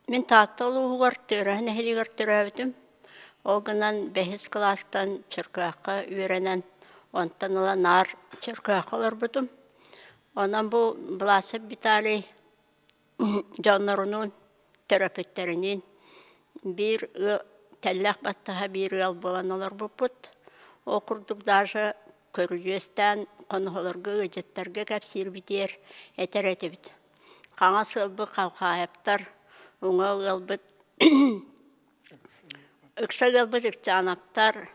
Мин Таатта улууһугар Тыараһа нэһилиэгэр төрөөбүтүм. Ол гынан бэһис кылаастан Чөркөөххө үөрэнэн, онтон ыла наар Чөркөөххө олорбутум. Онон бу Власов Виталий дьоннорунуун, төрөппүттэриниин биир ыал тэллэх баттаһа биир ыал буолан олорбуппут. Ол курдук даже көрүдьүөстээн хоноһолорго, ыалдьыттарга кэпсиирбитигэр этэр этибит: хаҥас ыалбыт Халхаайаптар, уҥа ыалбыт ыкса ыалбыт Ыкчаанаптар,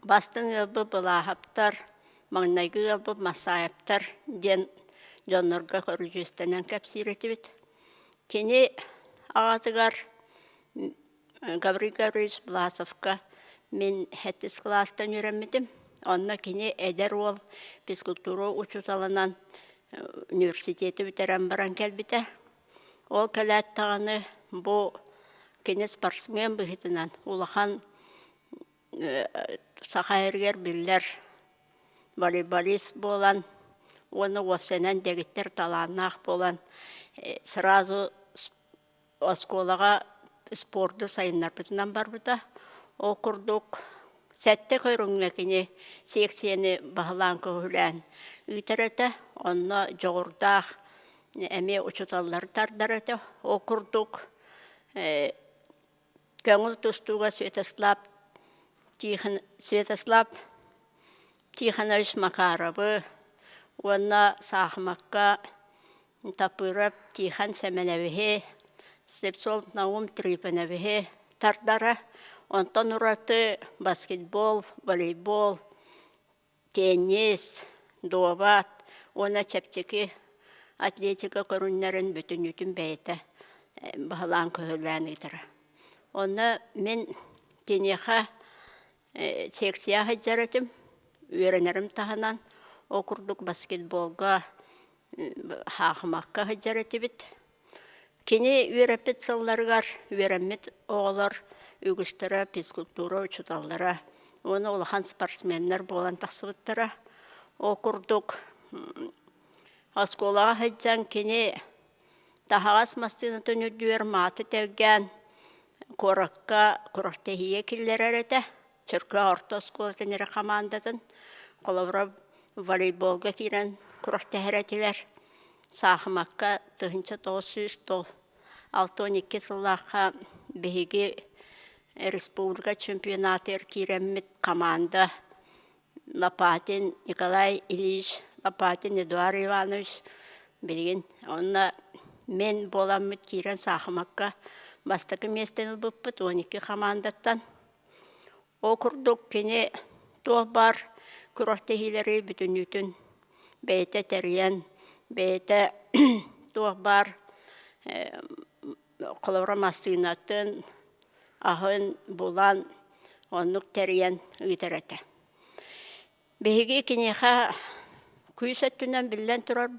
бастыҥ ыалбыт Былааһаптар, маҥнайгы ыалбыт Массаайаптар диэн дьоннорго көрүдьүөстэнэн кэпсиир этибит. Кини аҕатыгар Гаврил Гаврильевич Власовка мин сэттис кылаастан үөрэммитим. Онно кини эдэр уол физкультура учууталынан университеты бүтэрэн баран кэлбитэ. Ол кэлээт даҕаны бу кини спортсмен быһыытынан улахан Саха сиригэр биллэр волейболист буолан уонна уопсайынан дэгиттэр талааннаах буолан сразу оскуолаҕа спорду сайыннарбытынан барбыта. Ол курдук сэттэ көрүҥҥэ кини секцияны баһылаан көһүлээн ыытар этэ. Онно дьоҕурдаах эмиэ учууталлары тардар этэ. Ол курдук көҥүл тустууга Святослав Тихон Святослав Тихонович Макаровы уонна саахымакка Тапыров Тихон Сэмэнэбиһи, Слепцов Наум Трифоновиһы тардара. Онтон ураты баскетбол, волейбол, теннис, дуобат уонна чэпчэки атлетика көрүҥнэрин бүтүннүүтүн бэйэтэ баһылаан-көһүлээн ыытара. Онно мин киниэхэ секция сылдьар этим, үөрэнэрим таһынан ол курдук баскетболга хаахымакка сылдьар этибит. Кини үөрэппит сылларыгар үөрэммит оҕолор үгүстэрэ физкультура учууталлара уонна улахан спортсменнар буолан тахсыбыттара. Ол курдук оскуолаҕа сылдьан кини таһаҕас массыынатын үрдүгэр мааты тэлгээн куоракка күрэхтэһиигэ киллэрэр этэ. Чөркөөх орто оскуолатын эрэ хамаандатын, холобура, волейболга киирэн күрэхтэһэр этилэр. Саахымакка 1962 сыллаахха биһиги республика чемпионатыгар киирэммит команда Лопатин Николай Ильич, Лопатин Эдуард Иванович билигин онно мен буоламмыт киирэн саахымакка бастакы миэстэни ылбыппыт 12 хамаандаттан. Ол курдук кини туох баар күрэхтэһиилэри бүтүннүүтүн бэйэтэ тэрийэн, бэйэтэ туох баар холобура массыынатын, аһын булан оннук тэрийэн ыытар этэ. Биһиги киниэхэ күүс өттүнэн биллэн турар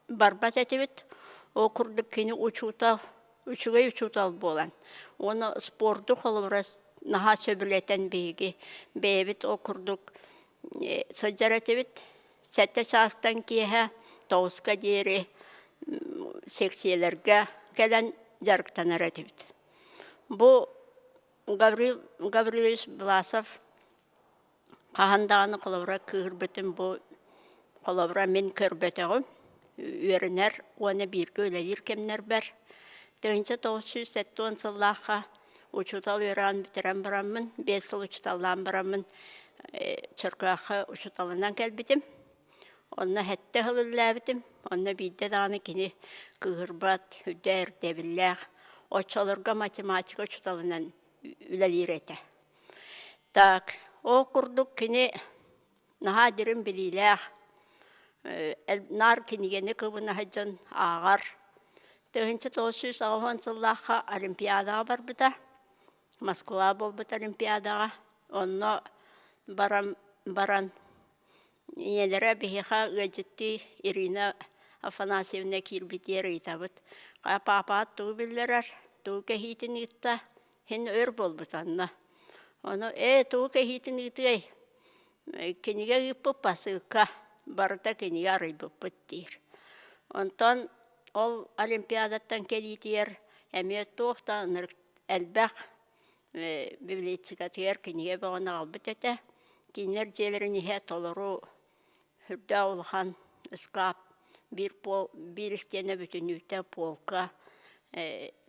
барбат этибит. Ол курдук кини учуутал, үчүгэй учуутал буолан уонна спорду холобура наһаа сөбүлэтэн биһиги бэйэбит ол курдук сылдьар этибит. Сэттэ чаастан киэһэ 9-ка диэри сиэксийэлэргэ кэлэн дьарыктанар этибит. Бу Гаврил Гаврильевич Власов хаһан даҕаны холобура кыыһырбытым бу холобура мин көрбөтөҕүм үөрэнэр уонна бииргэ үлэлиир кэмнэрбэр 1970 сыллаахха учуутал үөрэҕин бүтэрэн бараммын 5 сыл учууталлаан бараммын Чөркөөххө учууталынан кэлбитим. Онно сэттэ сыл үлэлээбитим. Онно биирдэ даҕаны кини кыыһырбат, үрдэ ирдэбиллээх, оччолорго математика учууталынан үлэлиир этэ. Так, ол курдук кини наһаа дириҥ билиилээх, наар кинигэни кыбына сылдьан ааҕар. 1980 сыллаахха Олимпиадаҕа барбыта, Москва буолбут Олимпиадаҕа. Онно баран баран ийэлэрэ биһиэхэ ыалдьыттыы Ирина Афанасьевна киирбитигэр ыйытабыт: «Хайа паапаҕыт тугу биллэрэр, тугу кэһиитин ыытта?» Син өр буолбут онно. Ону ээ тугу кэһиитин ыытыай, кинигэ ыыппыт посылка, барыта кинигэ арыйбыппыт диир. Онтон Ол олимпиадаттан кэлиитигэр эмиэ туох да ынырык элбэх библиотекатыгар кинигэ бөҕөнү аҕалбыт этэ. Кинилэр дьиэлэрин иһэ толору сүрдээх улахан ыскаап, биир пол, биир истиэнэ бүтүннүүтэ полка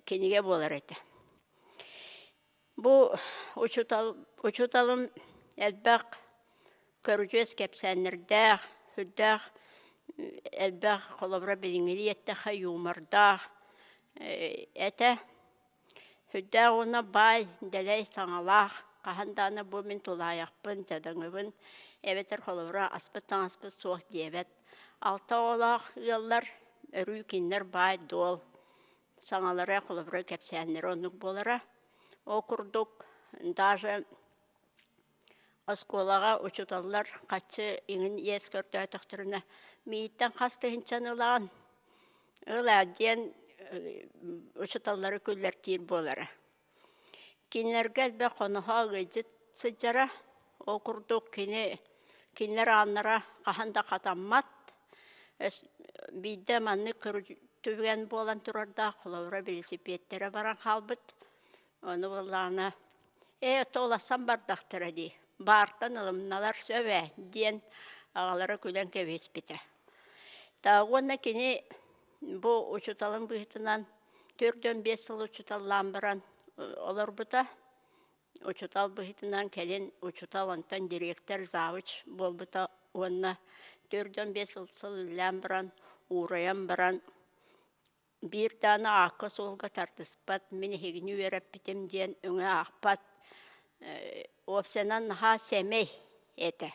кинигэ буолар этэ. Бу учуутал, учууталым элбэх көрүдьүөс кэпсээннэрдээх, сүрдээх элбэх холобура билиҥҥи эттэххэ юмордаах этэ. Сүрдээх уонна баай, дэлэй саҥалаах, хаһан даҕаны бу мин тулаайахпын, дьадаҥыбын эбэтэр холобура аспыт таҥаспыт суох диэбэт. Алта оҕолоох ыаллар өрүү кинилэр баай-дуол саҥалара, холобура кэпсээннэрэ оннук буолара. Ол курдук даже оскуолаҕа учууталлар хаччы иҥин иэс көрдөөтөхтөрүнэ миигиттэн хас тыһыынчаны ылаҕын? Ыл ээ диэн учууталлары күллэртиир буолара. Кинилэргэ элбэх хоноһо ыалдьыт сылдьара. Ол курдук кини кинилэр ааннара хаһан да хатаммат. Биирдэ маннык түгэн буолан турардаах, холобура велосипедтэрэ баран хаалбыт. Ону буоллаҕына «Ээ, туоласан бардахтара дии, баартан ылымналар сөп ээ» диэн аҕалара күлэн кэбиспитэ. Уонна кини бу учууталын быһыытынан 45 сыл учууталлаан баран олорбута. Учуутал быһыытынан кэлин учуутал, онтон дириэктэр, завуч буолбута уонна 45 сыл үлэлээн баран, уурайан баран биир даҕаны аакка-суолга тардыспат, мин эһигини үөрэппитим диэн өҥө аахпат, уопсайынан наһаа сэмэй этэ.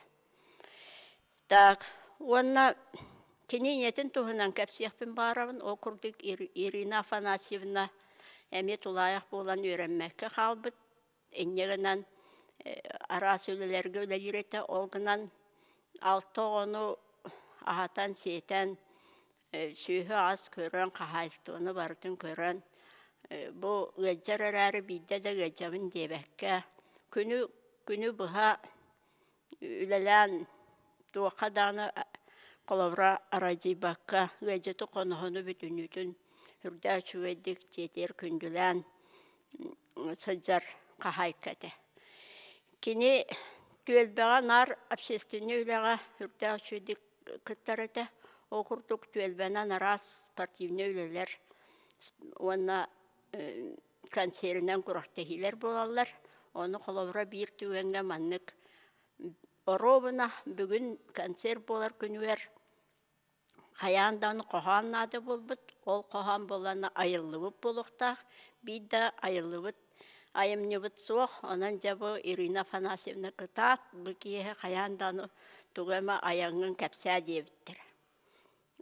Так, уонна кини ийэтин туһунан кэпсиэхпин баҕарабын. Ол курдук Ирина Афанасьевна эмиэ тулаайах буолан үөрэммэккэ хаалбыт. Инньэ гынан араас үлэлэргэ үлэлиир этэ. Ол гынан алта оҕону аһатан-сиэтэн, сүөһү-ас көрөн, хаһаайыстыбаны барытын көрөн, бу ыалдьар эрээри биирдэ да ыалдьабын диэбэккэ, күнү күнү быһа үлэлээн туохха даҕаны холобура арадьыйбакка ыалдьыты хоноһону бүтүннүүтүн сүрдээх үчүгэйдик дьиэтигэр күндүлээн сылдьар хаһаайка этэ. Кини түөлбэҕэ наар общественнай үлэҕэ сүрдээх үчүгэйдик кыттар этэ. Ол курдук түөлбэнэн араас спортивнай үлэлэр уонна концеринэн күрэхтэһиилэр буолаллар. Ону холобура биир түгэҥҥэ маннык оруобуна бүгүн концерт буолар күнүгэр хайаан даҕаны хоһоон наада буолбут. Ол хоһоон буоллаҕына айыллыбыт буолуохтаах. Биир да айыллыбыт айымньыбыт суох. Онон дьэ бу Ирина Афанасьевна кытаат, бу киэһэ хайаан даҕаны тугу эмэ айаҥҥын кэпсээ диэбиттэрэ.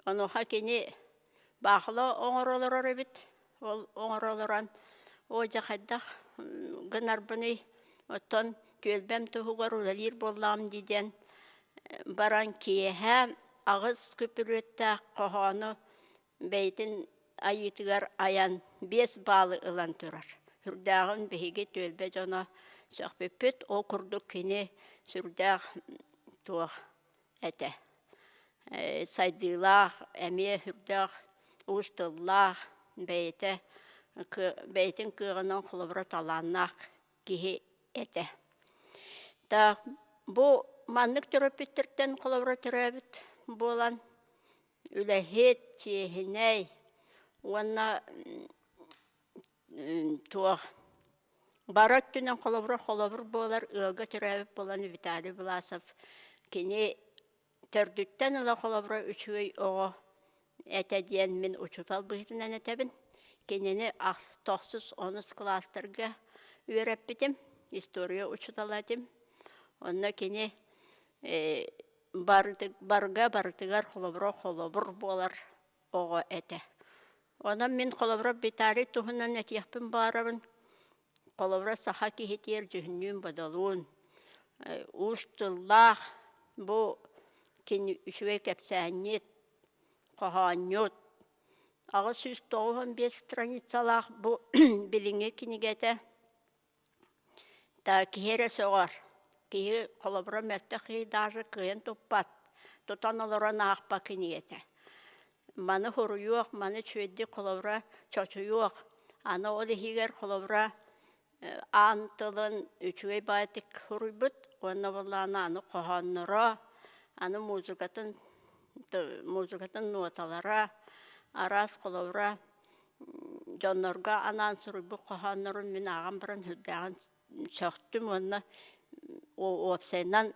Онуоха кини баахыла оҥоро олорор эбит. Ол оҥоро олорон, оо дьэ хайдах гынарбыный, оттон түөлбэм туһугар үлэлиир буоллаҕым дии диэн баран киэһэ аҕыс күпүлүөттээх хоһоону бэйэтин айыытыгар айан 5 баалы ылан турар. Сүрдээҕин биһиги түөлбэ дьоно сөхпүппүт. Ол курдук кини сүрдээх туох этэ. Сайдыылаах, эмиэ сүрдээх уус тыллаах, бэйэтэ бэйэтин кыаҕынан холобура талааннаах киһи этэ. Так бу маннык төрөппүттэртэн холобура төрөөбүт буолан үлэһит, чиэһинэй уонна туох бары өттүнэн холобура холобур буолар ыалга төрөөбүт буолан Виталий Власов кини төрдүттэн ыла холобура үчүгэй оҕо этэ диэн мин учуутал быһыытынан этэбин. Кинини тохсус онус кылаастарга үөрэппитим, история учуутала этим. Онно кини барыга барытыгар холобура холобур буолар оҕо этэ. Онон мин холобура Виталий туһунан этиэхпин баҕарабын. Холобура саха киһитигэр дьүһүннүүн-бодолуун, уус тыллаах бу кини үчүгэй кэпсээнньит, хоһоонньут, 895 страницалаах бу билиҥҥи кинигэтэ Киһи эрэ сөҕөр, киһи холобура мөлтөх киһи даже кыайан туппат, тутан олорон аахпат кинигэтэ. Маны хоруйуох, маны үчүгэйдик холобура чочуйуох. Аны ол иһигэр холобура аан тылын үчүгэй баайытык суруйбут уонна буоллаҕына аны хоһоонноро, аны музыкатын музыкатын нуоталара, араас холобура дьоннорго анаан суруйбут хоһооннорун мин ааҕан баран сүрдээҕин сөхтүм уонна уопсайынан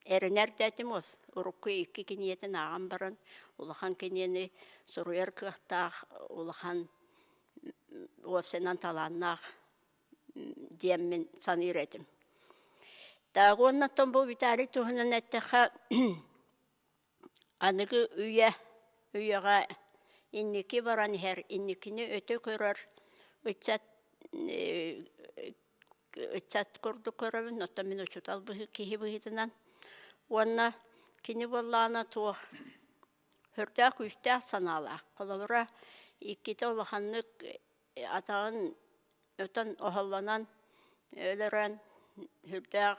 эрэнэр да этим урукку икки кинигэтин ааҕан баран улахан кинигэни суруйар кыахтаах улахан уопсайынан талааннаах диэммин саныыр этим. Так уонна оттон бу Виталий туһунан эттэххэ аныгы үйэ үйэҕэ инники баран иһэр инникини өтө көрөр ыччат ыччат курдук көрөбүн, оттон мин учуутал киһи быһыытынан. Уонна кини буоллаҕына туох сүрдээх күүстээх санаалаах. Холобура, иккитэ улаханнык атаҕын отон оһоллонон өлөрөн сүрдээх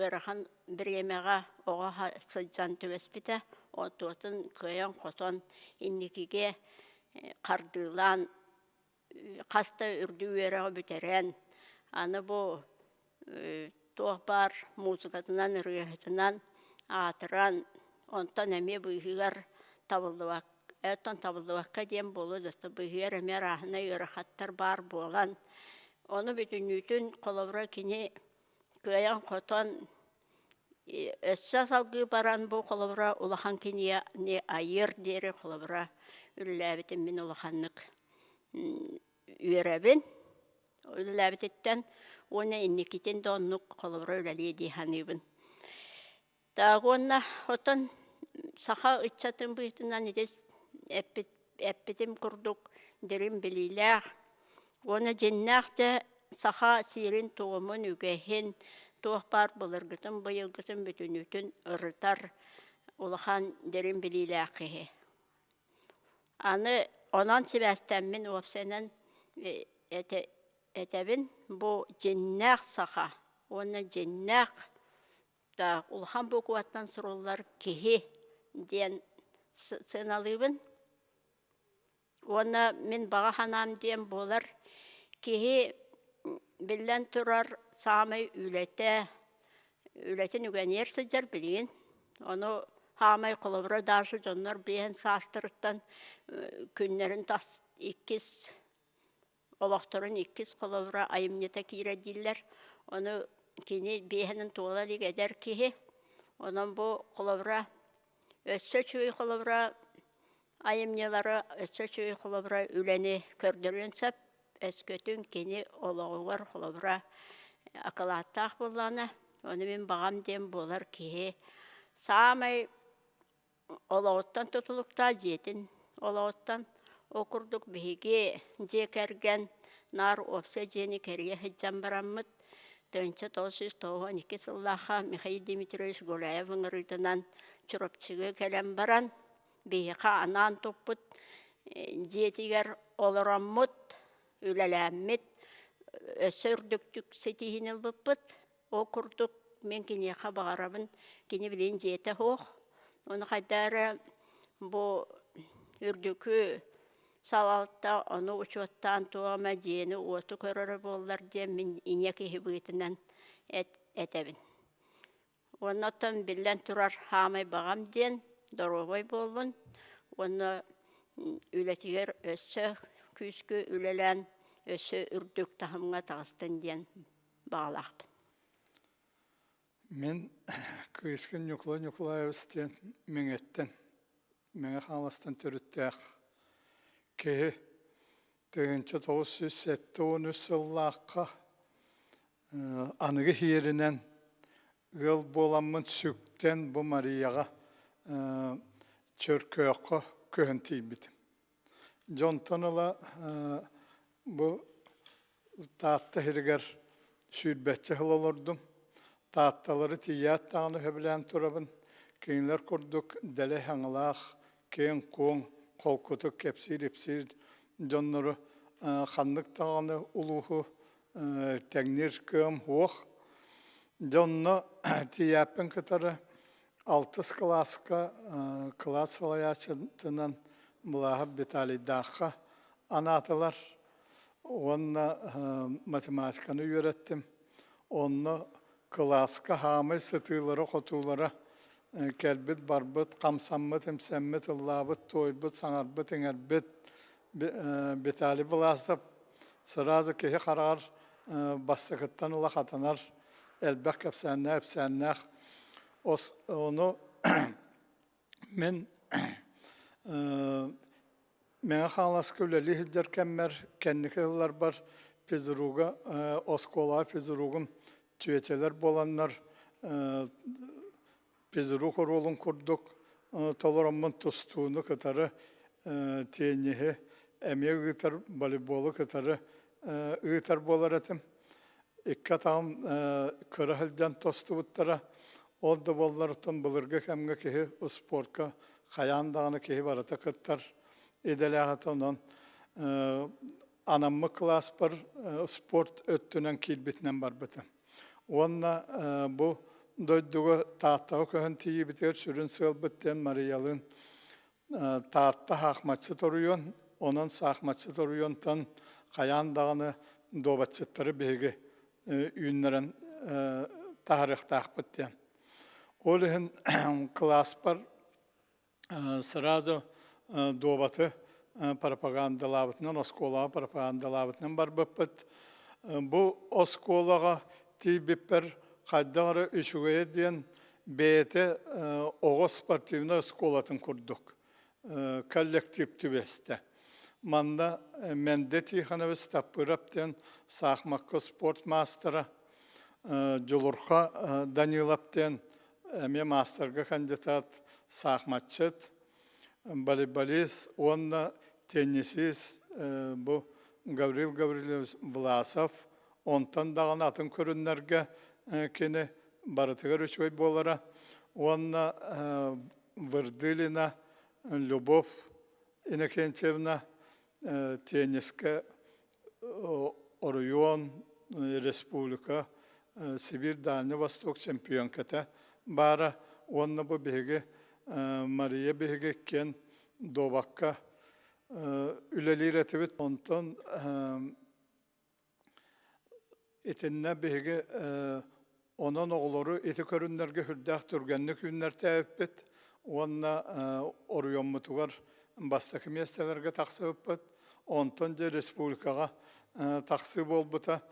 ыарахан бириэмэҕэ оҕо сылдьан түбэспитэ. Онтуотун кыайан-хотон инникигэ хардыылаан хас да үрдүк үөрэҕи бүтэрэн, аны бу туох баар музыкатынан, ырыаһытынан аатыран, онтон эмиэ быыһыгар табыллыбак оттон табыллыбакка диэн буолуо да быыһыгар эмиэ арааһынай ыарахаттар баар буолан, ону бүтүннүүтүн холобура кини кыайан-хотон өссө салгыы баран бу холобура улахан кинигэни айыар диэри холобура үлэлээбитим мин улаханнык үөрэбин үлэлээбититтэн уонна инникитин да оннук холобура үлэлиэ дии саныыбын. Так уонна оттон саха ыччатын быһыытынан ити эппит эппитим курдук дириҥ билиилээх уонна дьиннээх дьэ саха сиэрин-туомун, үгэһин, туох баар былыргытын, быйылгытын бүтүннүүтүн ырытар улахан дириҥ билиилээх киһи. Аны онон сибээстэммин уопсайынан этэбин бу дьиннээх саха уонна дьиннээх улахан букваттан суруллар киһи диэн сыаналыыбын. Уонна мин баҕа санаам диэн буолар, киһи биллэн турар саамай үлэтэ, үлэтин үгэниэр сылдьар билигин. Ону саамай холобура даже дьоннор биэһин саастарыттан күннэрин тас иккис олохторун иккис холобура айымньыта киирэр дииллэр. Ону кини биэһинэн туола илик эдэр киһи. Онон бу холобура өссө үчүгэй холобура айымньылары өссө үчүгэй холобура үлэни көрдөрүөн сөп. Өскөтүн кини олоҕугар холобура акылааттаах буоллаҕына, ону мин баҕам диэн буолар киһи саамай олоҕуттан тутулуктаах дьиэтин олоҕуттан. Ол курдук биһиги дьиэ кэргэн наар уопсай дьиэни кэрийэ сылдьан бараммыт 1992 сыллаахха Михаил Дмитриевич Гуляев ыҥырыытынан Чурапчыга кэлэн баран биһиэхэ анаан туппут дьиэтигэр олороммут, үлэлээммит, өссө үрдүктүк ситиһиини ылбыппыт. Ол курдук мин киниэхэ баҕарабын, кини билигин дьиэтэ суох. Ону хайдах эрэ бу үрдүкү салалта ону учуоттаан туох эмэ дьиэни-уоту көрөрө буоллар диэн мин ийэ киһи быһыытынан этэбин. Уонна оттон биллэн турар хаамай баҕам диэн доруобай буоллун уонна үлэтигэр өссө күүскэ үлэлээн өссө үрдүк таһымҥа таҕыстын диэн баҕалаахпын. Мин Кыыскын Ньукулай Ньукулаевич диэн Мэҥэттэн, Мэҥэ Хаҥаластан төрүттээх киһи 1973 сыллаахха аныгы иһиэринэн ыал буоламмын сүктэн бу Марияҕа Чөркөөххө көһөн тиийбитим. Дьонтон ыла бу Таатта сиригэр сүүрбэччэ сыл олордум. Таатталары тиийээт даҕаны сөбүлээн турабын. Кинилэр курдук дэлэй хаҥалаах, киэҥ-куоҥ, холкутук кэпсиир-ипсиир дьоннору ханнык даҕаны улууһу тэҥниир кыам суох. Дьонно тиийээппин кытары алтыс кылааска кылаас салайааччытынан Былааһап Виталийдаахха анаатылар уонна математиканы үөрэттим. Онно кылааска хаамай сытыылара-хотуулара кэлбит-барбыт, хамсаммыт-имсэммит, ыллаабыт-туойбут, саҥарбыт-иҥэрбит Виталий Власов сразу киһи хараҕар бастакыттан ыла хатанар элбэх кэпсээннээх-ипсээннээх. Ону мин Мэҥэ Хаҥаласка үлэлии сылдьар кэммэр кэнники сылларбар физруга оскуолаҕа физругум түөтэлэр буоланнар физрук оруолун курдук толороммун тустууну кытары тенниһи эмиэ ыытар, волейболу кытары ыытар буолар этим. Икки атаҕым кыра сылдьан тостубуттара. Ол да буоллар оттон былыргы кэмҥэ киһи спортка хайаан даҕаны киһи барыта кыттар идэлээх этэ. Онон анаммыт кылааспар спорт өттүнэн киирбитинэн барбытым. Уонна бу дойдуга Тааттаҕа көһөн тиийиибитигэр сүрүн сыалбыт диэн Мариялыын Таатта саахыматчыт оройуон, онон саахыматчыт оройуонтан хайаан даҕаны дуобатчыттары биһиги үүннэрэн таһаарыахтаахпыт диэн. Ол иһин кылааспар сразу дуобаты пропагандалаабытынан, оскуолаҕа пропагандалаабытынан барбыппыт. Бу оскуолаҕа тиийбиппэр хайдах эрэ үчүгэйэ диэн бэйэтэ оҕо спортивнай оскуолатын курдук коллектив түбэстэ. Манна Мэндэ Тихонович Таппыров диэн саахымакка спорт маастара, Дьулурха Данилов диэн эмиэ маастарга кандидат саахыматчыт, волейболист уонна теннисист бу Гаврил Гаврильевич Власов, онтон даҕаны атын көрүннэргэ кини барытыгар үчүгэй буолара уонна Вырдылина Любовь Иннокентьевна теннискэ оройуон, республика, Сибирь, Дальний Восток чемпионката баара уонна бу биһиги Мария биһиги иккиэн дуобакка үлэлиир этибит. Онтон Итиннэ биһиги онон оҕолору ити көрүннэргэ сүрдээх түргэнник үүннэртээбиппит уонна оройуоммутугар бастакы миэстэлэргэ тахсыбыппыт. Онтон дьэ республикаҕа тахсыы буолбута.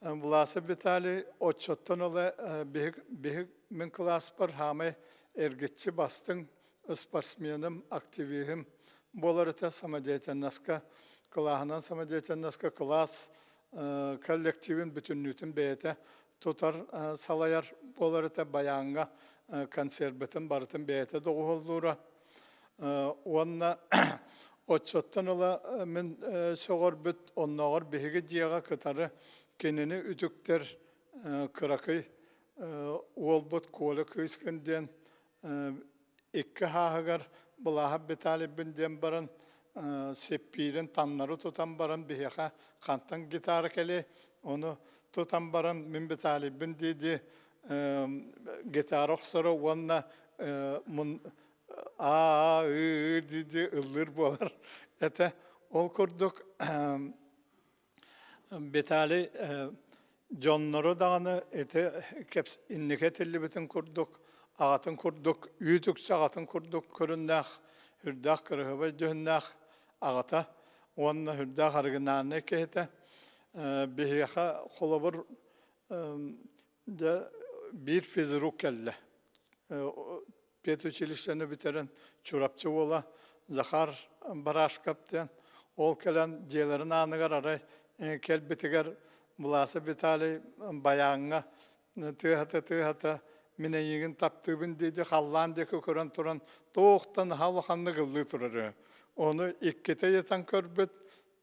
Власов Виталий оччоттон ыла биһиги мин кылааспар хаамай эргиччи бастыҥ спортсменым, активиһым буолар этэ самодеятельноска, кылааһынан самодеятельноска кылаас коллективин бүтүннүүтүн бэйэтэ тутар, салайар буолар этэ, байааҥҥа концербытын барытын бэйэтэ доҕуһуоллуура. Уонна оччоттон ыла мин сөҕөрбүт, оннооҕор биһиги дьиэҕэ кытары кинини үтүктэр кыракый уолбут Коля Кыыскын диэн Икки хааһыгар Былааһап Виталийбын диэн баран сиппиирин таҥнары тутан баран биһиэхэ хантан гитара кэлиэй, ону тутан баран мин Виталийбын дии-дии гитара охсоро уонна аа ыы дии-дии ыллыыр буолар этэ. Ол курдук Виталий дьоннору даҕаны ити инники этиллибитин курдук, аҕатын курдук, үүт үксэ аҕатын курдук көрүннээх, үрдээх кырыһыбай дьүһүннээх аҕата уонна үрдээх оригинальнай киһитэ. Биһиэхэ холобур дьэ биир физрук кэллэ. Педучилищены бүтэрэн Чурапчы уола Захар Барашков диэн ол кэлэн дьиэлэрин ааныгар арай кэлбитигэр Власов Виталий байааҥҥа тыаһата-тыаһата мин эйигин таптыыбын дии халлаан диэки көрөн туран туохтан наһаа улаханнык ыллыы турар. Ону иккитэ ыйытан көрбүт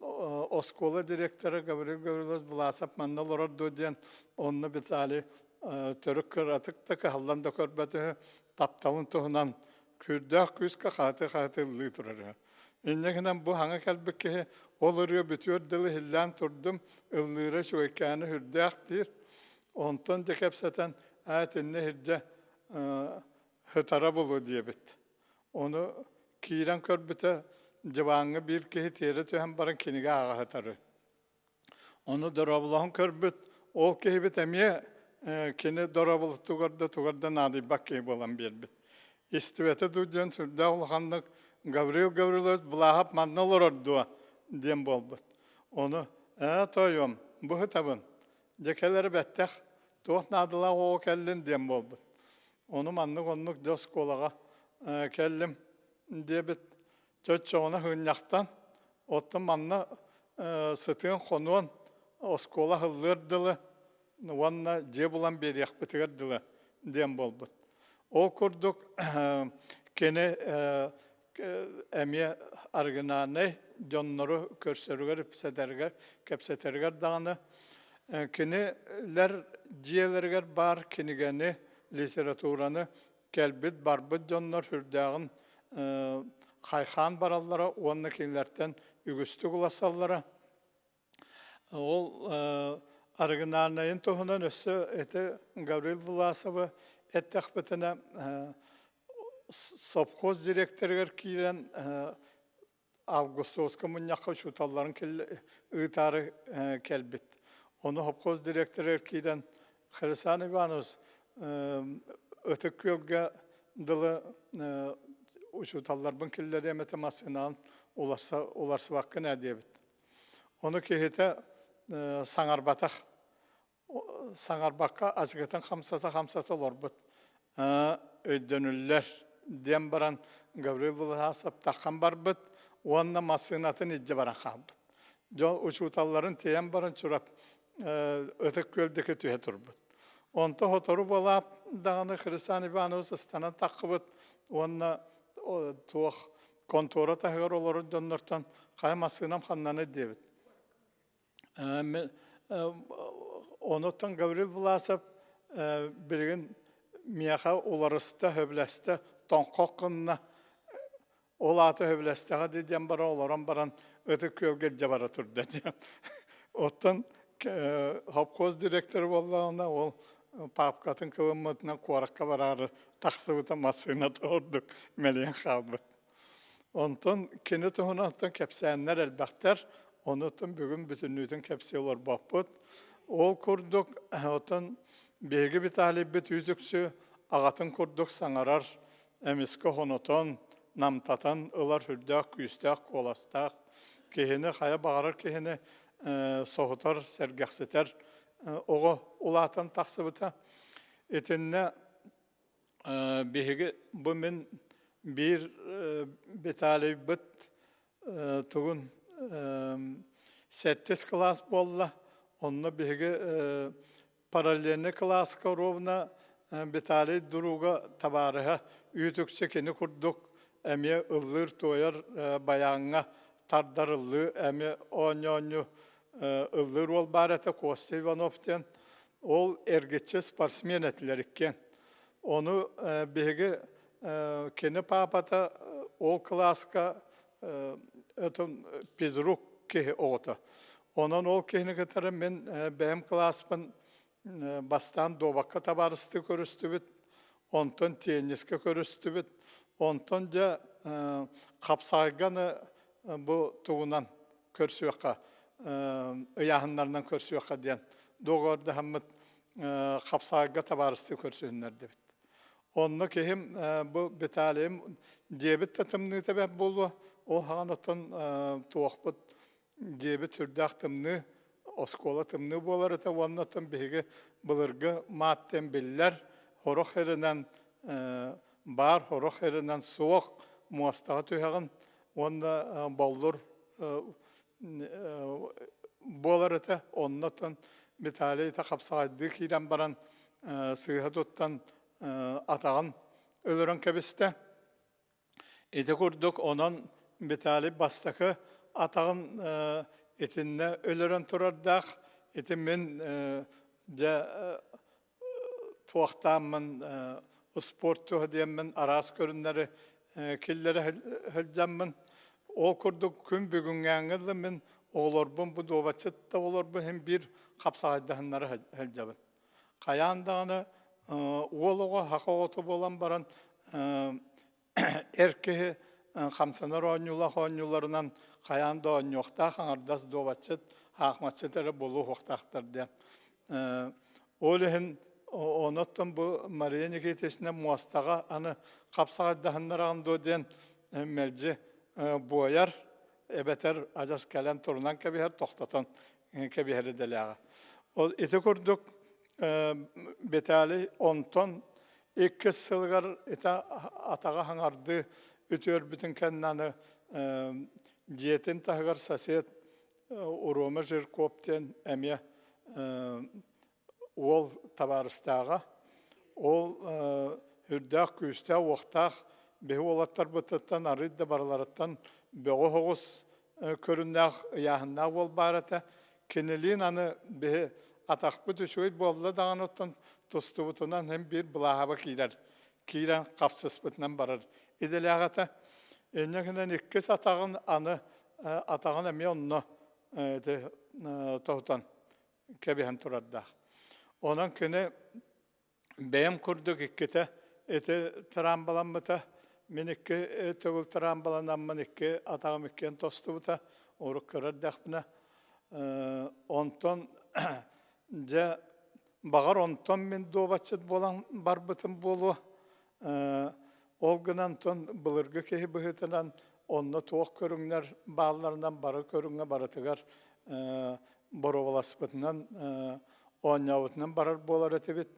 оскуола директора Гаврил Гаврилович Власов манна олорор дуо диэн онно Виталий төрүт кыратык да кыһаллан да көрбөт үһү, тапталын туһунан күүрдээх күүскэ хаһыты-хаһыты ыллыы турар үһү. Инньэ гынан бу хаҥа кэлбит киһи ол ырыа бүтүөр дылы иһиллээн турдум, ыллыыра үчүгэйкээни сүрдээх диир. Онтон дьэ кэпсэтэн, аа итиннэ иһирдьэ сытара буолуо диэбит. Ону киирэн көрбүтэ дьыбааҥҥа биир киһи тиэрэ түһэн баран кинигэ ааҕа сытары. Ону дорооболоһон көрбүт, ол киһибит эмиэ кини дорооболотугар да тугар да наадыйбат киһи буолан биэрбит. Истибэтэ дуу диэн сүрдээх улаханнык Гаврил Гаврилович Былааһап манна олорор дуо диэн буолбут. Ону ээ тоойуом, бу сытабын, дьэ кэлэр бэттэх, туох наадалаах оҕо кэллин диэн буолбут. Ону маннык оннук дьэ оскуолаҕа кэллим диэбит. Чоччоҕуна сыынньахтан, оттон манна сытыан-хонуон оскуола аһыллыар дылы уонна дьиэ булан биэриэхпитигэр дылы диэн буолбут. Ол курдук кини эмиэ оригинальнай дьоннору көрсөрүгэр, ипсэтэригэр, кэпсэтэригэр даҕаны кинилэр дьиэлэригэр баар кинигэни, литератураны кэлбит барбыт дьоннор сүрдээҕин хайхаан бараллара уонна кинилэртэн үгүстүк улассаллара. Ол оригинальнайын туһунан өссө ити Гаврил Власовы эттэхпитинэ совхоз директорыгар киирэн Августовска мунньахха учууталларын ыытаары кэлбит. Ону совхоз директорыгар киирэн Хрисан Иванович Ытык Күөлгэ дылы учууталларбын киллэриэм этэ массыынаҕын уларсыбаккын ээ диэбит. Ону киһитэ саҥарбатах. Саҥарбакка ачыкытын хамсата-хамсата олорбут. Өйдөнүллэр диэн баран Гаврил Власов таххан барбыт уонна массыынатын илдьэ баран хаалбыт. Дьон учууталларын тиэйэн баран Чурап Ытык Күөл диэки түһэ турбут. Онто сотору буолаат даҕаны Хрисан Иванович ыстанан таххыбыт уонна туох контора таһыгар олорор дьоннортон хайа массыынам ханнаны диэбит. Онуттан Гаврил Власов билигин миэхэ уларыста, сөбүлэстэ, тоҥхох гынна. Ол аата сөбүлэстэҕэ дии диэн баран олорон баран Ытык Күөлгэ илдьэ бара турда диэн. Оттон совхоз директора буоллаҕына ол паапкатын кыбыммытынан куоракка бараары тахсыбыта массыыната ордук мэлийэн хаалбыт. Онтон кини туһунан оттон кэпсээннэр элбэхтэр, онутун бүгүн бүтүннүүтүн кэпсии олорбоппут. Ол курдук, оттон биһиги Виталийбыт үүт-үксү аҕатын курдук саҥарар, эмискэ хонотон, намтатан ылар сүрдээх күүстээх куоластаах, киһини хайа баҕарар киһини соһутар, сэргэхситэр оҕо улаатан тахсыбыта. Итиннэ Биһиги бу мин биир Виталийбыт тугун сэттис кылаас буолла. Онно биһиги параллельный кылааска ровно Виталий друга табаарыһа үүт-үксэ кини курдук эмиэ ыллыыр-туойар байааҥҥа тардар ыллыы эмиэ оонньоонньу ыллыыр уол баар этэ Костя Иванов диэн. Ол эргиччи спортсмен этилэр иккиэн. Ону биһиги кини паапата ол кылааска физрук киһи оҕото. Онон ол киһини кытары мин бэйэм кылааспын бастаан дуобакка табаарыстыы көрүстүбүт, онтон теннискэ көрүстүбүт, онтон дьэ хапсаайганы бу тугунан көрсүөххэ, ыйааһыннарынан көрсүөххэ диэн дуогабардаһаммыт хапсаайга табаарыстыы көрсүһүннэрдибит. Онно киһим бу Виталийым дьиэбит да тымныыта бэрт буолуо, ол хаҕан оттон туохпут дьиэбит сүрдээх тымныы, оскуола тымныы буолар этэ уонна оттон биһиги былыргы маат диэн биллэр, сорох эринэн баар, сорох эринэн суох муостаҕа түһэҕин уонна боллур буолар этэ. Онно оттон Виталий ити хапсаҕайдыы киирэн баран сыыһа туттан атаҕын өлөрөн кэбистэ. Ити курдук онон Виталий бастакы атаҕын итиннэ өлөрөн турардаах. Ити мин дьэ туохтааммын спорт туһа диэммин араас көрүннэри киллэрэ сылдьаммын ол курдук күн бүгүҥҥээҥҥэ дылы мин оҕолорбун бу дуобатчыт да оҕолорбун иһин биир хапсаҕайдаһыннара сылдьабын. Хайаан даҕаны уол оҕо саха оҕото буолан баран эр киһи хамсанар оонньуулаах оонньууларынан хайаан да оонньуохтаах, аҥардас дуобатчыт, аахматчыт эрэ буолуохтаахтар диэн. Ол иһин онуттан бу Мария Никитична муостаҕа аны хапсаҕайдаһыннараҕын дуо диэн мэлдьи буойар, эбэтэр адьас кэлэн турунан кэбиһэр, тохтотон кэбиһэр идэлээҕэ. Ол ити курдук Виталий онтон иккис сылыгар ити атаҕа хаҥардыы үтүөрбүтүн кэннэ аны дьиэтин таһыгар сосед Рома Жирков диэн эмиэ уол табаарыстааҕа. Ол үрдээх күүстээх уохтаах биһи уолаттарбытыттан арыый да барыларыттан бөҕө соҕус көрүннээх ыйааһыннаах уол баар этэ. Кинилиин аны биһи атахпыт үчүгэй буолла даҕаны оттон тустубутунан һин биир былааһаба киирэр, киирэн хапсыспытынан барар идэлээх этэ. Инньэ гынан иккис атаҕын аны атаҕын эмиэ онно ити тоһутан кэбиһэн турардаах. Онон кини бэйэм курдук иккитэ ити тыраамбаламмыта. Мин икки төгүл тыраамбаланаммын икки атаҕым иккиэн тостубута. Урук кыра эрдэхпинэ. Онтон дьэ баҕар онтон мин дуобатчыт буолан барбытым буолуо. Ол гынан онтон былыргы киһи быһыытынан онно туох көрүҥнэр баалларынан бары көрүҥҥэ барытыгар боруобаласпытынан оонньообутунан барар буолар этибит.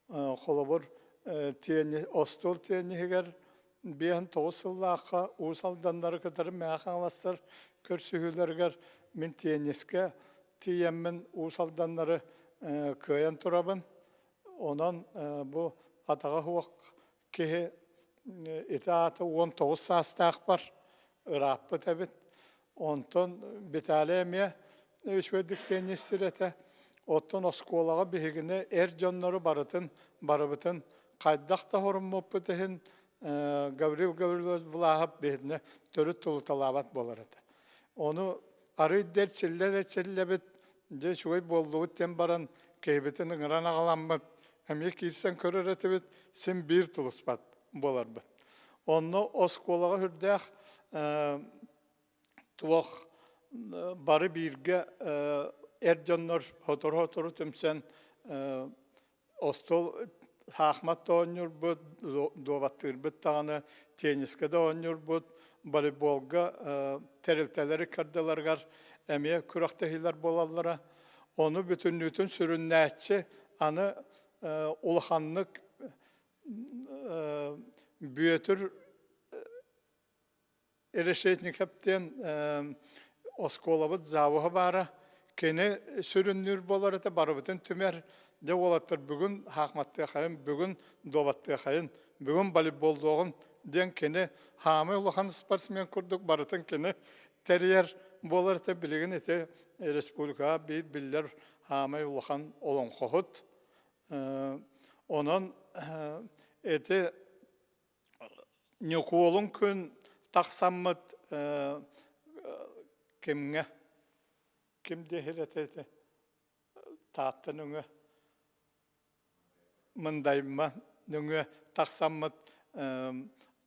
Холобур, остуол тиэнниһигэр 59 сыллаахха Уус Алданнары кытары Мэҥэ Хаҥаластар көрсүһүүлэригэр мин тиэннискэ тиийэммин Уус Алданнары кыайан турабын. Онон бу атаҕа суох киһи ити аата 19 саастаахпар ырааппыт эбит. Онтон Виталий эмиэ үчүгэйдик теннистир этэ. Оттон оскуолаҕа биһигини эр дьоннору барытын барыбытын хайдах да хоруммуппут иһин Гаврил Гаврилович Влахов биһигини төрүт тулуталаабат буолар этэ. Ону арыый да эрчиллэр эрчиллэбит, дьэ үчүгэй буоллубут диэн баран киһибитин ыҥыран аҕаламмыт эмиэ киирсэн көрөр этибит, син биир тулуспат буоларбыт. Онно оскуолаҕа сүрдээх туох бары бииргэ эр дьоннор сотору-сотору түмсэн остуол саахымат да оонньуурбут, дуобаттыырбыт даҕаны, теннискэ да оонньуурбут, волейболга тэрилтэлэри кардаларыгар эмиэ күрэхтэһиилэр буолаллара. Ону бүтүннүүтүн сүрүннээччи аны улаханнык Бүөтүр Решетников диэн оскуолабыт завуһа баара. Кини сүрүннүүр буолар этэ, барыбытын түмэр. Дьэ уолаттар бүгүн хаахматтыахайын, бүгүн дуобаттыахайын, бүгүн волейболлуоҕун диэн кини хаамай улахан спортсмен курдук барытын кини тэрийэр буолар этэ. Билигин ити республикаҕа биир биллэр хаамай улахан олоҥхоһут. Онон ити Ньукуолун күн тахсаммыт кимҥэ ким диэхир этэ ити Таатта нөҥүө Мындайма нөҥүө тахсаммыт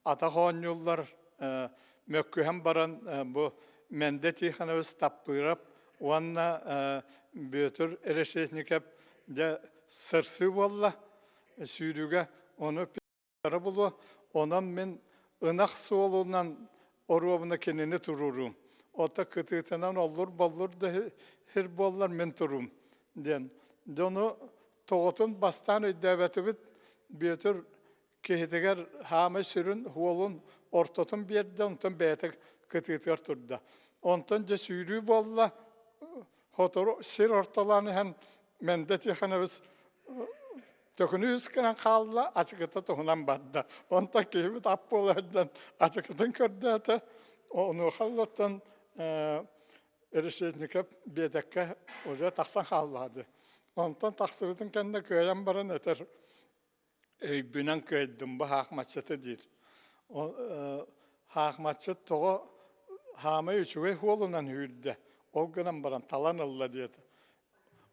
атах оонньууллар мөккүһэн баран бу Мэндэ Тихонович Таппыырап уонна Бүөтүр Решетников дьэ сырсыы буолла сүүрүүгэ ону булуо. Онон мин ынах суолунан оруобуна кинини туруоруум. Ото кытыытынан оллур-боллур да сир буоллар мин туруум диэн. Дьону тоҕотун бастаан өйдөөбөтүбүт. Бүөтүр киһитигэр хаамай сүрүн уолун ортотун биэрдэ, онтон бэйэтэ кытыытыгар турда. Онтон дьэ сүүрүү буолла, сотору сир ортолоон иһэн Мэндэ Тихонович төкүнүс гынан хаалла, ачыкыта туһунан барда. Онтон киһибит ап буола сылдьан ачыкытын көрдөөтө. Онуоха олортон Решетников биэтэккэ уже тахсан хааллаады. Онтон тахсыбытын кэннэ кыайан баран этэр өйбүнэн кыайдым бу хаахмаччыта диир. Хаахмаччыт тоҕо хаамай үчүгэй хуолунан үүрдэ, ол гынан баран талан ылла диэтэ.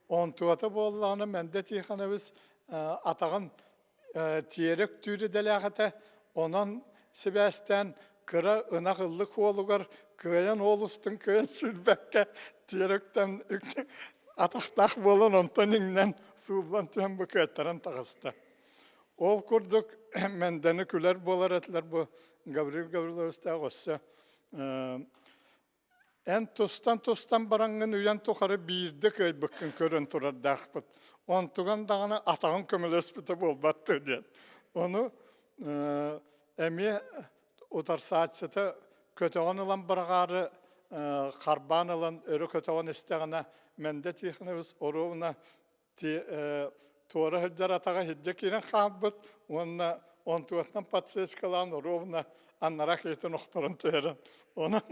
Онтуота буоллаҕына Мэндэ Тихонович атаҕын тиэрэ үктүүр идэлээх этэ. Онон сибээстээн Кыра ынах ыллык уолугар кыайан уол устун кыайан сүүрбэккэ тиэрэ үктэн атахтаах буолан онтон иҥнэн сууллан түһэн бу кыаттаран таҕыста. Ол курдук Мэндэни күлэр буолар этилэр бу Гаврил Гавриловичтаах өссө Эн тустан-тустан бараҥҥын үйэн тухары биирдэ кыайбыккын көрөн турардаахпыт. Онтуган даҕаны атаҕын көмөлөспүтэ буолбат дуо диэн. Ону эмиэ утарсааччыта көтөҕөн ылан быраҕаары харбаан ылан өрө көтөҕөн истэҕинэ Мэндэ Тихонович оруобуна туора сылдьар атаҕа иһирдьэ киирэн хаалбыт уонна онтугаттан подсечкалаан оруобуна аннараа киһитин охторон түһэрэн онон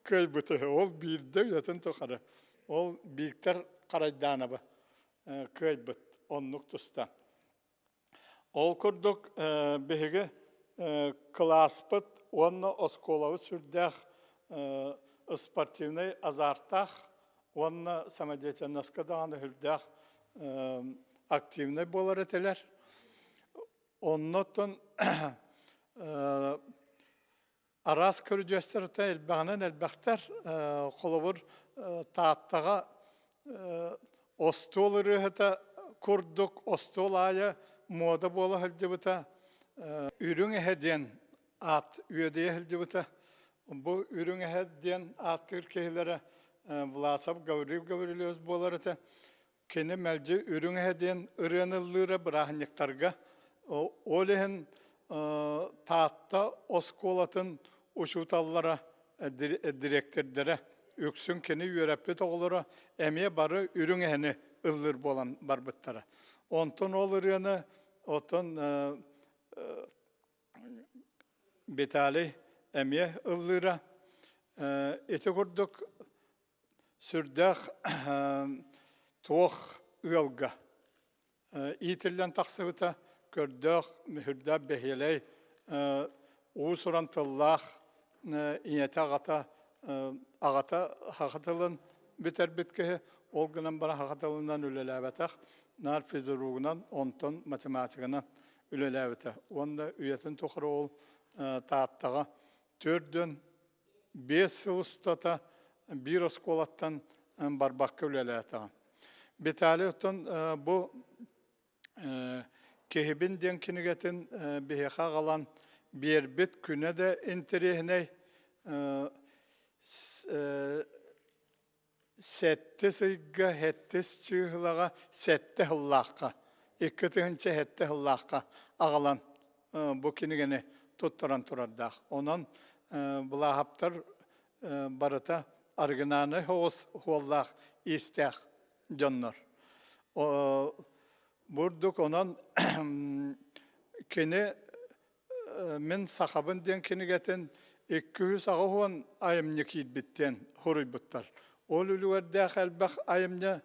кыайбыт үһү. Ол биирдэ үйэтин тухары ол Бииктэр Харайдаанаба кыайбыт оннук туста. Ол курдук биһиги кылааспыт уонна оскуолабыт сүрдээх спортивнай азартаах уонна самодеятельноска даҕаны сүрдээх активнай буолар этилэр. Оннуттан араас көрүдьүөстэр элбэҕинэн элбэхтэр. Холобур, Тааттаҕа остуол ырыаһыта курдук остуол аайы муода буола сылдьыбыта. Үрүҥ эһэ диэн аат үөдэйэ сылдьыбыта. Бу Үрүҥ эһэ диэн ааттыыр киһилэрэ Власов Гаврил Гаврильевич буолар этэ. Кини мэлдьи Үрүҥ эһэ диэн ырыаны ыллыыра бырааһынньыктарга. Ол иһин Таатта оскуолатын учууталлара, дириэктэрдэрэ, үксүн кини үөрэппит оҕолоро эмиэ бары Үрүҥ эһэни ыллыыр буолан барбыттара. Онтон ол ырыаны оттон Виталий эмиэ ыллыыра. Ити курдук сүрдээх туох ыалга иитиллэн тахсыбыта көрдөөх, мүһүрдээх бэһиэлэй, уус-уран тыллаах ийэтэ аҕата аҕата саха тылын бүтэрбит киһи, ол гынан баран саха тылынан үлэлээбэтэх, наар физругунан, онтон математиканан үлэлээбитэ. Уонна үйэтин тухары ол Тааттаҕа төрдүн 5 сыл устата биир оскуолаттан барбакка үлэлээтэҕим. Виталий оттон бу «Киһибин» диэн кинигэтин биһиэхэ аҕалан биэрбит күнэ да интэриэһинэй. Сэттис ыйга сэттис чыыһылаҕа сэттэ сыллаахха, 2007 сыллаахха аҕалан бу кинигэни туттаран турардаах. Онон Былааһаптар барыта оригинальнай соҕус суоллаах иистээх дьоннор. Бурдук онон кини Мин сахабын диэн кинигэтин 280 айымньы киирбит диэн суруйбуттар. Ол үлүгэрдээх элбэх айымньы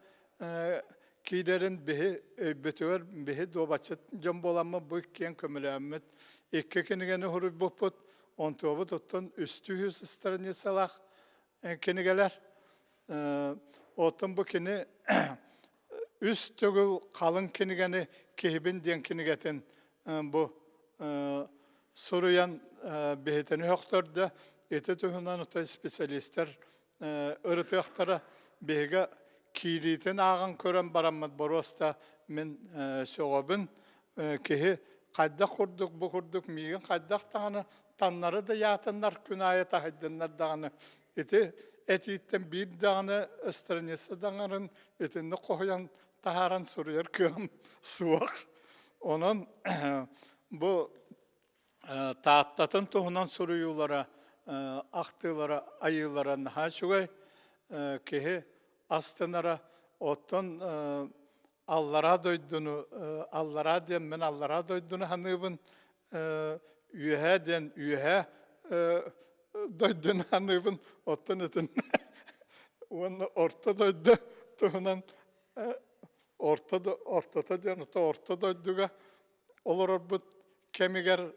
киирэрин биһи өйбүтүгэр биһи дуобатчыт дьон буоламмыт бу киэҥ көмөлөөммүт икки кинигэни суруйбуппут. Онтуобут оттон үстүү үс страницалаах кинигэлэр. Оттон бу кини үс төгүл халыҥ кинигэни Киһибин диэн кинигэтин бу суруйан биһитэни сөхтөрдө. Ити туһунан специалистар ырытыахтара. Биһиги киириитин ааҕан көрөн бараммыт боруоста мин сөҕөбүн. Киһи хайдах курдук бу курдук миигин хайдах даҕаны таннары да яатыннар күн аайы таһыйдыннар даҕаны ити этииттэн биир даҕаны страница даҥарын итинник хоһуйан таһааран суруйар кыаҕым суох. Онон бу Тааттатын туһунан суруйуулара, ахтыылара, айыылара наһаа үчүгэй. Киһи астынара. Оттон аллараа дойдуну, аллараа диэн мин аллараа дойдуну саныыбын, үөһээ диэн үөһээ дойдуну саныыбын, оттон итин уонна орто дойду туһунан орто ортото диэн орто дойдуга олорорбут кэмигэр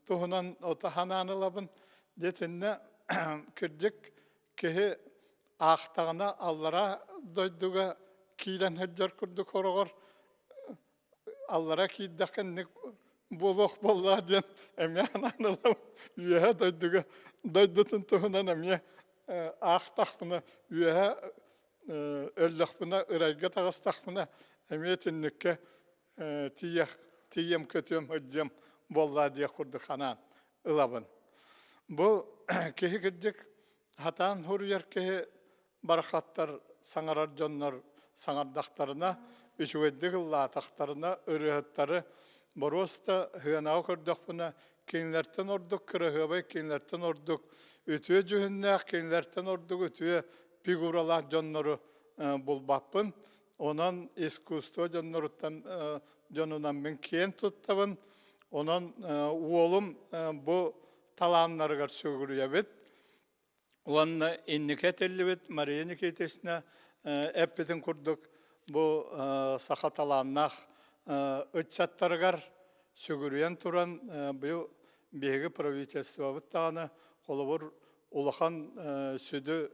туһунан ханаан ылабын. Дьэ кырдьык киһи аахтаҕына аллараа дойдуга киирэн сылдьар курдук хороҕор аллара киирдэххэ инник буолуох буоллаа диэн эмиэ анаан ылабын. Үөһэ дойдуга дойдутун туһунан эмиэ аахтахпына үөһэ өллөхпүнэ ырайга таҕыстахпына эмиэ итинниккэ тиийэх тиийэм көтүөм сылдьыам буоллаа диэх курдук анаан ылабын. Бу киһи кырдьык хатаан суруйар киһи барахсаттар саҥарар дьоннор саҥардахтарына, үчүгэйдик ыллаатахтарына ырыаһыттары боруоста сыанаҕа көрдөхпүнэ кинилэртэн ордук кыраһыабай, кинилэртэн ордук үтүө дьүһүннээх, кинилэртэн ордук үтүө фигуралаах дьоннору булбаппын. Онон искусство дьонноруттан дьонунан мин киэн туттабын. Онон уолум бу талааннарыгар сүгүрүйэбит. Уонна инники этиллибит Мария Никитична эппитин курдук бу саха талааннаах ыччаттарыгар сүгүрүйэн туран бу биһиги правительствобыт даҕаны холобур улахан сүдү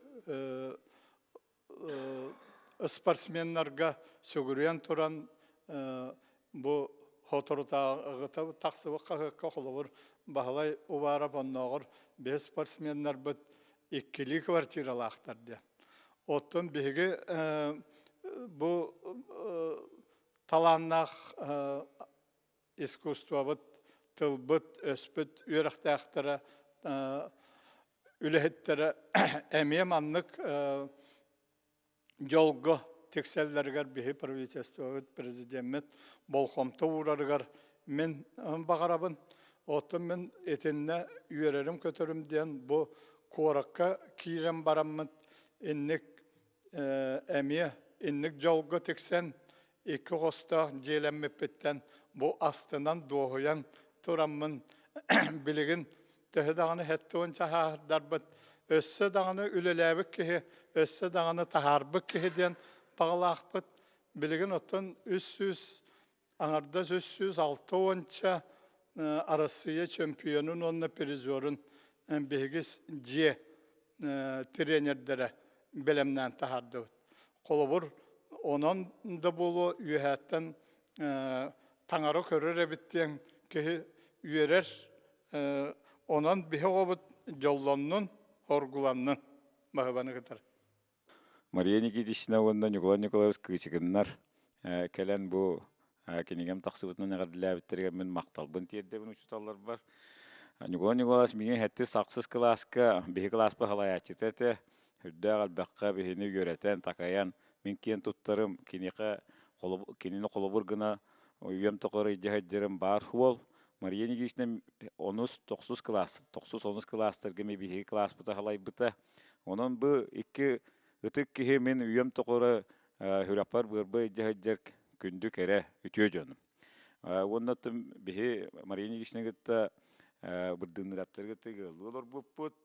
спортсменнарга сүгүрүйэн туран бу соторутааҕыта тахсыбыт хаһыакка холобур Баһылай Уваров оннооҕор биһи спортсменнарбыт иккилии квартиралаахтар диэн. Оттон биһиги бу талааннаах искусствобыт, тылбыт, өспүт үөрэхтээхтэрэ үлэһиттэрэ эмиэ маннык дьолго тиксэллэригэр биһи правительствобыт, президеммит болҕомто уурарыгар мин баҕарабын. Оттон мин итиннэ үөрэрим-көтөрүм диэн бу куоракка киирэн бараммыт инник эмиэ инник дьолго тиксэн икки хостоох дьиэлэммиппиттэн бу астынан дуоһуйан тураммын билигин төһө даҕаны 70 чаһаардарбыт өссө даҕаны үлэлээбит киһи өссө даҕаны таһаарбыт киһи диэн баҕалаахпыт билигин оттон 300 аҥардас 360-ча Арассыыйа чөмпүйүөнүн уонна призерун биһиги дьиэ тренердэрэ бэлэмнээн таһаардыбыт. Холобур, онон да буолуо үөһээттэн таҥара көрөр эбит диэн киһи үөрэр. Онон биһи оҕобут дьоллоннун, оргуланнын баһыбаны кытары. Мария Никитична уонна Ньукулай Николаевич Кыычыкыннар кэлэн бу кинигэм тахсыбытынан эҕэрдэлээбиттэригэр мин махталбын тиэрдэбин учууталларбар. Ньукулай Николаевич миигин сэттис ахсыс кылааска биһи кылааспыт салайааччыта этэ. Үрдээх элбэххэ биһини үөрэтэн, такайан мин киэн туттарым киниэхэ кинини холобур гына үйэм тухары илдьэ сылдьарым баар суол. Мария Никитична онус, тохсус кылаас, тохсус онус кылаастарга ми биһиги кылааспыта салайбыта. Онон бу икки ытык киһи мин үйэм тухары сүрэхпэр быарба илдьэ сылдьар күндү кэрэ үтүө дьонум. Уонна биһи Мария Никитична кытта Бырдыынныраптары кытта ыаллыы олорбуппут.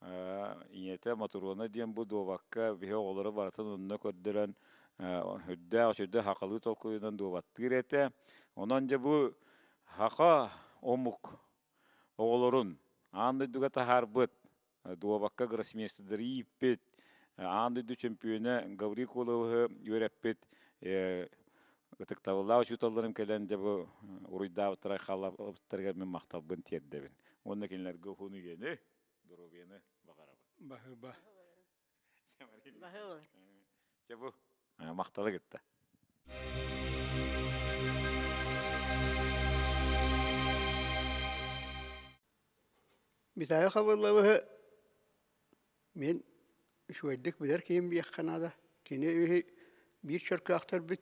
Ийэтэ Мотуруона диэн бу дуобакка биһи оҕолору барытын онно көрдөрөн үрдээх үчүгэй хахалыы толкуйунан дуобаттыыр этэ. Онон дьэ бу хаха омук оҕолорун аан дойдуга таһаарбыт дуобакка гроссмейстердары ииппит, аан дойду чөмпүйүөнэ Гаврил Куловы үөрэппит ытыктабыллаах учууталларым кэлэн дьэ бу уруйдаабыттара хаалларбыттарыгар мин махталбын тиэрдэбин. Уонна кинилэргэ уһун үйэни, доруобуйаны баҕарабын. Баһыыба. Баһыыба. Дьэ бу махталы кытта. Виталий Хабылловыһы мин үчүгэйдик билэр киһим диэххэ наада. Кини үһү биир чөркөөхтөрбүт,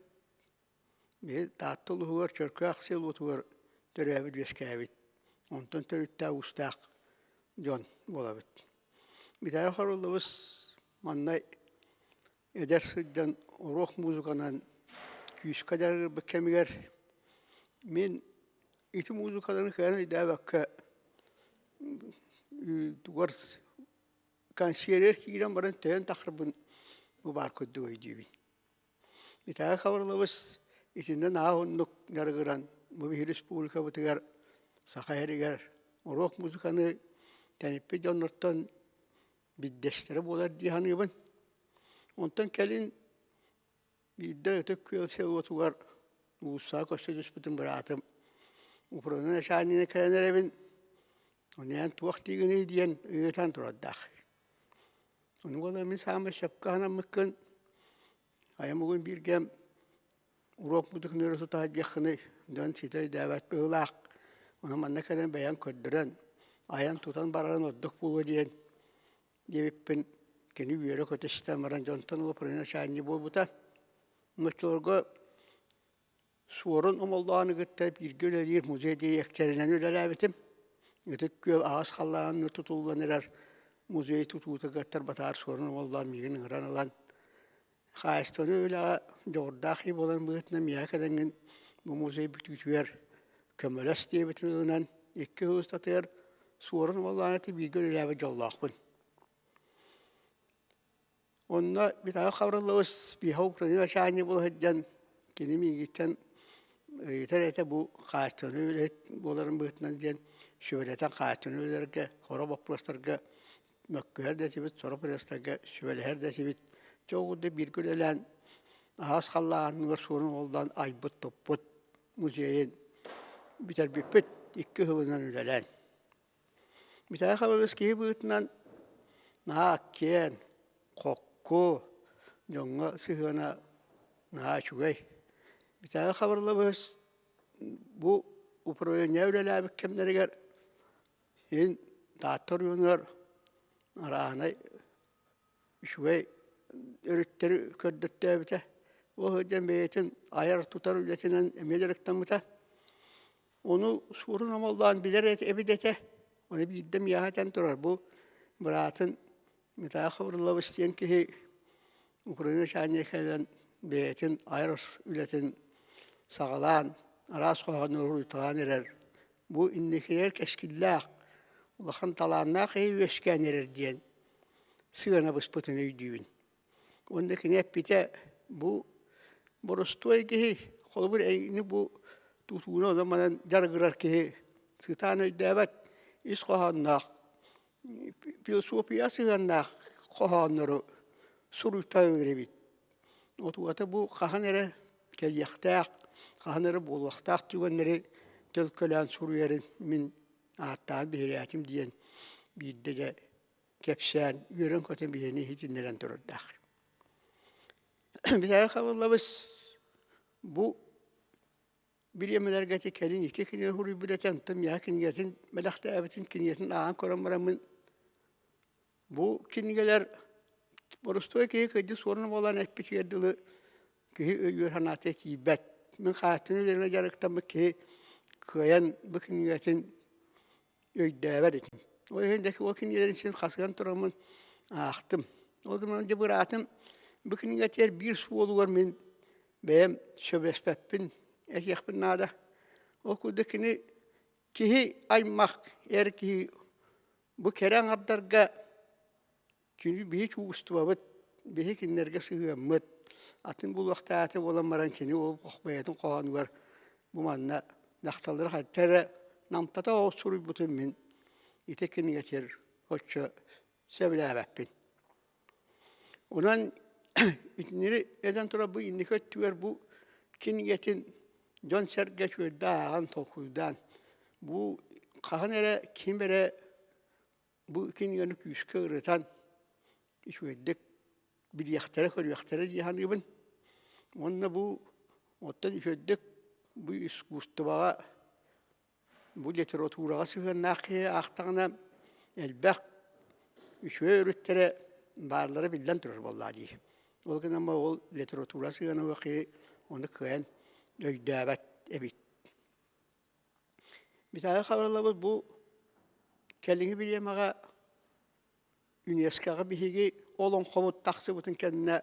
биһи Таатта улууһугар Чөркөөх селотугар төрөөбүт үөскээбит. Онтон төрүттээх уустаах дьон буолабыт. Виталий Хабылловыс манна эдэр сылдьан рок музыканан күүскэ дьарыгырбыт кэмигэр мин ити музыкаларын кыайан өйдөөбөккө тугар консьерер киирэн баран төһөн тахарбын бу баар курдук өйдүүбүн. Виталий Хаврилович итиннэ наһаа оннук дьарыгыран бу биһиги республикабытыгар Саха сиригэр рок музыканы тэниппит дьоннортон биирдэстэрэ буолар дии саныыбын. Онтон кэлин биирдэ Ытык Күөл селотугар уулуссаҕа көрсө түспүтүм быраатым. Управление начальнигын кэлэн эрэбин, ону эн туох диигиний диэн ыйытан турардаах. Ону буолан мин саамай сөпкө санаммыккын, айам угун бииргэм уруок мутукун өрө тута сылдьыаххыный, дьон ситэ өйдөөбөт быһыылаах. Ону манна кэлэн бэйэҥ көрдөрөн, айан-тутан барарын ордук буолуо диэн диэбиппин кини үөрэ-көтө истэн баран дьонтон ыла начальник буолбута. Оччолорго Суорун Омоллоону кытта бииргэ үлэлиир музей дириэктэринэн үлэлээбитим. Ытык Күөл аҕыс халлаанна тутуллан эрэр музей тутуута кыаттар батаар Суорун Омоллоон миигин ыҥыран ылан хаһаайыстыбаны үлэҕэ дьоҕурдаах киһи буолан быһыытынан миэхэ кэлэҥҥин бу музей бүтүүтүгэр көмөлөс диэбитин ылынан икки сыл устатыгар Суорун Омоллоон ити бииргэ үлэлээбит дьоллоохпун. Онно Виталий Хаврилович биһиэхэ Украина начальник буола сылдьан кини миигиттэн ыйытар этэ бу хаачыстыбаны үлэһит буоларын быһыытынан диэн сүбэлэтэн хаачыстыбаны үлэлэргэ сорох боппуруостарга мөккүһэр да этибит, сорох боппуруостарга сүбэлэһэр да этибит. Дьэ ол курдук бииргэ үлэлээн аһаҕас халлааныгар суорун оллоон айбыт-туппут музейын бүтэрбиппит икки сылынан үлэлээн. Митээ Хабырыыс киһи быһыытынан наһаа киэҥ, хокку, дьоҥҥо сыһыана наһаа үчүгэй. Митээ Хабырылабыыс бу управление үлэлээбит кэмнэригэр иһин Таатта оройуонугар арааһынай үчүгэй өрүттэри көрдөттөөбүтэ. Ол сылдьан бэйэтин айар-тутар үлэтинэн эмиэ дьарыктаммыта. Ону суорун омоллоон билэр эбит этэ. Ону биирдэ миэхэ этэн турар бу быраатын Митаа Хабырыллабыс диэн киһи Украина начальнига кэлэн бэйэтин айар үлэтин саҕалаан араас хоһооннору уруйталаан эрэр. Бу инникигэр кэскиллээх, улахан талааннаах киһи үөскээн эрэр диэн сыана быспытын өйдүүбүн. Уонна кини эппитэ бу боростуой киһи, холобур эйигини бу тутууну онон-манан дьарыгырар киһи сытаан өйдөөбөт ис хоһоонноох, философия сыһыаннаах хоһооннору суруйтарар эбит. Отугата бу хаһан эрэ кэлиэхтээх, хаһан эрэ буолуохтаах түгэннэри төлкөлөөн суруйарын мин ааттаан биһирээтим диэн биирдэ дьэ кэпсээн, үөрэн-көтөн биһиэни иһитиннэрэн турардаах. Биһиэхэ хабыллабыс бу бириэмэлэргэ ити кэлин икки кинигэ суруйбут этэ, онтон миэхэ кинигэтин бэлэхтээбитин кинигэтин ааҕан көрөн бараммын бу кинигэлэр боростуой киһи кырдьык суорун буолан эппитигэр дылы киһи өйүөр санаата киирбэт. Мин хааччыны үлэнэн дьарыктаммыт киһи кыайан бу кинигэтин өйдөөбөт этим. Ол иһин дьэ ол кинигэлэрин син хасыһан тураммын аахтым. Ол гынан дьэ быраатым бу кинигэтигэр биир суолугар мин бэйэм сөбүлэспэппин этиэхпин наада. Ол курдук кини киһи аймах эр киһи бу кэрэ аҥардарга Кини биһи чугустубабыт, биһи кинилэргэ сыһыаммыт, атын булуохтаата буолан баран кини ол бэйэтин хоһоонугар бу манна дьахталлары хайта эрэ намтата оҕус суруйбутун мин ити кинигэтигэр оччо сөбүлээбэппин. Онон итиннэри этэн турар бу инники өттүгэр бу кинигэтин дьон-сэргэ үчүгэйдик ааҕан толкуйдаан бу хаһан эрэ ким эрэ Бу кинигэни күүскэ ырытан, үчүгэйдик билиэхтэрэ-көрүөхтэрэ дии саныыбын. Уонна бу оттон үчүгэйдик бу искусствоҕа, бу литератураҕа сыһыаннаах киһи аахтаҕына элбэх үчүгэй өрүттэрэ бааллара биллэн турар буоллаҕа дии. Ол гынан ол литература сыһыана киһи ону кыайан өйдөөбөт эбит. Виталий Хабырыллабыт бу кэлиҥҥи бириэмэҕэ ЮНЕСКО-ҕа биһиги олоҥхобут тахсыбытын кэннэ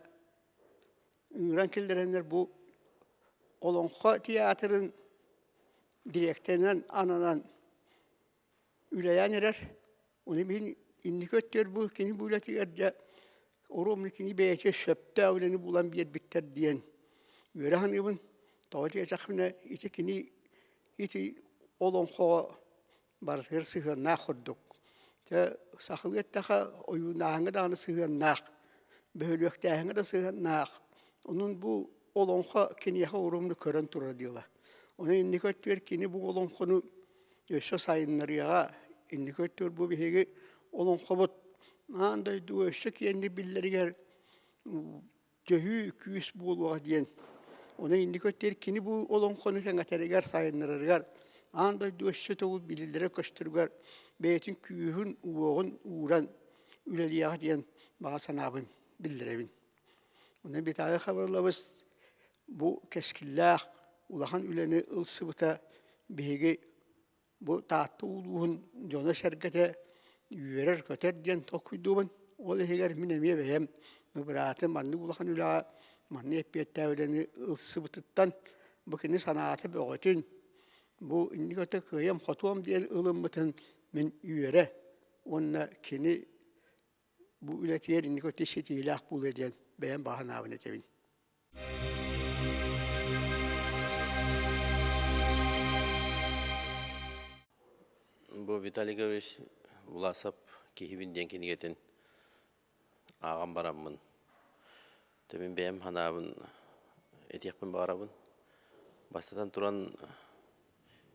ыҥыран киллэрэннэр бу Олоҥхо театрын дириэктэринэн ананан үлэлээн эрэр. Ону мин инники өттүгэр бу кини бу үлэтигэр дьэ оруобуна кини бэйэтэ сөптөөх үлэни булан биэрбиттэр диэн үөрэ саныыбын. Тоҕо диэтэхпинэ ити кини ити олоҥхоҕо барытыгар сыһыаннаах курдук. Дьэ сахалыы эттэххэ ойуунааһыҥҥа даҕаны сыһыаннаах, бөһүлүөктээһиҥҥэ да сыһыаннаах. Онон бу олоҥхо киниэхэ оруобуна көрөн турар дьыала. Ону инники өттүгэр кини бу олоҥхону өссө сайыннарыаҕа, инники өттүгэр бу биһиги олоҥхобут аан дойдуга өссө киэҥник биллэригэр төһүү күүс буолуоҕа диэн. Ону инники өттүгэр кини бу олоҥхону кэҥэтэригэр, сайыннарарыгар, аан дойдуга өссө төгүл биллэрэ көстөрүгэр бэйэтин күүһүн-уоҕун ууран үлэлиэҕэ диэн баҕа санаабын биллэрэбин. Онон Виталий Хабырлабыс бу кэскиллээх улахан үлэни ылсыбыта биһиги бу Таатта улууһун дьоно-сэргэтэ үөрэр-көтөр диэн толкуйдуубун. Ол иһигэр мин эмиэ бэйэм быраатым маннык улахан үлэҕэ маннык эппиэттээх үлэни ылсыбытыттан бу кини санаата бөҕөтүн, бу инник өтө кыайыам-хотуом диэн ылыммытын мин үөрэ уонна кини бу үлэтигэр инник өтө ситиһиилээх буолуо диэн бэйэм баҕа санаабын этэбин. Бу Виталий Гаврилович Власов «Киһибин» диэн кинигэтин ааҕан бараммын, мин бэйэм санаабын этиэхпин баҕарабын. Бастатан туран,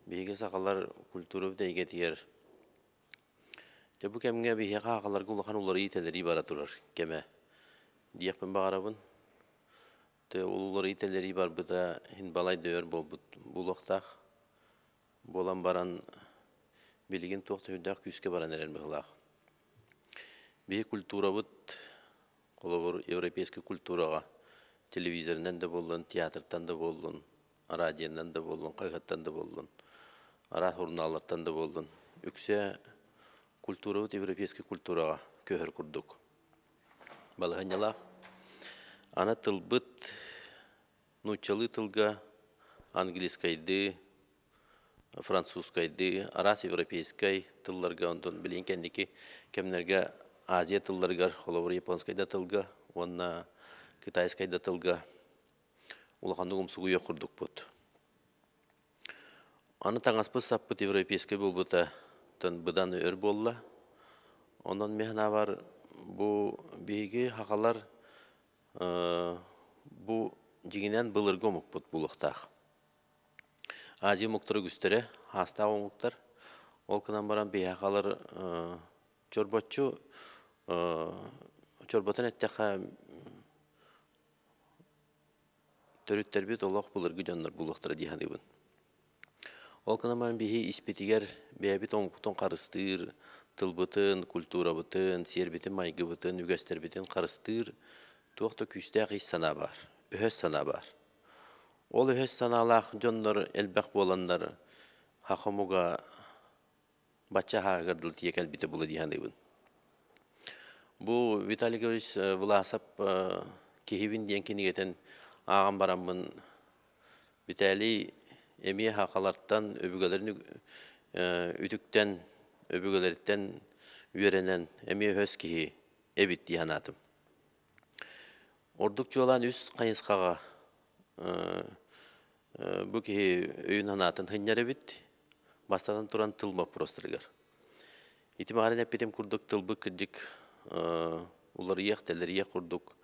биһиги сахалар культурабыт эйгэтигэр Дьэ бу кэмҥэ биһиэхэ аҕаларга улахан уларыйыы-тэлэрии бара турар кэмэ диэхпин баҕарабын. Тэ ол уларыйыы-тэлэрии барбыта иһин балай да өр буолбут буолуохтаах. Буолан баран билигин туох да сүрдээх күүскэ баран эрэр быһыылаах. Биһи культурабыт, холобур, европейскай культураҕа телевизорынан да буоллун, театртан да буоллун, радионан да буоллун, хаһыаттан да буоллун, араас сурунааллартан да буоллун, үксэ культурабыт европейскай культураҕа көһөр курдук балаһыанньалаах. Аны тылбыт нууччалыы тылга английскайдыы, французскайдыы, араас европейскай тылларга, онтон билигин кэнники кэмнэргэ Азия тылларыгар, холобур, японскай да тылга уонна китайскай да тылга улаханнык умсугуйуох курдукпут. Аны таҥаспыт-саппыт европейскай буолбута быдан өр буолла. Онон мин санаабар бу биһиги сахалар бу дьиҥинэн былыргы омукпут буолуохтаах. Азия омуктара үгүстэрэ хаастаах омуктар. Ол гынан баран биһиэхэ сахалар чорбоччу чорботон эттэххэ Төрүттэрбит олох былыргы дьоннор буолуохтара дии саныыбын. Ол гынан баран биһи испитигэр бэйэбит омукпутун харыстыыр, тылбытын, культурабытын, сиэрбитин-майгыбытын, үгэстэрбитин харыстыыр туох да күүстээх ис санаа баар, өһөс санаа баар. Ол өһөс санаалаах дьоннор элбэх буоланнар саха омуга бачча аһааҕыгар дылы тиийэ кэлбитэ буолуо дии саныыбын. Бу Виталий Григорьевич Власов «Киһибин» диэн кинигэтин ааҕан бараммын Виталий эмиэ сахалартан өбүгэлэрин үтүктэн, өбүгэлэриттэн үөрэнэн эмиэ өһөс киһи эбит дии санаатым. Ордук чуолаан үс хайысхаҕа бу киһи өйүн-санаатын сынньар эбит. Бастатан туран тыл боппуруостарыгар. Ити маарын эппитим курдук тылбыт кырдьык уларыйыах, тэлэрийиэх курдук.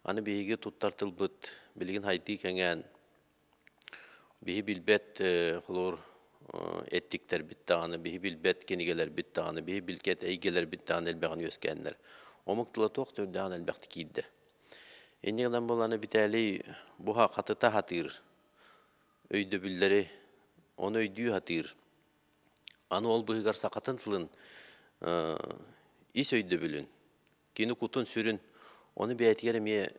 Аны биһиги туттар тылбыт билигин хайдыы кэҥээн биһи билбэт холобур эттиктэрбит даҕаны, биһи билбэт кинигэлэрбит даҕаны, биһи билбэт эйгэлэрбит даҕаны элбэҕин үөскээннэр. Омук тыла туох да үрдээҕин элбэхтик киирдэ. Инньэ гынан буоллаҕына Виталий бу хатыта сатыыр өйдөбүллэри, ону өйдүү сатыыр. Аны ол быыһыгар сахатын тылын ис өйдөбүлүн, кини кутун-сүрүн ону бэйэтигэр эмиэ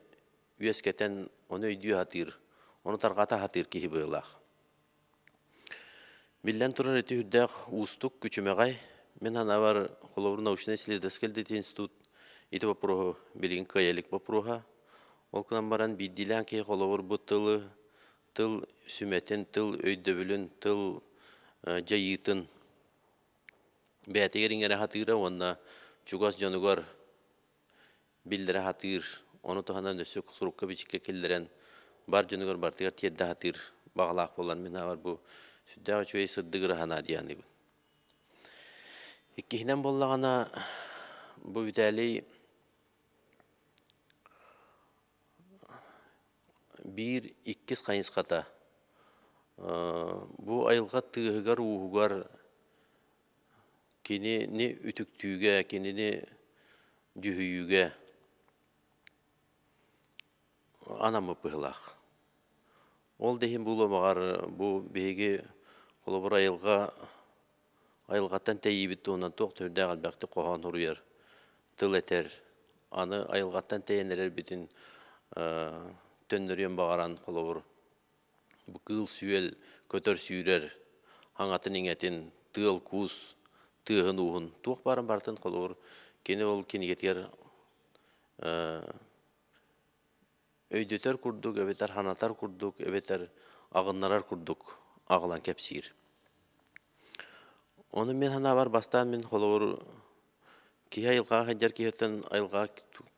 үөскэтэн ону өйдүү сатыыр, ону тарҕата сатыыр киһи быһыылаах. Биллэн турар, ити үрдээх уустук, күчүмэҕэй. Мин санаабар, холобур, научнай-исследовательскай институт ити боппуруоһу билигин кыайа илик боппуруоһа. Ол гынан баран биирдиилээн киһи холобур бу тылы, тыл сүмэтин, тыл өйдөбүлүн, тыл дьайыытын бэйэтигэр иҥэрэ сатыыра уонна чугас дьонугар биллэрэ сатыыр, ону таһынан өссө сурукка-бичиккэ киллэрэн бар дьонугар барытыгар тиэрдэ сатыыр баҕалаах буолан мин аҕар бу сүрдээх үчүгэй сырдык ыра санаа дии саныыбын. Иккиһинэн буоллаҕына бу Виталий биир иккис хайысхата. Бу айылҕа тыаһыгар-ууһугар кинини үтүктүүгэ, кинини дьүһүйүүгэ анаммыт быһыылаах. Ол да иһин буолуо баҕар бу биһиги холобур айылҕа айылҕаттан тэйиибит туһунан туох да үрдээх элбэхтик хоһоон суруйар, тыл этэр. Аны айылҕаттан тэйэн эрэрбитин төннөрүөн баҕаран холобур бу кыыл-сүөл, көтөр-сүүрэр аҥатын-иҥэтин, тыал-куус тыаһын-ууһун туох баарын барытын холобур кини ол кинигэтигэр өйдөтөр курдук эбэтэр санатар курдук эбэтэр аҕыннарар курдук аҕалан кэпсиир. Ону мин санаабар бастаан мин холобур киһи айылҕаҕа сылдьар киһиттэн айылҕаҕа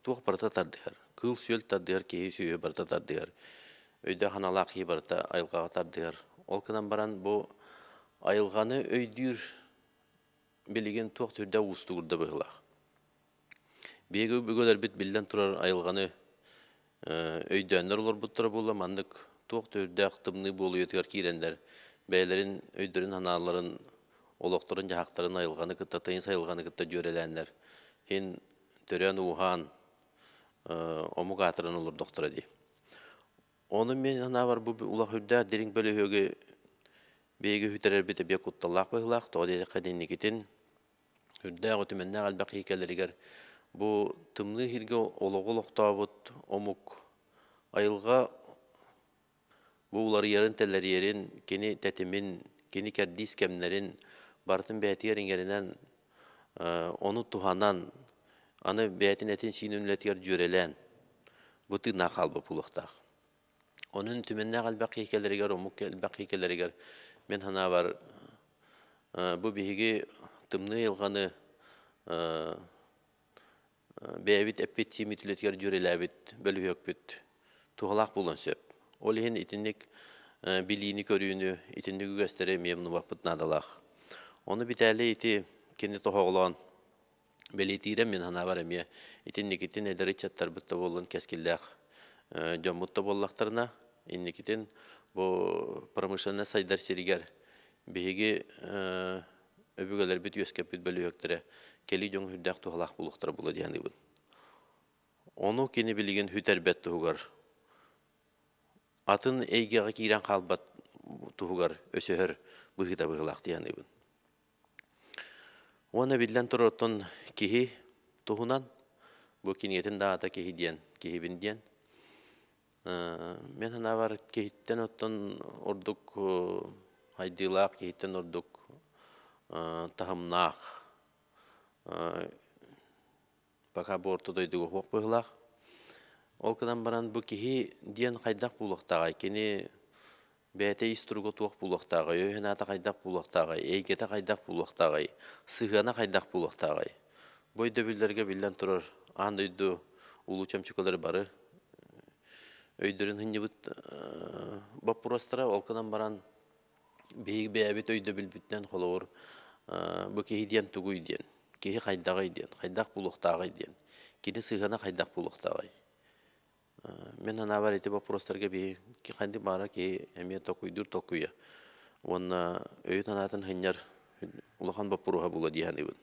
туох барыта тардыһар. Кыыл-сүөл тардыһар, киһи сүөһү барыта тардыһар. Өйдөөх санаалаах киһи барыта айылҕаҕа тардыһар. Ол гынан баран бу айылҕаны өйдүүр билигин туох түрдэ уустугурда быһыылаах. Биһиги өбүгэлэрбит биллэн турар айылҕаны өйдөөннөр олорбуттара буолла маннык туох да үрдээх тымныы буолуйатыгар киирэннэр бэйэлэрин өйдөрүн-санааларын, олохторун-дьаһахтарын айылҕаны кытта, тыйыс айылҕаны кытта дьүөрэлээннэр иһин төрөөн-ууһаан омук аатыран олордохторо дии. Ону мин санаабар бу улах үрдээх дириҥ бөлүһүөгү биһиги үтэрэрбит эбиэ кутталлаах быһыылаах. Тоҕо диэтэххэ инникитин үрдээх үтүмэннээх элбэх киһи кэлэригэр бу тымныы иһиргэ олоҕу олохтообут омук айылҕа бу уларыйарын-тэлэрийэрин, кини тэтимин, кини кэрдиис кэмнэрин барытын бэйэтигэр иҥэринэн, ону туһанан, аны бэйэтин этин-сиинин үлэтигэр дьүөрэлээн бу тыыннаах хаалбыт буолуохтаах. Онон үтүмэннээх элбэх киһи кэлэригэр, омук элбэх киһи кэлэригэр мин санаабар бу биһиги тымныы айылҕаны бэйэбит эппит-сииммит үлэтигэр дьүөрэлээбит бөлүһүөкпүт туһалаах буолуон сөп. Ол иһин итинник билиини-көрүүнү, итинник үгэстэри эмиэ умнубаппыт наадалаах. Ону Битээлий ити кини тоһоҕолоон бэлиэтиирэ мин санаабар эмиэ итинникитин эдэр ыччаттарбыт да буоллун кэскиллээх дьоммут да буоллахтарына инникитин бу промышленность сайдар сиригэр биһиги өбүгэлэрбит үөскэппит бөлүһүөктэрэ кэлии дьоҥ сүрдээх туһалаах буолуохтара буолуо дии саныыбын. Ону кини билигин сүтэрбэт туһугар атын эйгэҕэ киирэн хаалбат туһугар өсөһөр быһыыта быһыылаах дии саныыбын. Уонна биллэн турар оттон киһи туһунан бу кинигэтин да аата киһи диэн, киһибин диэн. Мин санаабар киһиттэн оттон ордук хайдыылаах, киһиттэн ордук таһымнаах пока бу орто дойдуга суох быһыылаах. Ол гынан баран бу киһи диэн хайдах буолуохтааҕай? Кини бэйэтэ ис туруга туох буолуохтааҕый? Өйө-санаата хайдах буолуохтааҕый? Эйгэтэ хайдах буолуохтааҕый? Сыһыана хайдах буолуохтааҕый? Бу өйдөбүллэргэ биллэн турар аан дойду улуу чөмчөкөлөрө бары өйдөрүн сынньыбыт боппуруостара. Ол гынан баран биһиги бэйэбит өйдөбүлбүтүнэн холобур бу киһи диэн тугуй диэн, киһи хайдаҕый диэн, хайдах буолуохтааҕый диэн, кини сыһыана хайдах буолуохтааҕый? Мин санаабар ити боппуруостарга биһи ханнык баҕарар киһи эмиэ толкуйдуур толкуйа уонна өйүн-санаатын сынньар улахан боппуруоһа буолуо дии саныыбын.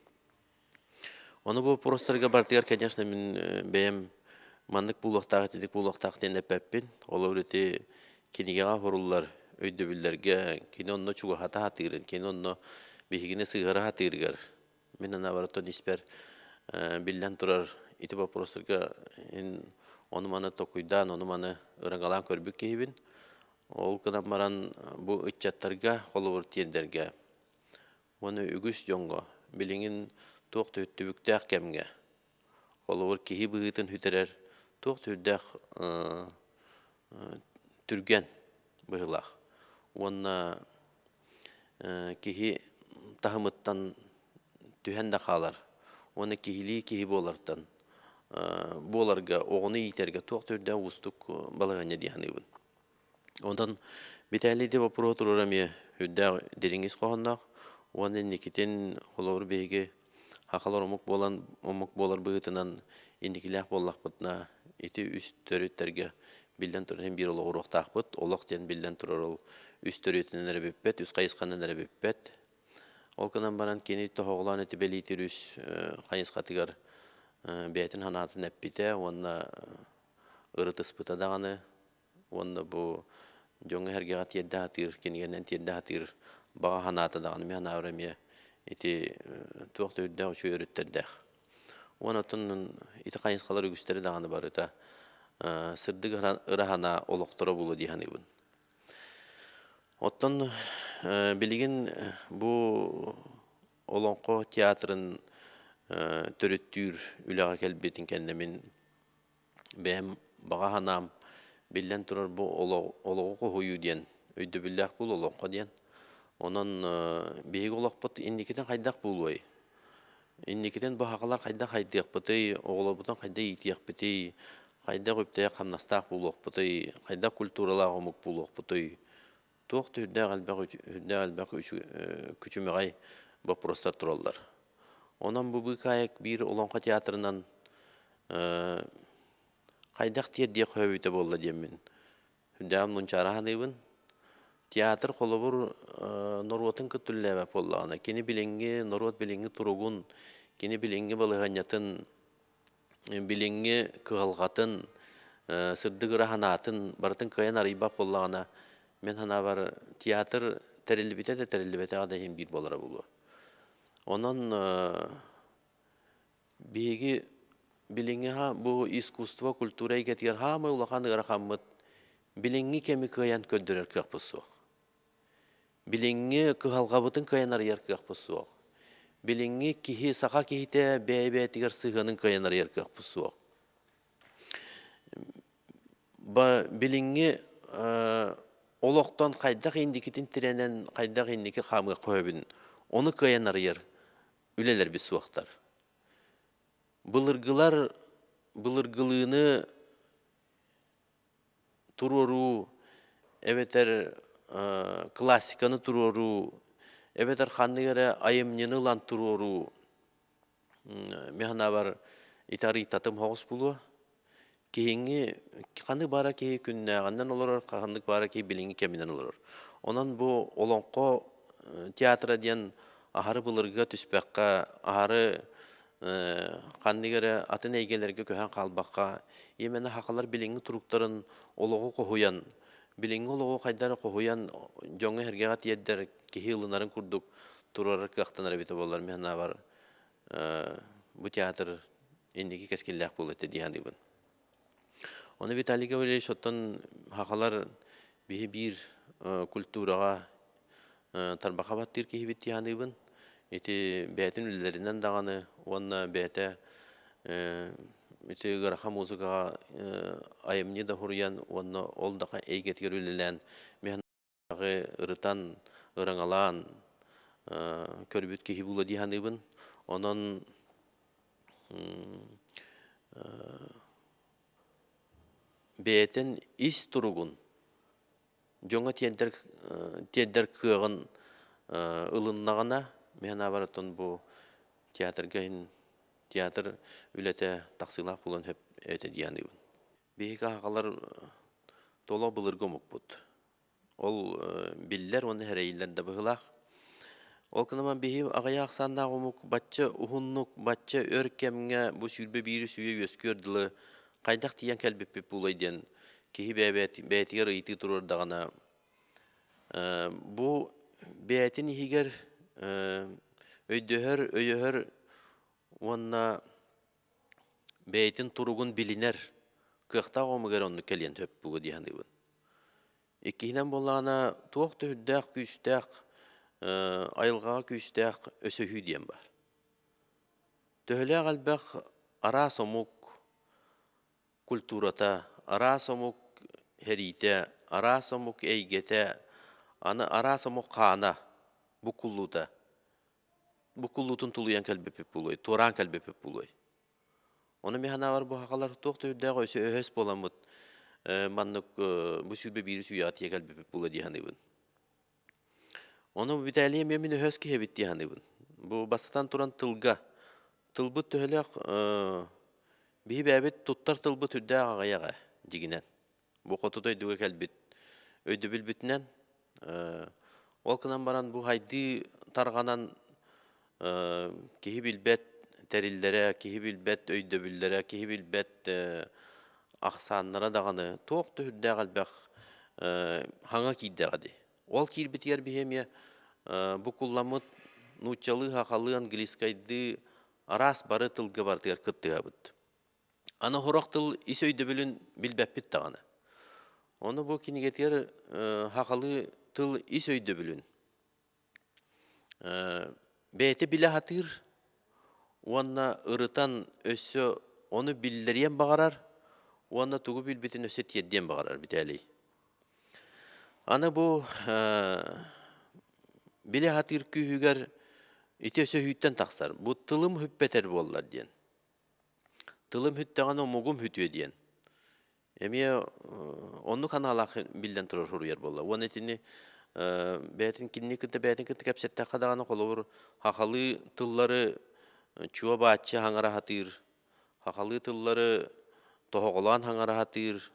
Ону бу боппуруостарга барытыгар, конечно, мин бэйэм маннык буолуохтаах, итинник буолуохтаах диэн эппэппин. Ол ити кинигэҕэ суруллар өйдөбүллэргэ кини онно чугаһата сатыырын, кини онно биһигини сыһыара сатыырыгар мин анаабар оттон испэр биллэн турар ити боппуруостарга ону-маны толкуйдаан, ону-маны ырыҥалаан көрбүт киһибин. Ол гынан баран бу ыччаттарга холобур тиэрдэргэ уонна үгүс дьоҥҥо билигин туох да түбүктээх кэмҥэ холобур киһи быһыытын сүтэрэр туох да сүрдээх түргэн быһыылаах уонна киһи таһымыттан түһэн да хаалар уонна киһилии киһи буолартан буоларга оҕону иитэргэ туох да үрдээх уустук балаһыанньа дии саныыбын. Онтон Виталий ити боппуруоһу туруора эмиэ үрдээх дириҥ ис хоһоонноох уонна инникитин холобур биһиги сахалар омук буолан омук буолар быһыытынан инникилээх буоллахпытына ити үс төрүттэргэ биллэн турар иһин биир олоҕуруохтаахпыт. Олох диэн биллэн турар ол үс төрүөтүнэн эрэ бүппэт, үс хайысханан эрэ бүппэт. Ол гынан баран кини тоһоҕолоон эти бэлиитир үс хайысхатыгар бэйэтин санаатын эппитэ уонна ырытыспыта даҕаны уонна бу дьоҥҥо-сэргэҕэ тиэрдэ сатыыр, кинигэнэн тиэрдэ сатыыр баҕа санаата даҕаны мин санаабар эмиэ ити туох да үрдээх үчүгэй өрүттэрдээх. Уонна оттон ити хайысхалар үгүстэрэ даҕаны барыта сырдык ыра санаа олохторо буолуо дии саныыбын. Оттон билигин бу Олоҥхо театрын төрүттүүр үлэҕэ кэлбитин кэннэ мин бэйэм баҕа санаам, биллэн турар, бу олоҕу хоһуйуу диэн өйдөбүллээх буол олоҥхо диэн. Онон биһиги олохпут инникитин хайдах буолуой? Инникитин бу сахалар хайдах хайдыахпытый, оҕолорбутун хайдах иитиэхпитий, хайдах үптээх-хамнастаах буолуохпутуй, хайдах культуралаах омук буолуохпутуй? Туох да үрдээх элбэх үрдээх элбэх күчүмэҕэй боппуруостар тураллар. Онон бу быыкаайык биир олоҥхо театрынан хайдах тиэрдиэх өбүтэ буолла диэммин үрдээҕин мунчаара саныыбын. Театр холобур норуотун кытта үлэлээбэт буоллаҕына, кини билиҥҥи норуот билиҥҥи туругун, кини билиҥҥи балаһыанньатын билиҥҥи кыһалҕатын, сырдык ыра санаатын барытын кыайан арыйбат буоллаҕына, мин санаабар, театр тэриллибитэ да тэриллибэтэҕэ да иһин биир буолара буолуо. Онон биһиги билиҥҥи бу искусство, культура эйгэтигэр хаамай улахан ыарахаммыт билиҥҥи кэми кыайан көрдөрөр кыахпыт суох. Билиҥҥи кыһалҕабытын кыайан арыйар кыахпыт суох. Билиҥҥи киһи, саха киһитэ бэйэ-бэйэтигэр сыһыанын кыайан арыйар кыахпыт суох. Билиҥҥи олохтон хайдах инникитин тирэнэн, хайдах инники хаамыахха сөбүн, ону кыайан арыйар үлэлэрбит суохтар. Былыргылар былыргылыыны туруоруу эбэтэр классиканы туруоруу эбэтэр ханнык эрэ айымньыны ылан туруоруу мин санаабар ити арыйтатым соҕус буолуо. Киһиҥҥи ханнык баара киһи күннээҕинэн олорор, ханнык баара киһи билиҥҥи кэминэн олорор. Онон бу олоҥхо театра диэн аһары былыргыга түспэххэ, аһары ханнык эрэ атын эйгэлэргэ көһөн хаалбакка, именно сахалар билиҥҥи туруктарын олоҕу хоһуйан, билиҥҥи олоҕу хайдах эрэ хоһуйан дьоҥҥо-сэргэҕэ тиэрдэр киһи ылынарын курдук туруорар кыахтанар эбитэ буоллар, мин санаабар, бу театр инники кэскиллээх буолуо этэ дии саныыбын. Ону Виталий Гаврильевич оттон сахалар биһи биир культураҕа тарбаха баттыыр киһибит дии саныыбын. Ити бэйэтин үлэлэринэн даҕаны уонна бэйэтэ ити ыарахан музыкаҕа айымньы да суруйан уонна ол да эйгэтигэр үлэлээн ырытан, ыраҥалаан көрбүт киһи буолуо дии саныыбын. Онон бэйэтин ис туругун дьоҥҥо тиэрдэр тиэрдэр кыаҕын ылыннаҕына, мин санаабар, оттон бу театрга иһин театр үлэтэ тахсыылаах буолуон сөп этэ дии саныыбын. Биһиги аҕалар толо былыргы омукпут. Ол биллэр уонна эрэйиллэр да быһыылаах. Ол гынан биһи аҕыйах ахсааннаах омук бачча уһуннук, бачча өр кэмҥэ бу 21 сүүйэ үөскүөр дылы хайдах тиийэн кэлбиппит буолуой диэн киһи бэйэтигэр ыйытыы туруордаҕына, бу бэйэтин иһигэр өйдөһөр, өйөһөр уонна бэйэтин туругун билинэр кыахтаах омук эрэ оннук кэлиэн сөп буолуо дии саныыбын. Иккиһинэн буоллаҕына, туох да үрдээх күүстээх, айылҕаҕа күүстээх өсөһүү диэн баар. Төһөлөөх элбэх араас омук культурата, араас омук сэриитэ, араас омук эйгэтэ, аны араас омук хаана буккуллуута буккуллуутун тулуйан кэлбиппит буолуой, туораан кэлбиппит буолуой. Ону мин санаабар бу сахалар туох да үрдээх өсө өһөс буоламмыт маннык бу 21 үйэҕэ тиийэ кэлбиппит буолуо дии саныыбын. Ону Виталий эмиэ мин өһөс киһи эбит дии саныыбын. Бу бастатан туран тылга. Тылбыт төһөлөөх биһи бэйэбит туттар тылбыт үрдээх аҕыйах ээ дьигинэн. Бу хоту дойдуга кэлбит өйдөбүлбүтүнэн. Ол гынан баран бу хайдыы тарҕанан киһи билбэт тэриллэрэ, киһи билбэт өйдөбүллэрэ, киһи билбэт ахсааннара даҕаны туох да сүрдээх элбэх хаҥа киирдэҕэ дии. Ол киирбитигэр биһи эмиэ букулламмыт нууччалыы, сахалыы, английскайдыы араас бары тылга барытыгар кыттыһабыт. Аны сорох тыл ис өйдөбүлүн билбэппит даҕаны. Ону бу кинигэтигэр сахалыы тыл ис өйдөбүлүн бэйэтэ билэ сатыыр уонна ырытан өссө ону биллэриэн баҕарар уонна тугу билбитин өссө тиэрдиэн баҕарар Виталий. Аны бу билэ сатыыр күүһүгэр ити өссө өһүүттэн тахсар. Бу тылым хүппэтэр буоллар диэн. Тылым хүттэҕинэ омугум хүтүө диэн. Эмиэ оннук аналаах биллэн турар суруйар буолла. Уонна итини бэйэтин кинини кытта бэйэтин кытта кэпсэттэххэ даҕаны холобур хахалыы тыллары чуо бааччы хаҥара сатыыр, хахалыы тыллары тоһоҕолоон хаҥара сатыыр,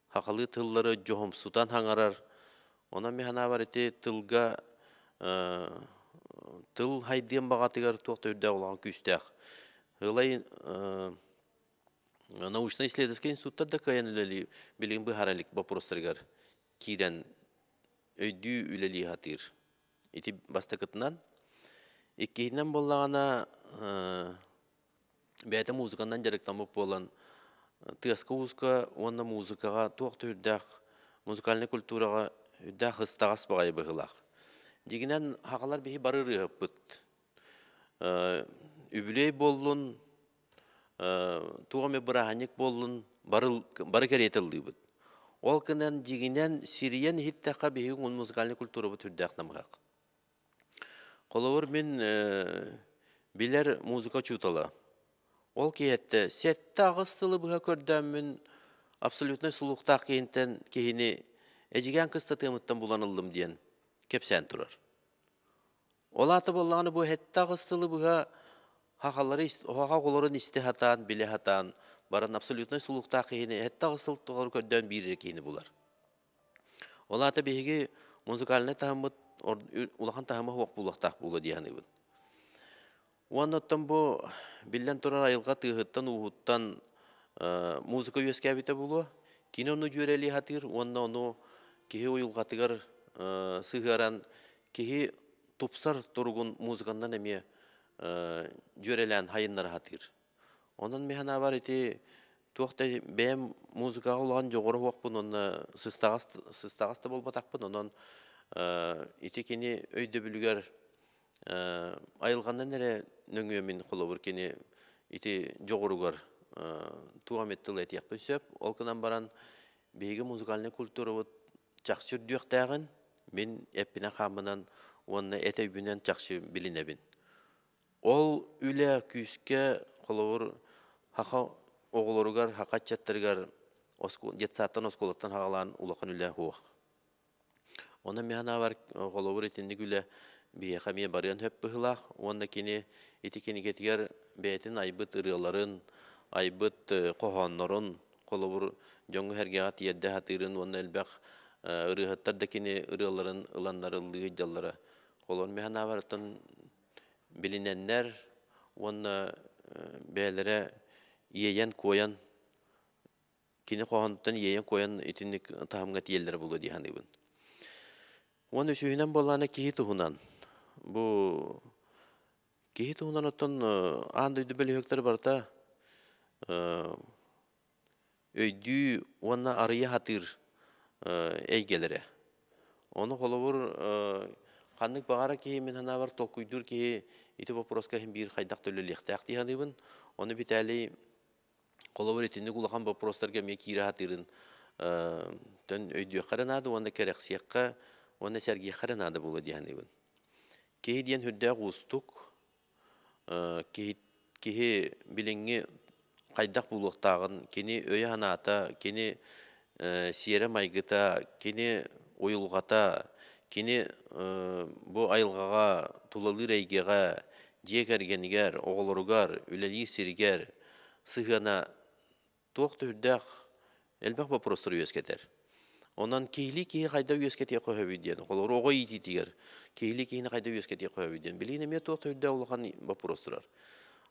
хахалыы тыллары дьоһумсутан хаҥарар. Онон мин санаабар ити тылга тыл хайдыан баҕатыгар туох да үрдээх улахан күүстээх. Ылай научно-исследовательскай институттар да кыайан үлэлии билигин быһаара илик боппуруостарыгар киирэн өйдүү үлэлии сатыыр. Ити бастакытынан. Иккиһинэн буоллаҕына бэйэтэ музыканан дьарыктаммыт буолан тыаска-ууска уонна музыкаҕа туох да үрдээх музыкальнай культураҕа үрдээх ыстаҕас баҕайы быһыылаах. Дьиҥинэн сахалар биһи бары ырыаһыппыт. Үбүлүөй буоллун, туох эмэ бырааһынньык буоллун бары, бары кэриэтэ ыллыыбыт. Ол гынан дьиҥинэн сирийэн иһиттэххэ биһиги музыкальнай культурабыт үрдээх намыһах. Холобур, мин билэр музыка учуутала. Ол киһиэттэ 7-8 сылы быһа көрдөөммүн абсолютнай сулуктаах киһинтэн киһини Эдьигээн кыстатыамыттан булан ыллым диэн кэпсээн турар. Ол аата буоллаҕына бу 7-8 сылы быһа хахалары хоха оҕолорун истэ сатаан, билэ сатаан баран абсолютнай сулуктаах киһини 7-8 сыл тухары көрдөөн биир эрэ киһини булар. Ол аата биһиги музыкальнай таһыммыт улахан таһыма суох буолуохтаах буолуо дии саныыбын. Уонна оттон бу биллэн турар айылҕа тыаһыттан-ууһуттан музыка үөскээбитэ буолуо. Кини ону дьүөрэлии сатыыр уонна ону киһи уйулҕатыгар сыһыаран киһи тупсар туругун музыканнан эмиэ дьүөрэлээн хайыннара сатыыр. Онон мин санаабар ити туох да бэйэм музыкаҕа улахан дьоҕура суохпун уонна сыстаҕас сыстаҕас да буолбатахпын онон ити кини өйдөбүлүгэр айылҕанан эрэ нөҥүө мин холобур кини ити дьоҕуругар туох эмит тыл этиэхпин сөп. Ол гынан баран биһиги музыкальнай культурабыт чахчы үрдүөхтээҕин мин эппинэн-хааммынан уонна эт өйбүнэн чахчы билинэбин. Ол үлэ күүскэ холобур саха оҕолоругар, саха ыччаттарыгар детсадтан, оскуолаттан саҕалаан улахан үлэ суох. Онон мин санаабар холобур итинник үлэ биһиэхэ эмиэ барыан сөп быһыылаах уонна кини ити кинигэтигэр бэйэтин айбыт ырыаларын, айбыт хоһооннорун холобур дьоҥҥо-сэргэҕэ тиэрдэ сатыырын уонна элбэх ырыаһыттар да кини ырыаларын ыланнар ыллыы сылдьаллара. Холобур мин санаабар оттон билинэннэр уонна бэйэлэрэ иэйэн-куойан кини хоһоонуттан иэйэн-куойан итинник таһымҥа тиийэллэрэ буолуо дии саныыбын. Уонна үсүһүнэн буоллаҕына киһи туһунан. Бу киһи туһунан оттон аан дойду бөлүһүөктэрэ барыта өйдүү уонна арыйа сатыыр эйгэлэрэ. Ону холобур ханнык баҕара киһи мин санаабар толкуйдуур киһи ити боппуруоска иһин биир хайдах да үлэлиэхтээх дии саныыбын. Ону Виталий холобур итинник улахан боппуруостарга эмиэ киирэ сатыырын төн өйдүөххэ эрэ наада уонна кэрэхсиэххэ уонна сэргиэххэ эрэ наада буолуо дии саныыбын. Киһи диэн сүрдээх уустук киһи киһи билиҥҥи хайдах буолуохтааҕын, кини өйө-санаата, кини сиэрэ-майгыта, кини уйулҕата, кини бу айылҕаҕа, тулалыыр эйгэҕэ, дьиэ кэргэнигэр, оҕолоругар, үлэлиир сиригэр сыһыана туох да үрдээх элбэх боппуруостары үөскэтэр. Онон киһилии киһи хайда үөскэтиэххэ сөбүй диэн, холобур, оҕо иитиитигэр киһилии киһини хайда үөскэтиэххэ сөбүй диэн, билигин эмиэ туох да үрдээх улахан боппуруос турар.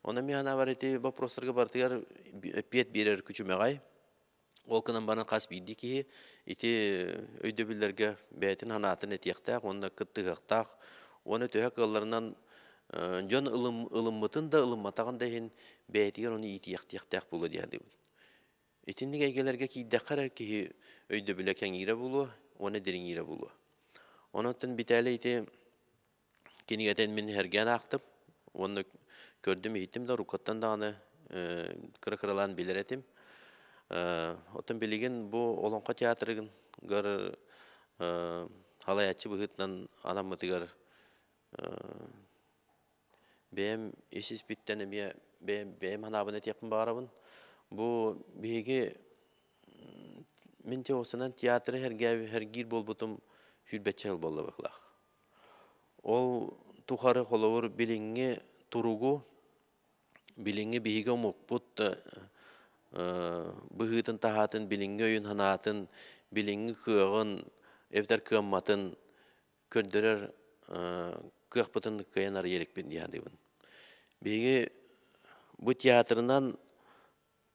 Онон мин санаабар ити боппуруостарга барытыгар эппиэт биэрэр күчүмэҕэй. Ол гынан баран хас биирдии киһи ити өйдөбүллэргэ бэйэтин санаатын этиэхтээх уонна кыттыһыахтаах уонна төһө кыалларынан дьон ылыммытын да ылымматаҕын да иһин бэйэтигэр ону иитиэхтиэхтээх буолуо дии саныыбын. Итинник эйгэлэргэ киирдэххэ эрэ киһи өйдөбүлэ кэҥиирэ буолуо уонна дириҥиирэ буолуо. Онон Битээлий ити кинигэтин мин сэргээн аахтым уонна көрдүм-иһиттим да уруккуттан даҕаны кыра-кыралаан билэр этим. Оттон билигин бу Олоҥхо театрыгар салайааччы быһыытынан анаммытыгар бэйэм ис-испиттэн эмиэ бэйэм бэйэм санаабын этиэхпин баҕарабын. Бу биһиги мин уопсайынан театры сэргиир буолбутум сүүрбэччэ сыл буолла быһыылаах. Ол тухары холобур билиҥҥи туругу, билиҥҥи биһиги омукпут быһыытын-таһаатын, билиҥҥи өйүн-санаатын, билиҥҥи кыаҕын эбэтэр кыамматын көрдөрөр кыахпытын кыайан арыйа иликпит дии саныыбын. Биһиги бу театрынан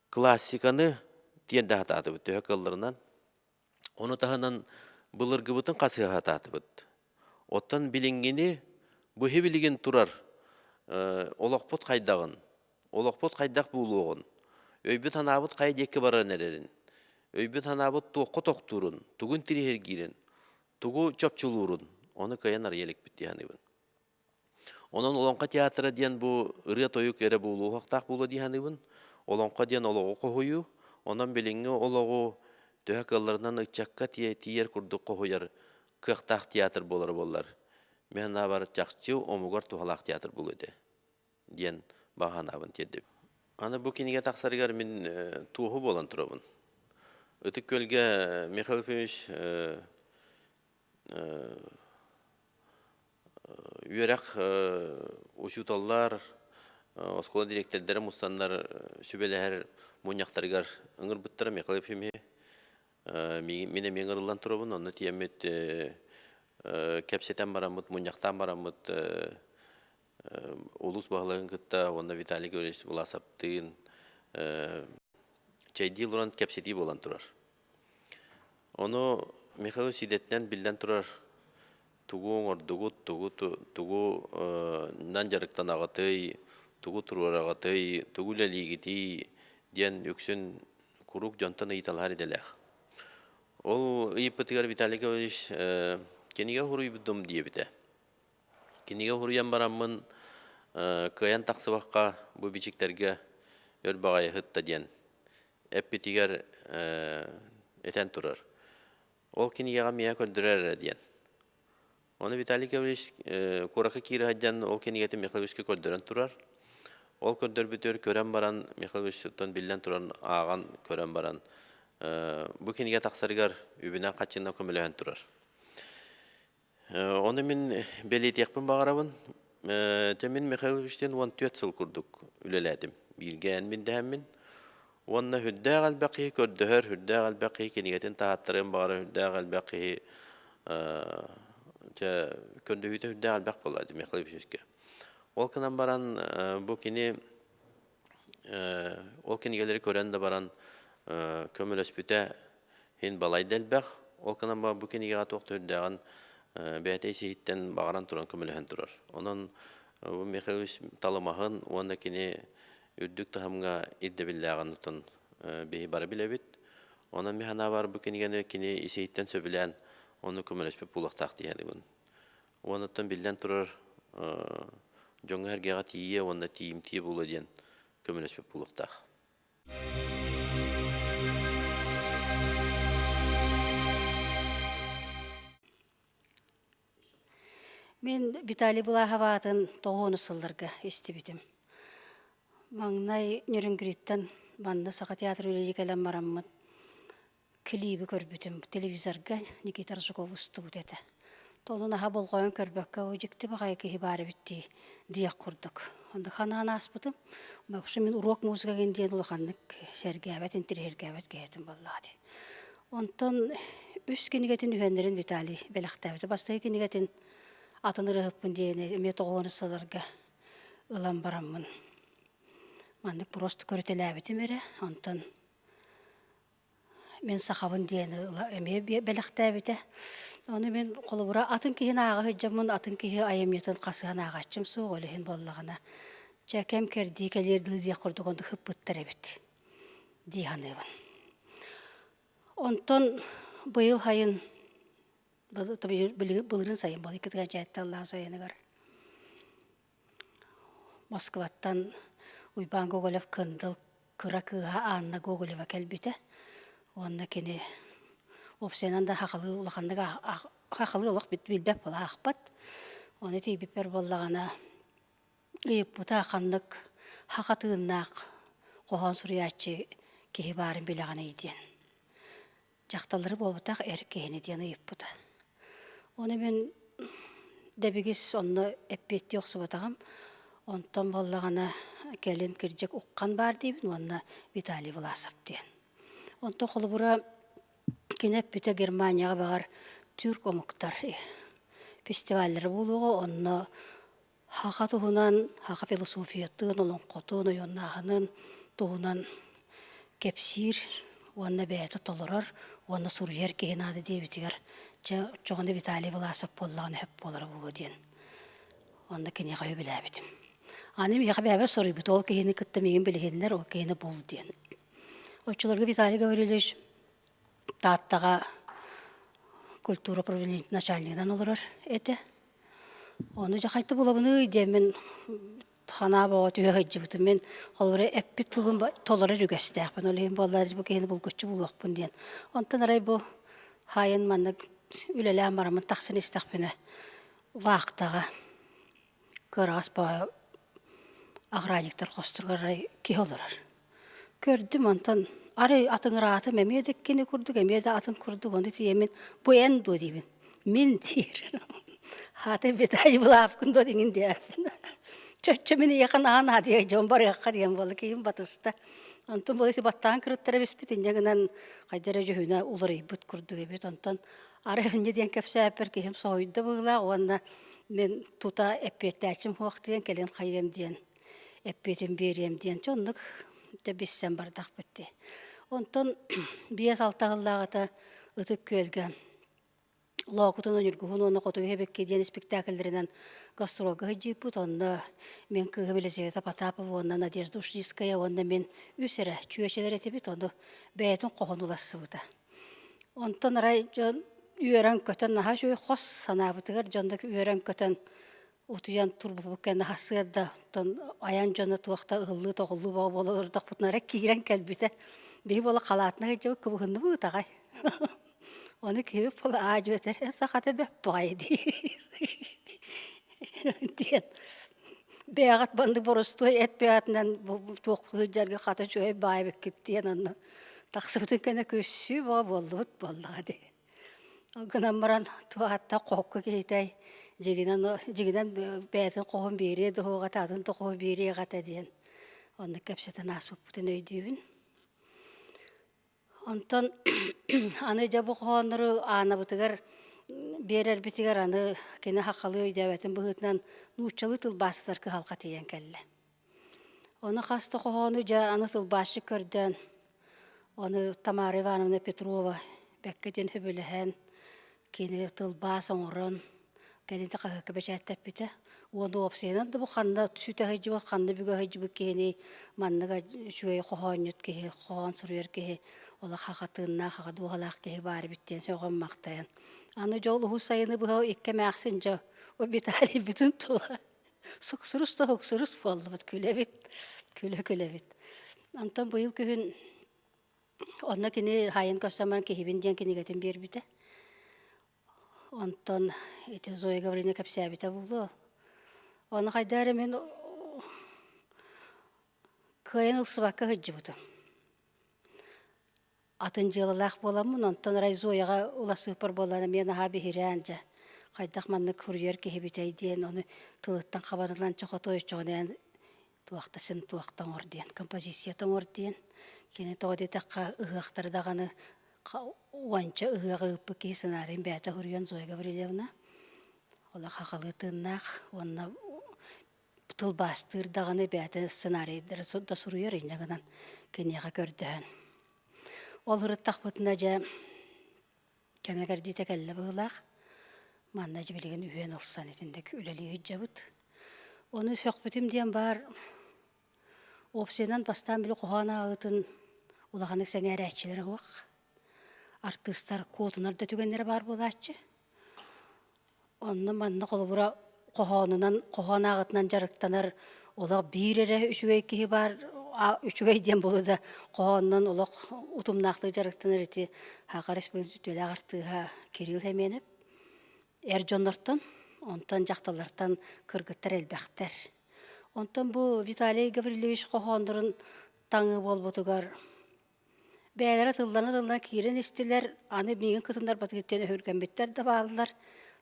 классиканы тиэрдэ сатаатыбыт төһө кыалларынан. Ону таһынан былыргыбытын хасыһа сатаатыбыт. Оттон билиҥҥини бу билигин турар олохпут хайдаҕын, олохпут хайдах буолуоҕун, өйбүт-санаабыт хайа диэки баран эрэрин, өйбүт-санаабыт туохха тохтуурун, тугун тириһиргиирин, тугу чопчулуурун ону кыайан арыйа иликпит дии саныыбын. Онон Олоҥхо театра диэн бу ырыа-тойук эрэ буолуохтаах буолуо дии саныыбын. Олоҥхо диэн олоҕу хоһуйуу. Онон билиҥҥи олоҕу төһө кыалларынан ыччакка тиийэр курдук хоһуйар кыахтаах театр буолара буоллар, мин санаабар, чахчы омугар туһалаах театр буолуо этэ диэн баҕа санаабын тиэрдэбин. Аны бу кинигэ тахсарыгар мин туоһу буолан турабын. Ытык Күөлгэ Михаил Ефимович Үөрэх учууталлар, оскуола дириэктэрдэрэ мустаннар сүбэлэһэр мунньахтарыгар ыҥырбыттара Михаил Ефимовиһы. Мин эмиэ ыҥырыллан турабын, онно тиийэммит кэпсэтэн бараммыт, мунньахтаан бараммыт улуус баһылыгын кытта уонна Виталий Григорьевич Власовтыын чэйдии олорон кэпсэтии буолан турар. Ону Михаил Сидэтинэн биллэн турар тугу оҥордугут, тугу тугу нан дьарыктанаҕытый, тугу туруораҕытый, тугу үлэлиигитий диэн үксүн куруук дьонтон ыйыталаһар идэлээх. Ол ыйыппытыгар Виталий Гаврильевич кинигэ суруйбутум диэбитэ. Кинигэ суруйан бараммын кыайан тахсыбакка бу бичиктэргэ өр баҕайы сытта диэн эппитигэр этэн турар. Ол кинигэҕэ миэхэ көрдөрөр эрэ диэн. Ону Виталий Гаврильевич куоракка киирэ сылдьан ол кинигэтин Михайловичка көрдөрөн турар. Ол көрдөрбүтүгэр көрөн баран Михайловичтан биллэн туран ааҕан көрөн баран бу кинигэ тахсарыгар үбүнэн-хаччынан көмөлөһөн турар. Ону мин бэлиэтиэхпин баҕарабын. Дьэ мин Михаил Ильичтиин 14 сыл курдук үлэлээтим. Бииргэ эн дэһэммин. Уонна сүрдээх элбэх киһи көрдөһөр, сүрдээх элбэх киһи кинигэтин таһааттарыан баҕарар, сүрдээх элбэх киһи дьэ көрдөһүүтэ сүрдээх элбэх буолла Михаил Ильичкэ. Ол гынан баран бу кини Ол кинигэлэри көрөн да баран көмөлөспүтэ иһин балай да элбэх. Ол гынан баран бу кинигэҕэ туох да үрдээҕин бэйэтэ ис-иһиттэн баҕаран туран көмөлөһөн турар. Онон бу Михайлович талымаһын уонна кини үрдүк таһымҥа ирдэбиллээҕин оттон биһи бары билэбит. Онон мин санаабар бу кинигэни кини ис-иһиттэн сөбүлээн ону көмөлөспүт буолуохтаах дии саныыбын. Уонуттан биллэн турар, дьоҥҥо-сэргэҕэ тиийиэ уонна тиийимтиэ буолуо диэн көмөлөспүт буолуохтаах. Мин Виталий Булахов аатын тоҕуону сылларга истибитим. Маҥнай Нерюнгриттэн манна Саха театр үлэлии кэлэн бараммыт клиби көрбүтүм телевизорга Никита Ржаков устубут этэ. Онон аһа болҕойон көрбөккө, о дьикти баҕайы киһи баар эбит дии диэх курдук. Онно ханаан ааспытым. Вообще мин урок музыка диэн улаханнык сэргээбэт, интириэһиргээбэт киһи этим буоллаҕа дии. Онтон Үс кинигэтин үһүөннэрин Виталий бэлэхтээбитэ. Бастакы кинигэтин атын ырыаһыппын диэни эмиэ тоҕуону сыларга ылан бараммын маннык просто көрүтэлээбитим эрэ. Онтон мин сахабын диэн эмиэ бэлэхтээбитэ. Ону мин холобура атын киһини ааҕа сылдьаммын атын киһи айымньытын хасыһан ааҕааччым суох, ол иһин буоллаҕына чэ кэм кэрдии кэлиэр дылы диэх курдук оннук ыппыттар эбит дии саныыбын. Онтон быйыл сайын былырыын сайын буолла иккитигэр дьээттэ сайыныгар Москваттан Уйбаан Гоголев Кындыл кыра кыыһа Анна Гоголева кэлбитэ уонна кини уопсайынан да сахалыы улаханнык сахалыы олох билбэт буола аахпат. Ону тиийбиппэр буоллаҕына ыйыппыта ханнык саха тыыннаах хоһоон суруйааччы киһи баарын билэҕиний диэн. Дьахталлары буолбатах эр киһини диэн ыйыппыта. Ону мин дэбигис онно эппиэттии охсубатаҕым. Онтон буоллаҕына кэлин кырдьык Уххан баар диибин уонна Виталий Власов диэн. Онтон холобура кини эппитэ Германияҕа баҕар тюрк омуктар фестиваллара буолуоҕа онно Саха туһунан, саха философиятын, олоҥхотун, ойууннааһынын туһунан кэпсиир уонна бэйэтэ толорор уонна суруйар киһи наада диэбитигэр, чэ, оччоҕуна Виталий Власов буоллаҕына сөп буолара буолуо диэн онно киниэхэ үбүлээбитим. Аны миэхэ бэйэбэр суруйбут, ол киһини кытта миигин билиһиннэр, ол киһини бул диэн. Оччолорго Виталий Гаврильевич Тааттаҕа культура управлениетын начальнигынан олорор этэ. Ону дьэ хайта булабыный диэммин санаа бөҕө түһэ сылдьыбытым. Мин холобура эппит тылбын толорор үгэстээхпин. Ол иһин буоллар бу киһини булгуччу булуохпун диэн. Онтон арай бу хаайын маннык үлэлээн бараммын тахсан истэхпинэ вахтаҕа кыараҕас баҕайы охранниктар хосторугар арай киһи олорор. Көрдүм онтон арай атыҥыраатым эмиэ да кини курдук, эмиэ да атын курдук ону тиийэммин бу эн дуо диибин. Мин диир. Хаата Виталий Булавкин дуо диҥин диэппин. Чөччө мин ийэхэ наһаа наадыйа дьон барыахха диэн буолла киһим батыста. Онтон буолла баттаан кырыттара биспит инньэ гынан хайда эрэ дьүһүнэ уларыйбыт курдук эбит. Онтон арай инньэ диэн кэпсээппэр киһим соһуйда быһыылаах уонна мин тута эппиэттээччим суох диэн кэлин хайыам диэн эппиэтин биэриэм диэн чэ оннук дьэ билсэн бардахпыт дии. Онтон 5-6 сыллааҕыта Ытык Күөлгэ Лоокутун Ньургуһун уонна Хотугу Эбэкки диэн испиктээкиллэринэн гастролга сылдьыыппыт. Онно мин кыыһым Елизавета Потапова уонна Надежда Ушницкая уонна мин үс эрэ чүөчэлэр этибит. Ону бэйэтин хоһун уларсыбыта. Онтон арай дьон үөрэн-көтөн наһаа үчүгэй хос санаабытыгар дьон да үөрэн-көтөн утуйан турбуппут кэннэ сарсыарда оттон айан дьоно туох да ыһыллыы-тоҕуллуу бөҕө буола олордохпутуна эрэ киирэн кэлбитэ. Биһи буола халаатына сылдьабыт кыбыһынныбыт ытаҕай. Ону киһибит буола аа-дьуо этэр, «Э, сахата бөп баҕайы» дии диэн. Бэйэҕит маннык боростуой эт бэйэтинэн туох сылдьарга хата үчүгэй баай эбиккит диэн онно тахсыбытын кэннэ күссүү бөҕө буоллубут буоллаҕа дии. Ол гынан баран туохаттан хоһукка киһитэй дьигинэн дьигинэн бэйэтин хоһун биэриэ да суоҕа атын да хоһу биэриэх этэ диэн оннук кэпсэтэн ааспыппытын өйдүүбүн. Онтон аны дьэ бу хоһооннору Аанабытыгар биэрэрбитигэр аны кини сахалыы өйдөөбөтүн быһыытынан нууччалыы тылбаастатар кыһалҕа тиийэн кэллэ. Ону хас да хоһоону дьэ аны тылбаасчыт көрдөөн, ону Тамара Ивановна Петрова бэккэ диэн сөбүлэһэн, кини тылбаас оҥорон, кэлин хаһыакка бэчээттэппитэ. Уонна уопсайынан да бу ханна сүтэ сылдьыбыт, ханна бүгэ сылдьыбыт киһини маннык үчүгэй хоһоонньут киһи, хоһоон суруйар киһи олох хаха тыыннаах, хаха дууһалаах киһи баар эбит диэн сөҕөн-махтайан. Аны дьол уһун сайыны быһа икки эмээхсин дьэ Виталий бүтүн тула суксурус да суксурус буоллубут, күлэбит, күлэ-күлэбит. Онтон быйыл күһүн онно кини хайын көрсөн баран киһибин диэн кинигэтин биэрбитэ. Онтон ити Зоя Гавриловна кэпсээбитэ буолуо. Ону хайдах эрэ мин кыайан ылсыбакка сылдьыбытым. Атын дьыалалаах буоламмын, онтон арай Зояҕа уласыыппар буолан эмиэ наһаа биһирээн дьэ хайдах маннык суруйар киһибитэй диэн ону тылыттан хабарыллан чэ хотуой оччоҕуна туохта син туохта оҥор диэн композицията оҥор диэн кини тоҕо диэтэххэ ыһыахтары даҕаны. Уонча ыһыаҕы ыыппыт киһи сценарийын бэйэтэ суруйан Зоя Гаврильевна олох хахалыы тыыннаах уонна тылбаастыыр даҕаны бэйэтэ сценарийдары да суруйар инньэ гынан киниэхэ көрдөһөн. Ол ырыттахпытына дьэ кэмэ кэрдиитэ кэллэ быһыылаах. Манна дьэ билигин үһүөн ылсан итинник үлэлии сылдьабыт. Ону сөхпүтүм диэн баар Уопсайынан бастаан били хоһоон ааҕыытын улаханнык сэҥээрээччилэрэ суох. Артыыстар куотунар да түгэннэрэ баар буолааччы. Онно манна холобура хоһоонунан хоһоон ааҕытынан дьарыктанар олох биир эрэ үчүгэй киһи баар үчүгэй диэн буолуо да хоһоонунан олох утумнаахтык дьарыктанар ити Саха Республикатын үтүөлээх артыыһа Кирилл Хэмиэнэп эр дьоннортон, онтон дьахталлартан кыргыттар элбэхтэр. Онтон бу Виталий Гаврильевич хоһооннорун таҥыы буолбутугар бэйэлэрэ тыллана-тыллана киирэн истилэр, аны миигин кытыннарбатыгыттан өһүргэммиттэр да бааллар,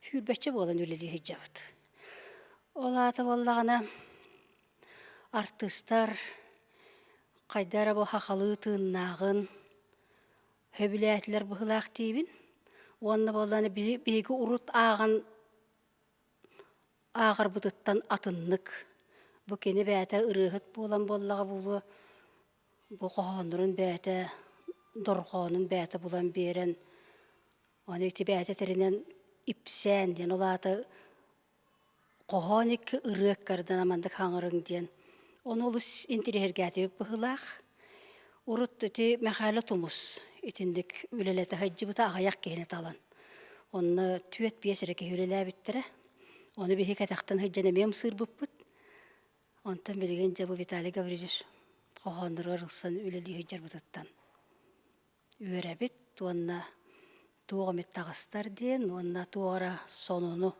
сүүрбэччэ буолан үлэлии сылдьабыт. Ол аата буоллаҕына артыыстар хайда эрэ бу хахалыы тыыннааҕын сөбүлээтилэр быһыылаах диибин. Уонна буоллаҕына биһиги урут ааҕан ааҕарбытыттан атыннык. Бу кини бэйэтэ ырыаһыт буолан буоллаҕа буолуо, бу хоһооннорун бэйэтэ дорҕоонун бэйэтэ булан биэрэн, ону ити бэйэтэ этэринэн ипсээн диэн, ол аата хоһоон икки ырыа ыккардынан маннык хаҥырыҥ диэн. Ону олус интириэһиргээтибит быһыылаах. Урут ити Мэхээлэ Тумус итинник үлэлэтэ сылдьыбыта аҕыйах киһини талан. Онно түөрт-биэс эрэ киһи үлэлээбиттэрэ. Ону биһи кэтэхтэн сылдьан эмиэ ымсыырбыппыт. Онтон билигин дьэ бу Виталий Гаврильевич хоһоонноругар ылсан үлэлии сылдьарбытыттан үөрэбит уонна туох эмит таҕыстар диэн уонна туох эрэ сонуну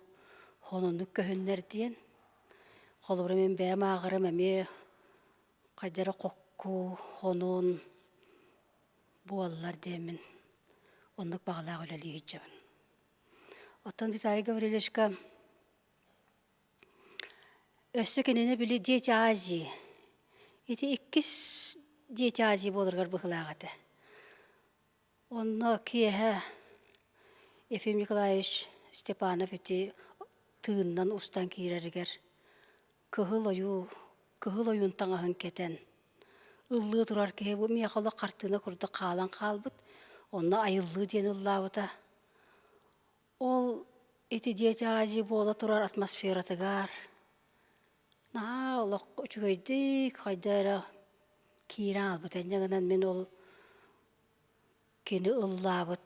сонуннук көһүннэр диэн. Холобура мин бэйэм ааҕарым эмиэ хайда эрэ хокку, хонун буоллар диэммин оннук баҕалаах үлэлии сылдьабын. Оттон Виталий Гаврильевичка өссө кинини били Дети Азии ити иккис Дети Азии буоларыгар быһыылаах этэ. Онно киэһэ Ефим Николаевич Степанов ити тыынынан устан киирэригэр кыһыл ойуу кыһыл ойуун таҥаһын кэтэн ыллыы турар киһи бу миэхэ олох хартыына курдук хаалан хаалбыт. Онно айыллыы диэн ыллаабыта. Ол ити Дети Азии буола турар атмосфератыгар наһаа олох үчүгэйдик хайда эрэ киирэн хаалбыта. Инньэ гынан мин ол кини ыллаабыт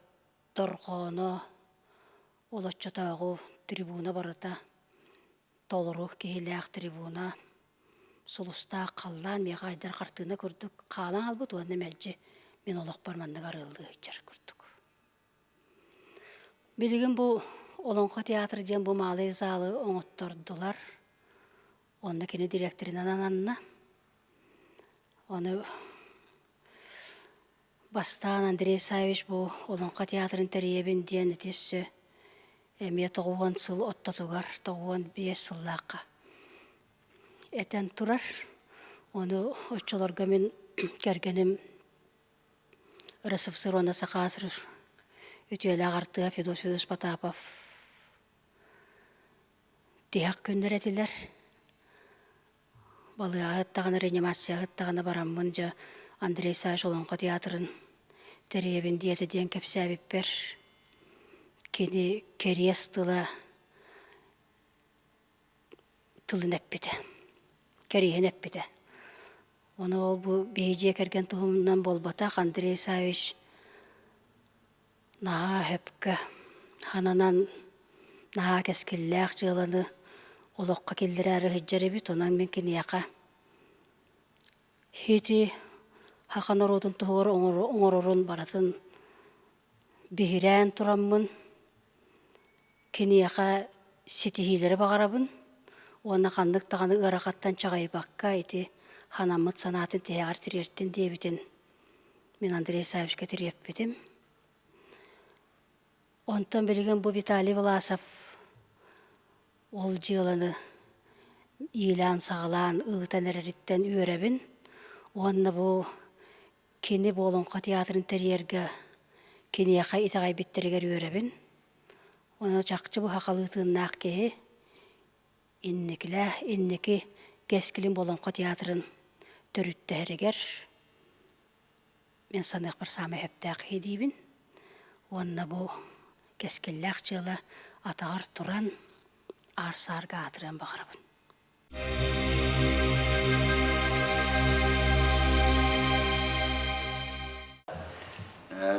дорҕооно ол оччотооҕу трибуна барыта толору киһилээх трибуна, сулустаах халлаан миэхэ айдар хартыына курдук хаалан хаалбыт уонна мэлдьи мин олохпор маннык арыаллыы сылдьар курдук. Билигин бу Олоҥхо театр диэн бу маалай залы оҥоттордулар. Онно кини дириэктэринэн ананна. Ону Бастаан Андрей Саввич бу Олоҥхо театрын тэрийэбин диэн ити өссө эмиэ 90 сыл ортотугар, 95 сыллаахха этэн турар. Ону оччолорго мин кэргэним РСФСР уонна Саха ССР үтүөлээх артыыһа Федот Федорович Потапов тиһэх күннэр этилэр. Балыыһаҕа даҕаны, реанимацияҕа даҕаны бараммын дьэ Андрей Савич Олоҥхо театрын тэрийэбин диэтэ диэн кэпсээбиппэр кини кэриэс тыла тылын эппитэ, кэриэһин эппитэ. Ону ол бу биһи дьиэ кэргэн туһунан буолбатах Андрей Савич Наһаа сөпкө хананан наһаа кэскиллээх дьыаланы олоххо киллэрээри сылдьар эбит, онон мин киниэхэ ити саха норуотун туһугар оҥорорун барытын биһирээн тураммын киниэхэ ситиһиилэри баҕарабын уонна ханнык даҕаны ыарахаттан чаҕыйбакка ити ханаммыт санаатын тиһэҕэр тириэртин диэбитин Мин Андрей Савичка тириэппитим. Онтон билигин бу Виталий Власов ол дьыаланы иилээн-саҕалаан ыытан эрэриттэн үөрэбин. Уонна бу кини бу Олоҥхо театрын тэрийэргэ Киниэхэ итэҕэйбиттэригэр үөрэбин. Уонна чахчы бу сахалыы тыыннаах киһи инникилээх инники кэскилин Болоҥхо театрын төрүттэһэригэр мин саныахпар саамай сөптөөх киһи диибин. Уонна бу кэскиллээх дьыала атаҕар туран аар-саарга аатырыан баҕарабын.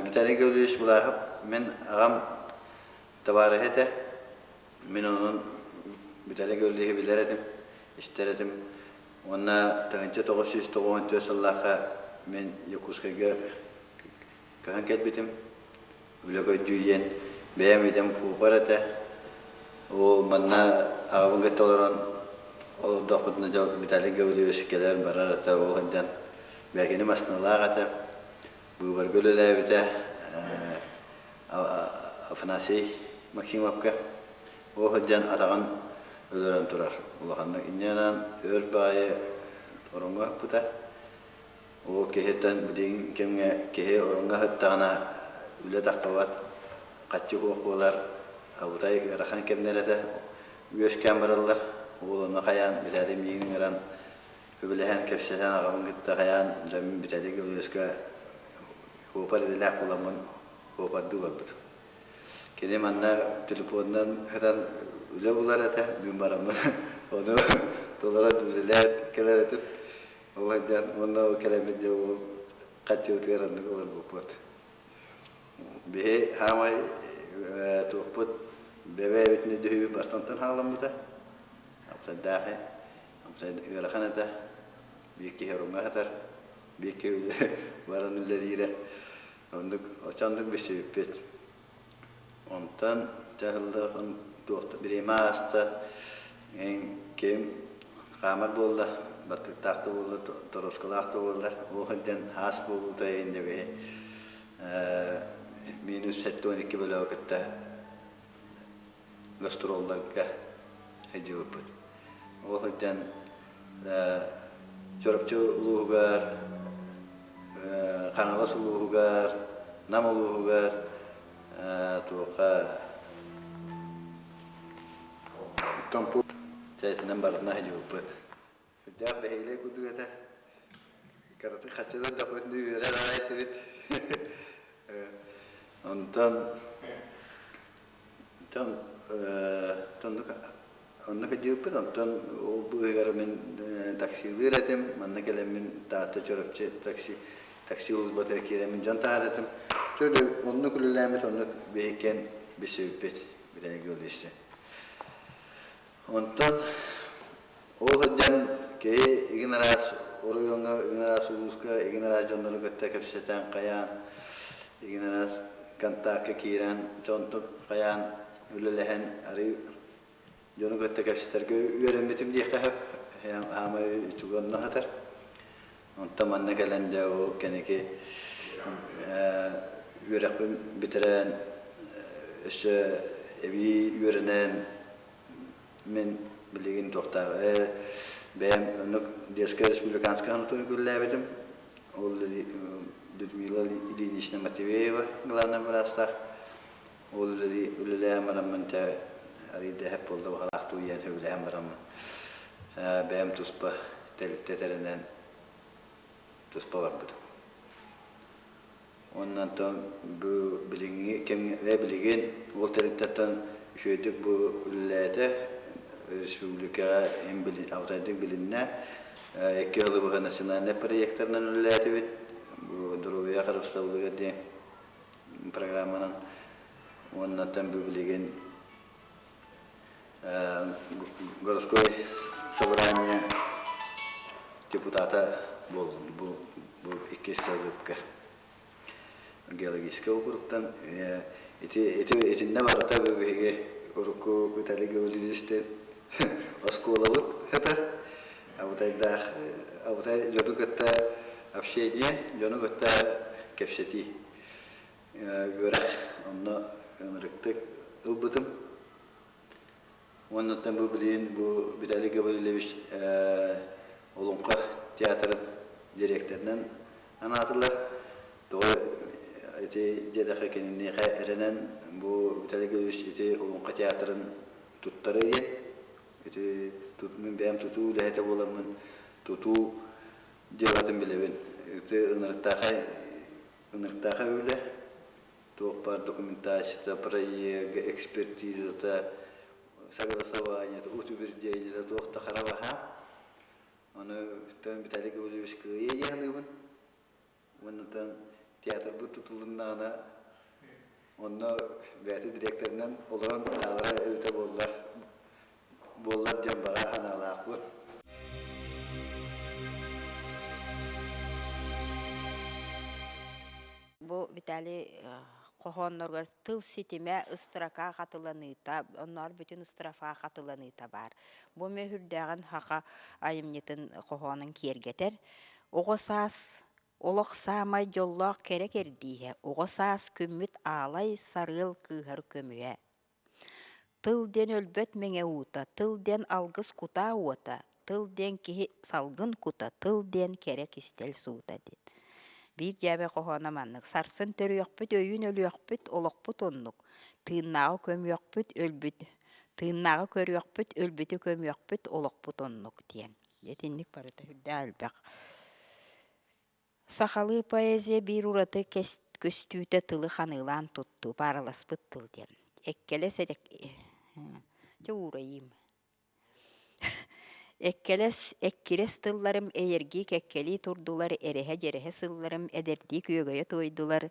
Виталий Гаврильевич Булахов мин аҕам табаарыһа этэ. Мин онон Виталий Гаврильевиһы билэр этим, истэр этим. Уонна 1994 сыллаахха мин Якутскайга көһөн кэлбитим. Үлэ көрдүү диэн бэйэм идэм куупар этэ. Ол манна аҕабын кытта олорон олордохпутуна дьэ Виталий Гаврильевич кэлэр барар этэ ол сылдьан бэкини массыыналаах этэ. Быыбарга үлэлээбитэ Афанасий Максимовка. Ол сылдьан атаҕын өлөрөн турар улаханнык. Инньэ өр баайы ороҥҥо ыппыта. Ол киһиттэн билигин кэмҥэ киһи ороҥҥо сыттаҕына үлэ таххыбат, хаччы суох буолар, абытай ыарахан кэмнэр этэ үөскээн бараллар. Ол ону хайаан Виталий миигин ыҥыран үбүлэһэн кэпсэтэн аҕабын кытта хайаан дьоммун Виталий Гавриловичка суопар идэлээх буоламмын суопардыы барбытым. Кини манна телефонунан сытан үлэ булар этэ, мин бараммын ону толорон үлэлээн кэлэр этим. Ол сылдьан уонна ол кэлэммит дьэ ол хаччыбытыгар оннук олорбуппут. Биһи хаамай туохпут бэбээбитин өйдөһүүбүт бастантан хаалламмыта. Абсайдаахы, ыарахан этэ. Биир киһи оруҥҥа сытар, биир киһи баран үлэлиирэ. Оннук, очоннук билсибиппит. Онтон дьаһаллар туох бириэмэ ааста, ким хаамар буолла, баттыктаах да буолла, торуоскалаах да буоллар, ол сылдьан аас буолуута иһин минус 72 бөлөҕү кытта гастролларга сылдьыбыппыт. Ол сылдьан Чурапчы улууһугар, Хаҥалас улууһугар, Нам улууһугар туохха Томпу чэйсинэн барытына сылдьыбыппыт. Сүрдээх бэһиэлэй курдук этэ. Кыратык хаччылар да үөрэр аҕай этибит. Онтон Онно кырдьыбыппыт, онтон ол быыһыгар мин таксилыыр этим, манна кэлэммин Таатта Чурапчы такси такси службатыгар киирэммин дьон таһар этим. Чөрү оннук үлэлээммит, оннук биһиккэн билсибиппит Виталий Георгиевичтин. Онтон ол сылдьан киһи игин араас оройуоҥҥа, игин араас улууска, игин араас дьоннору кытта кэпсэтэн хайаан, игин араас контакка киирэн, дьонтон хайаан үлэлэһэн арыы дьону кытта кэпсэтэргэ үөрэммитим диэххэ сөп. Аамай үтүгү онно сытар. Онтон манна кэлэн дьэ ол кэнники үөрэхпин бүтэрэн өссө эбии үөрэнэн мин билигин туохтаах бэйэм оннук детскай республиканскай санаторийга үлэлээбитим. Ол Людмила Ильинична Матвеева главнай быраастаах. Ол үлэлээн бараммын дьэ арыйда эһэп буолла баҕалаах тууйан сөбүлэһэн бараммын бэйэм туспа тэрилтэ тэринэн туспа барбытым. Уонна онтон бу билиҥҥи кэмҥэ билигин ол тэрилтэттэн үчүгэйдик бу үлэлээтэ республикаҕа алтайдык билиннэ. Икки сылы быһа национальнай проектарынан үлэлээтибит. Бу доруобуйа харыстабылыгар диэн программанан уоннаттан бу билигин городской собрание депутата буоллум бу бу иккис созывка геологическай округтан ити ити итиннэ барыта бу биһиги урукку Виталий Гаврильевичтин оскуолабыт сытар абытайдаах абытай дьону кытта общение дьону кытта кэпсэтии үөрэх онно ынырыктык ылбытым. Уоннаттан бу билигин бу Виталий Гаврильевич Олоҥхо театрын директорынан анаатылар. Тоҕо Ити диэтэххэ киниэхэ эрэнэн бу Виталий Григорьевич ити Олоҥхо театрын туттарыы диэн. Ити мин бэйэм тутуу үлэһитэ буоламмын тутуу дьыалатын билэбин. Ити ынырыктаахай ынырыктаахай үлэ. Туох баар документацията, проега, экспертизата, согласованиета, утверждениета туох да хара баһаам. Ону Виталий Гаврильевич кыайыа дии саныыбын. Уонна театрбыт тутулуннаҕына онно бэйэтэ дириэктэринэн олорон хаалара эбитэ буоллар буоллар диэн баҕа санаалаахпын. Бу Виталий хоһоонноругар тыл ситимэ ыстрака хатыланыыта, оннооҕор бүтүн ыстрафа хатыланыыта баар. Бу мөһүрдээҕин саха айымньытын хоһоонун киэргэтэр. Оҕо саас олох саамай дьоллоох кэрэ кэрдииһэ, оҕо саас күммүт аалай сарыал кыыһар көмүһэ. Тыл диэн өлбөт мэҥэ уута, тыл диэн алгыс кутаа уота, тыл диэн киһи салгын кута, тыл диэн кэрэ кистэл суута диэн. Биир дьээбэ хоһооно маннык: сарсын төрүөхпүт, өйүүн өлүөхпүт, олохпут оннук. Тыыннааҕы көмүөхпүт, өлбүт тыыннааҕы көрүөхпүт, өлбүтү көмүөхпүт, олохпут оннук диэн. Итинник барыта сүрдээх элбэх. Сахалыы поэзия биир ураты көстүүтэ тылы ханыылаан туттуу, паараласпыт тыл диэн. Эккэлэс Дьэ уурайыым. Эккэлэс, эккирэс тылларым эйэргии кэккэлии турдулар, эрэһэ-дьэрэһэ сылларым эдэрдии күөгэйэ туойдулар,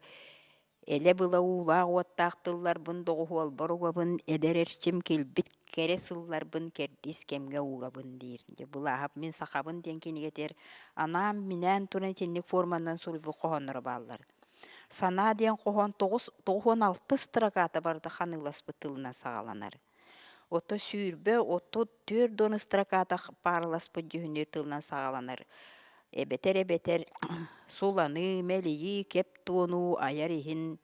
Элэ-была уулаах уоттаах тылларбын доҕуһуолбар угабын, эдэр эрчим килбит кэрэ сылларбын кэрдиис кэмҥэ уурабын диир. Дьэ, Былааһап «Мин сахабын» диэн кинигэтигэр анаан-минээн туран итинник форманан суруйбут хоһоонноро бааллар. Санаа диэн хоһоон 96 строката барыта ханыыласпыт тылынан саҕаланар. Ото 20, 34 строката паараласпыт дьүһүннүүр тылынан саҕаланар. Эбэтэр-эбэтэр суланыы, мэлийии, кэп туонуу, айар иһин,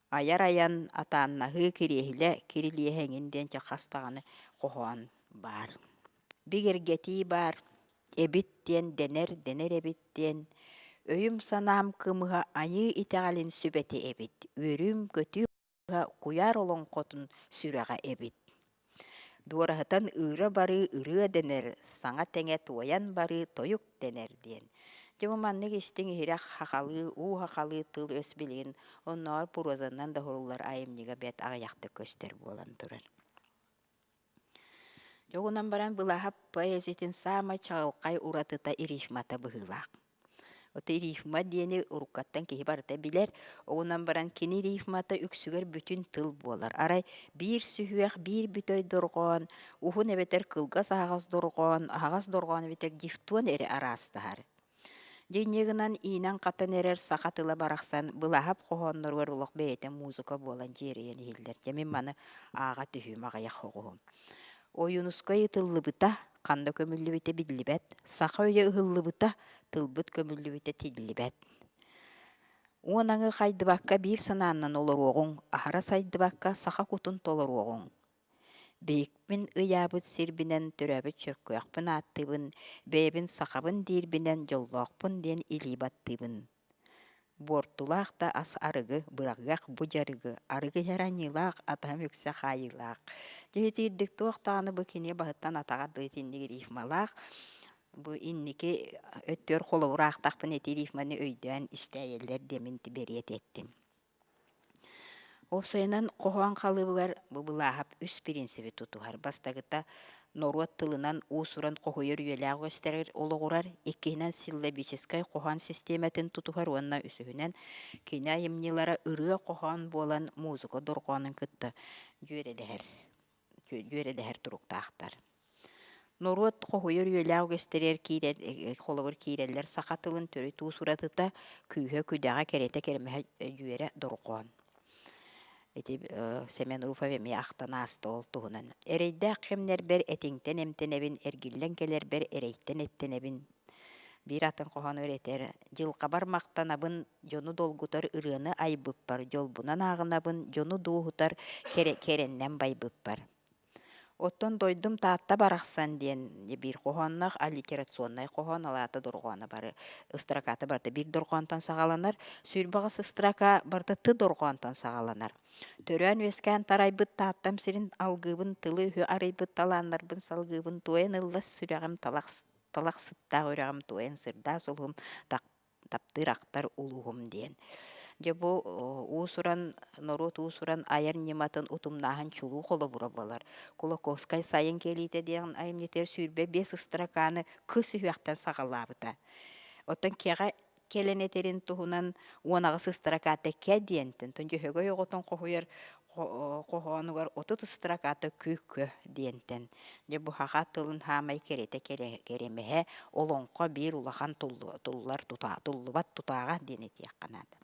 айар айан, атааннаһыы, кириэһилэ, кирилиэһэ эҥин диэн чэ хас даҕаны хоһоон баар. Бигэргэтии баар, эбит диэн дэнэр, дэнэр эбит диэн, өйүм-санаам кымыһа айыы итэҕэлин сүбэтэ эбит, үөрүүм-көтүүм куйаар олоҥхотун сүрэҕэ эбит. Дуораһытан ыыра барыы ырыа дэнэр, саҥа тэҥэ туойан барыы тойук дэнэр диэн. Дьэ бу маннык истиҥ иһирэх хахалыы, уу хахалыы тыл-өс билигин оннооҕор прозанан да уһуллар айымньыга бэрт аҕыйахтык көстөр буолан турар. Дьэ уонан баран Былааһап поэзиятын саамай чаҕылхай уратыта рифмата быһыылаах. Ото рифма диэни уруккаттан киһи барыта билэр, онон баран кини рифмата үксүгэр бүтүн тыл буолар. Арай биир сүһүөх, биир бүтэй дорҕоон, уһун эбэтэр кылгас аһаҕас дорҕоон, аһаҕас дорҕоон эбэтэр дифтон эрэ араастаһар. Дьэ инньэ гынан иинэн-хатан эрэр саха тыла барахсан Былааһап хоһоонноругар олох бэйэтэ музыка буолан дьиэрэйэн иһиллэр. Дьэ мин маны ааҕа түһүүм аҕыйах оҕуһум. Ойуунускай ытыллыбыта, ханна көмүллүбүтэ биллибэт, саха өйө ыһыллыбыта, тылбыт көмүллүбүтэ тиллибэт. Уон аҥы хайдыбакка биир санааннан олоруоҕуҥ, аһара сайдыбакка саха кутун толоруоҕуҥ. Биһикпин ыйаабыт сирбинэн төрөөбүт Чөркөөхпүн ааттыыбын, бэйэбин сахабын диирбинэн дьоллоохпун диэн илии баттыыбын. Буортулаах да ас арыгы, быраҕыах бу дьарыгы, арыгы иһэр аньыылаах, атаһым үксэ хаайыылаах. Дьэ итиирдик туох даҕаны бу кини баһыттан атаҕар да итинник рифмалаах. Бу инники өттүгэр холобур аахтахпына ити рифманы өйдөөн истээйэллэр диэмин бэриэт эттим. Уопсайынан, хоһоон халыыбыгар бу Былааһап үс бириинсиби тутуһар. Бастакыта норуот тылынан уус-уран хоһуйар үйэлээх үгэстэригэр олоҕурар, иккиһинэн силлабическай хоһоон систиэмэтин тутуһар уонна үсүһүнэн кини айымньылара ырыа-хоһоон буолан музыка дорҕоонун кытта дьүөрэлэһэр, дьүөрэлэһэр туруктаахтар. Норуот хоһуйар үйэлээх үгэстэригэр киирэр, холобур киирэллэр саха тылын төрүт уус уратыта, күүһэ-күдэҕэ, кэрэтэ-кэрэмэһэ дьүөрэ дорҕоон. Ити Сэмэн Руфов эмиэ ахтан ааста ол туһунан. Эрэйдээх кэмнэрбэр этиҥтэн эмтэнэбин, эргиллэн кэлэрбэр эрэйтэн эттэнэбин. Биир атын хоһоону этэр: Дьылҕабар махтанабын, дьону долгутар ырыаны айбыппар, дьолбунан ааҕынабын, дьону дуоһутар кэрэннэн байбыппар. Оттон дойдум Таатта барахсан диэн биир хоһоонноох аллитерационнай хоһоон, ол аата дорҕооно бары ыстраката барыта биир дорҕоонтон саҕаланар, сүүрбэҕис ыстрака барыта ты дорҕоонтон саҕаланар. Төрөөн-үөскээн тарайбыт Тааттам сирин алгыыбын, тылы-өһү арыйбыт талааннарбын салгыыбын, туойан ыллас сүрэҕим талах, талах сыттаах үрэҕим туойан сырдаа сулуһум таптыыр ахтар улууһум диэн. Дьэ бу уус-уран норуот уус-уран айар ньыматын утумнааһын чулуу холобура буолар. Кулаковскай сайын кэлиитэ диэн айымньытыгар 25 ыстыракааны кыс үһүөхтэн саҕалаабыта. Оттон кэҕэ кэлэн этэрин туһунан 18 ыстыракаата кэ диэнтэн, Дьөһөгөй оҕотун хоһуйар хоһоонугар 30 ыстыракаата кү-кө диэнтэн. Дьэ бу саха тылын хаамай кэрэтэ кэрэмэһэ олоҥхо биир улахан туллар туллубат тутааҕа диэн этиэххэ наада.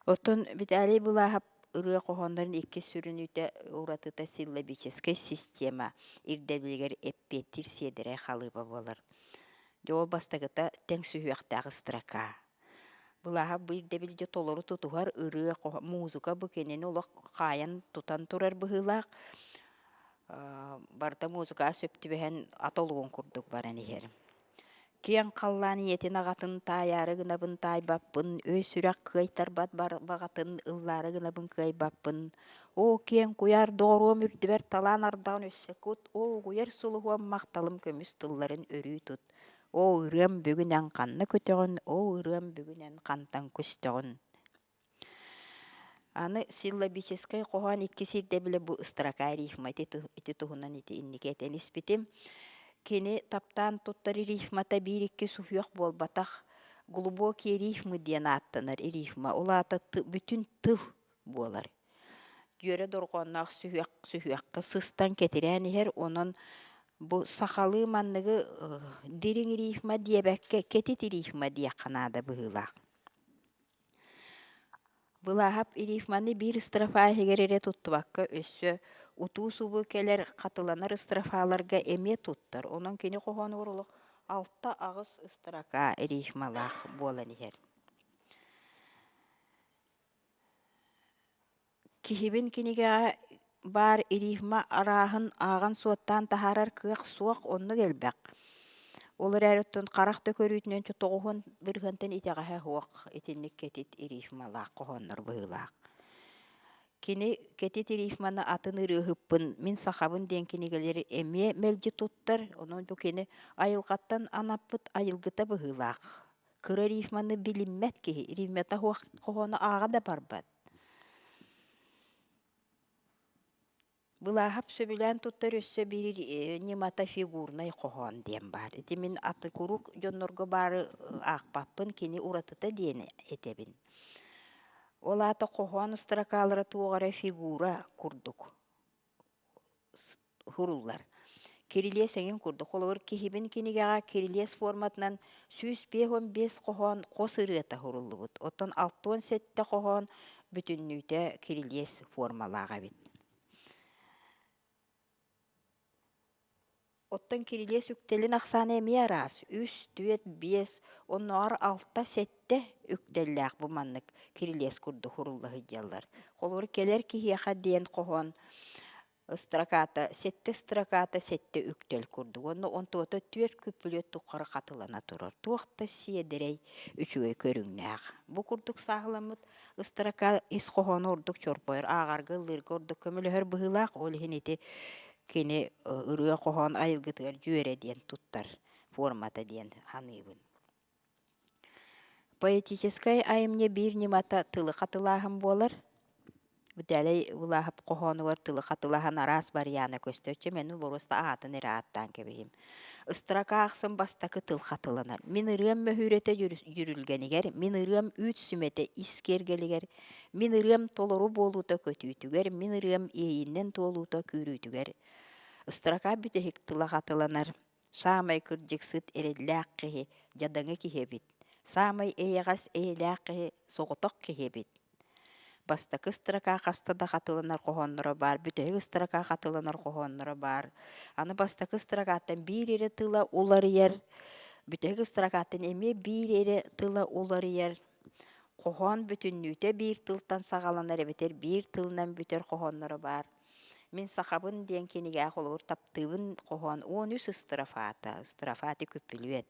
Оттон Виталий Былааһап ырыа хоһооннорун икки сүрүн уратыта силлабическай система ирдэбилигэр эппиэттиир сиэдэрэй халыыба буолар. Дьэ ол бастакыта тэҥ сүһүөхтээх строка. Былааһап бу ирдэбилгэ толору тутуһар ырыа, музыка бу кинини олох хаайан тутан турар быһыылаах. Барыта музыкаҕа сөп түбэһэн ат олугун курдук баран иһэр. Киэҥ халлаан ийэтин аҕатын таайаары гынабын таайбаппын, өй-сүрэх кыайтарбат баҕатын ыллаары гынабын кыайбаппын. Оо, киэҥ куйаар доҕоруом үрдүбэр талаан ардаҕын өссө кут, оо, угуйар сулуһуом махталым көмүс тылларын өрүү тут. Оо, ырыам бүгүн эн ханна көтөҕүн, оо, ырыам бүгүн эн хантан көстөҕүн. Аны силлабическай хоһоон икки сирдэбилэ бу ыстрака рифма ити туһунан ити инники этэн испитим. Кини таптаан туттар рифмата биир-икки суһуох буолбатах, глубокие рифмы диэн ааттанар рифма, ол аата бүтүн тыл буолар. Дьүөрэ дорҕоонноох сүһүөх сүһүөххэ сыстан кэтирээн иһэр, онон бу сахалыы манныгы дириҥ рифма диэбэккэ кэтит рифма диэххэ наада быһыылаах. Былааһап рифманы биир строфа иһигэр эрэ туттубакка өссө утуу-субуу кэлэр хатыланар строфаларга эмиэ туттар, онон кини хоһоонугар олох 6-8 строка рифмалаах буолан иһэр. Киһибин кинигэҕэ баар рифма арааһын ааҕан-суоттаан таһаарар кыах суох, оннук элбэх. Ол эрээри оттон харах да көрүүтүнэн тоҕуһун бырыһыантан итэҕэһэ суох итинник кэтит рифмалаах хоһооннор быһыылаах. Кини кэтит рифманы атын ырыаһыппын, мин сахабын диэн кинигэлэри эмиэ мэлдьи туттар, онон бу кини айылҕаттан анаппыт айылгыта быһыылаах. Кыра рифманы билиммэт киһи, рифмата суох хоһоону ааҕа да барбат. Былааһап сөбүлээн туттар өссө биир ньымата фигурнай хоһоон диэн баар. Ити мин аты куруук дьоннорго баары аахпаппын, кини уратыта диэн этэбин. Ол аата хоһоон строкалара туох эрэ фигура курдук суруллар. Кирилиэс эҥин курдук. Холобур, киһибин кинигэҕэ кирилиэс форматынан 155 хоһоон хос ырыата суруллубут. Оттон 67 хоһоон бүтүннүүтэ кирилиэс формалаах эбит. Оттон кирилиэс үктэлин ахсаана эмиэ араас. Үс, түөрт, биэс, оннооҕор алта, сэттэ үктэллээх бу маннык кирилиэс курдук сурулла сылдьаллар. Холобур, кэлэр киһиэхэ диэн хоһоон строката сэттэ строката сэттэ үктэл курдук уонна онтуота түөрт күппүлүөт тухары хатылана турар. Туох да сиэдэрэй үчүгэй көрүҥнээх. Бу курдук сааһыламмыт ыстрака ис хоһооно ордук чорбойор, ааҕарга, ыллыырга ордук көмөлөһөр быһыылаах. Ол иһин ити кини ырыа-хоһоон айылгытыгар дьүөрэ диэн туттар формата диэн саныыбын. Поэтическай айымньы биир ньымата тылы хатылааһын буолар. Виталий Былааһап хоһоонугар тылы хатылаһан араас барыйаана көстөөччү мин боруоста аатын эрэ ааттаан кэбиһим. Ыстрака ахсын бастакы тыл хатыланар. Мин ырыам мөһүүрэтэ дьүрүлгэнигэр, мин ырыам үүт сүмэтэ ис киэргэлигэр, Мин ырыам толору буолуута көтүүтүгэр, мин ырыам иэйиннэн туолуута күүрүүтүгэр. Ыстрака бүтэһик тыла хатыланар. Саамай кырдьыксыт эрэллээх киһи дьадаҥы киһи эбит. Саамай эйэҕэс эйэлээх киһи соҕотох киһи эбит. Бастакы строка хаста да хатыланар хоһоонноро баар, бүтэһик строка хатыланар хоһоонноро баар. Аны бастакы строкаттан биир эрэ тыла уларыйар, бүтэһик строкаттан эмиэ биир эрэ тыла уларыйар. Хоһоон бүтүннүүтэ биир тылтан саҕаланар эбэтэр биир тылынан бүтэр хоһоонноро баар. Мин сахабын диэн кинигэҕэ холобур таптыыбын хоһоон 13 ыстрафата, ыстрафати күппүлүөт.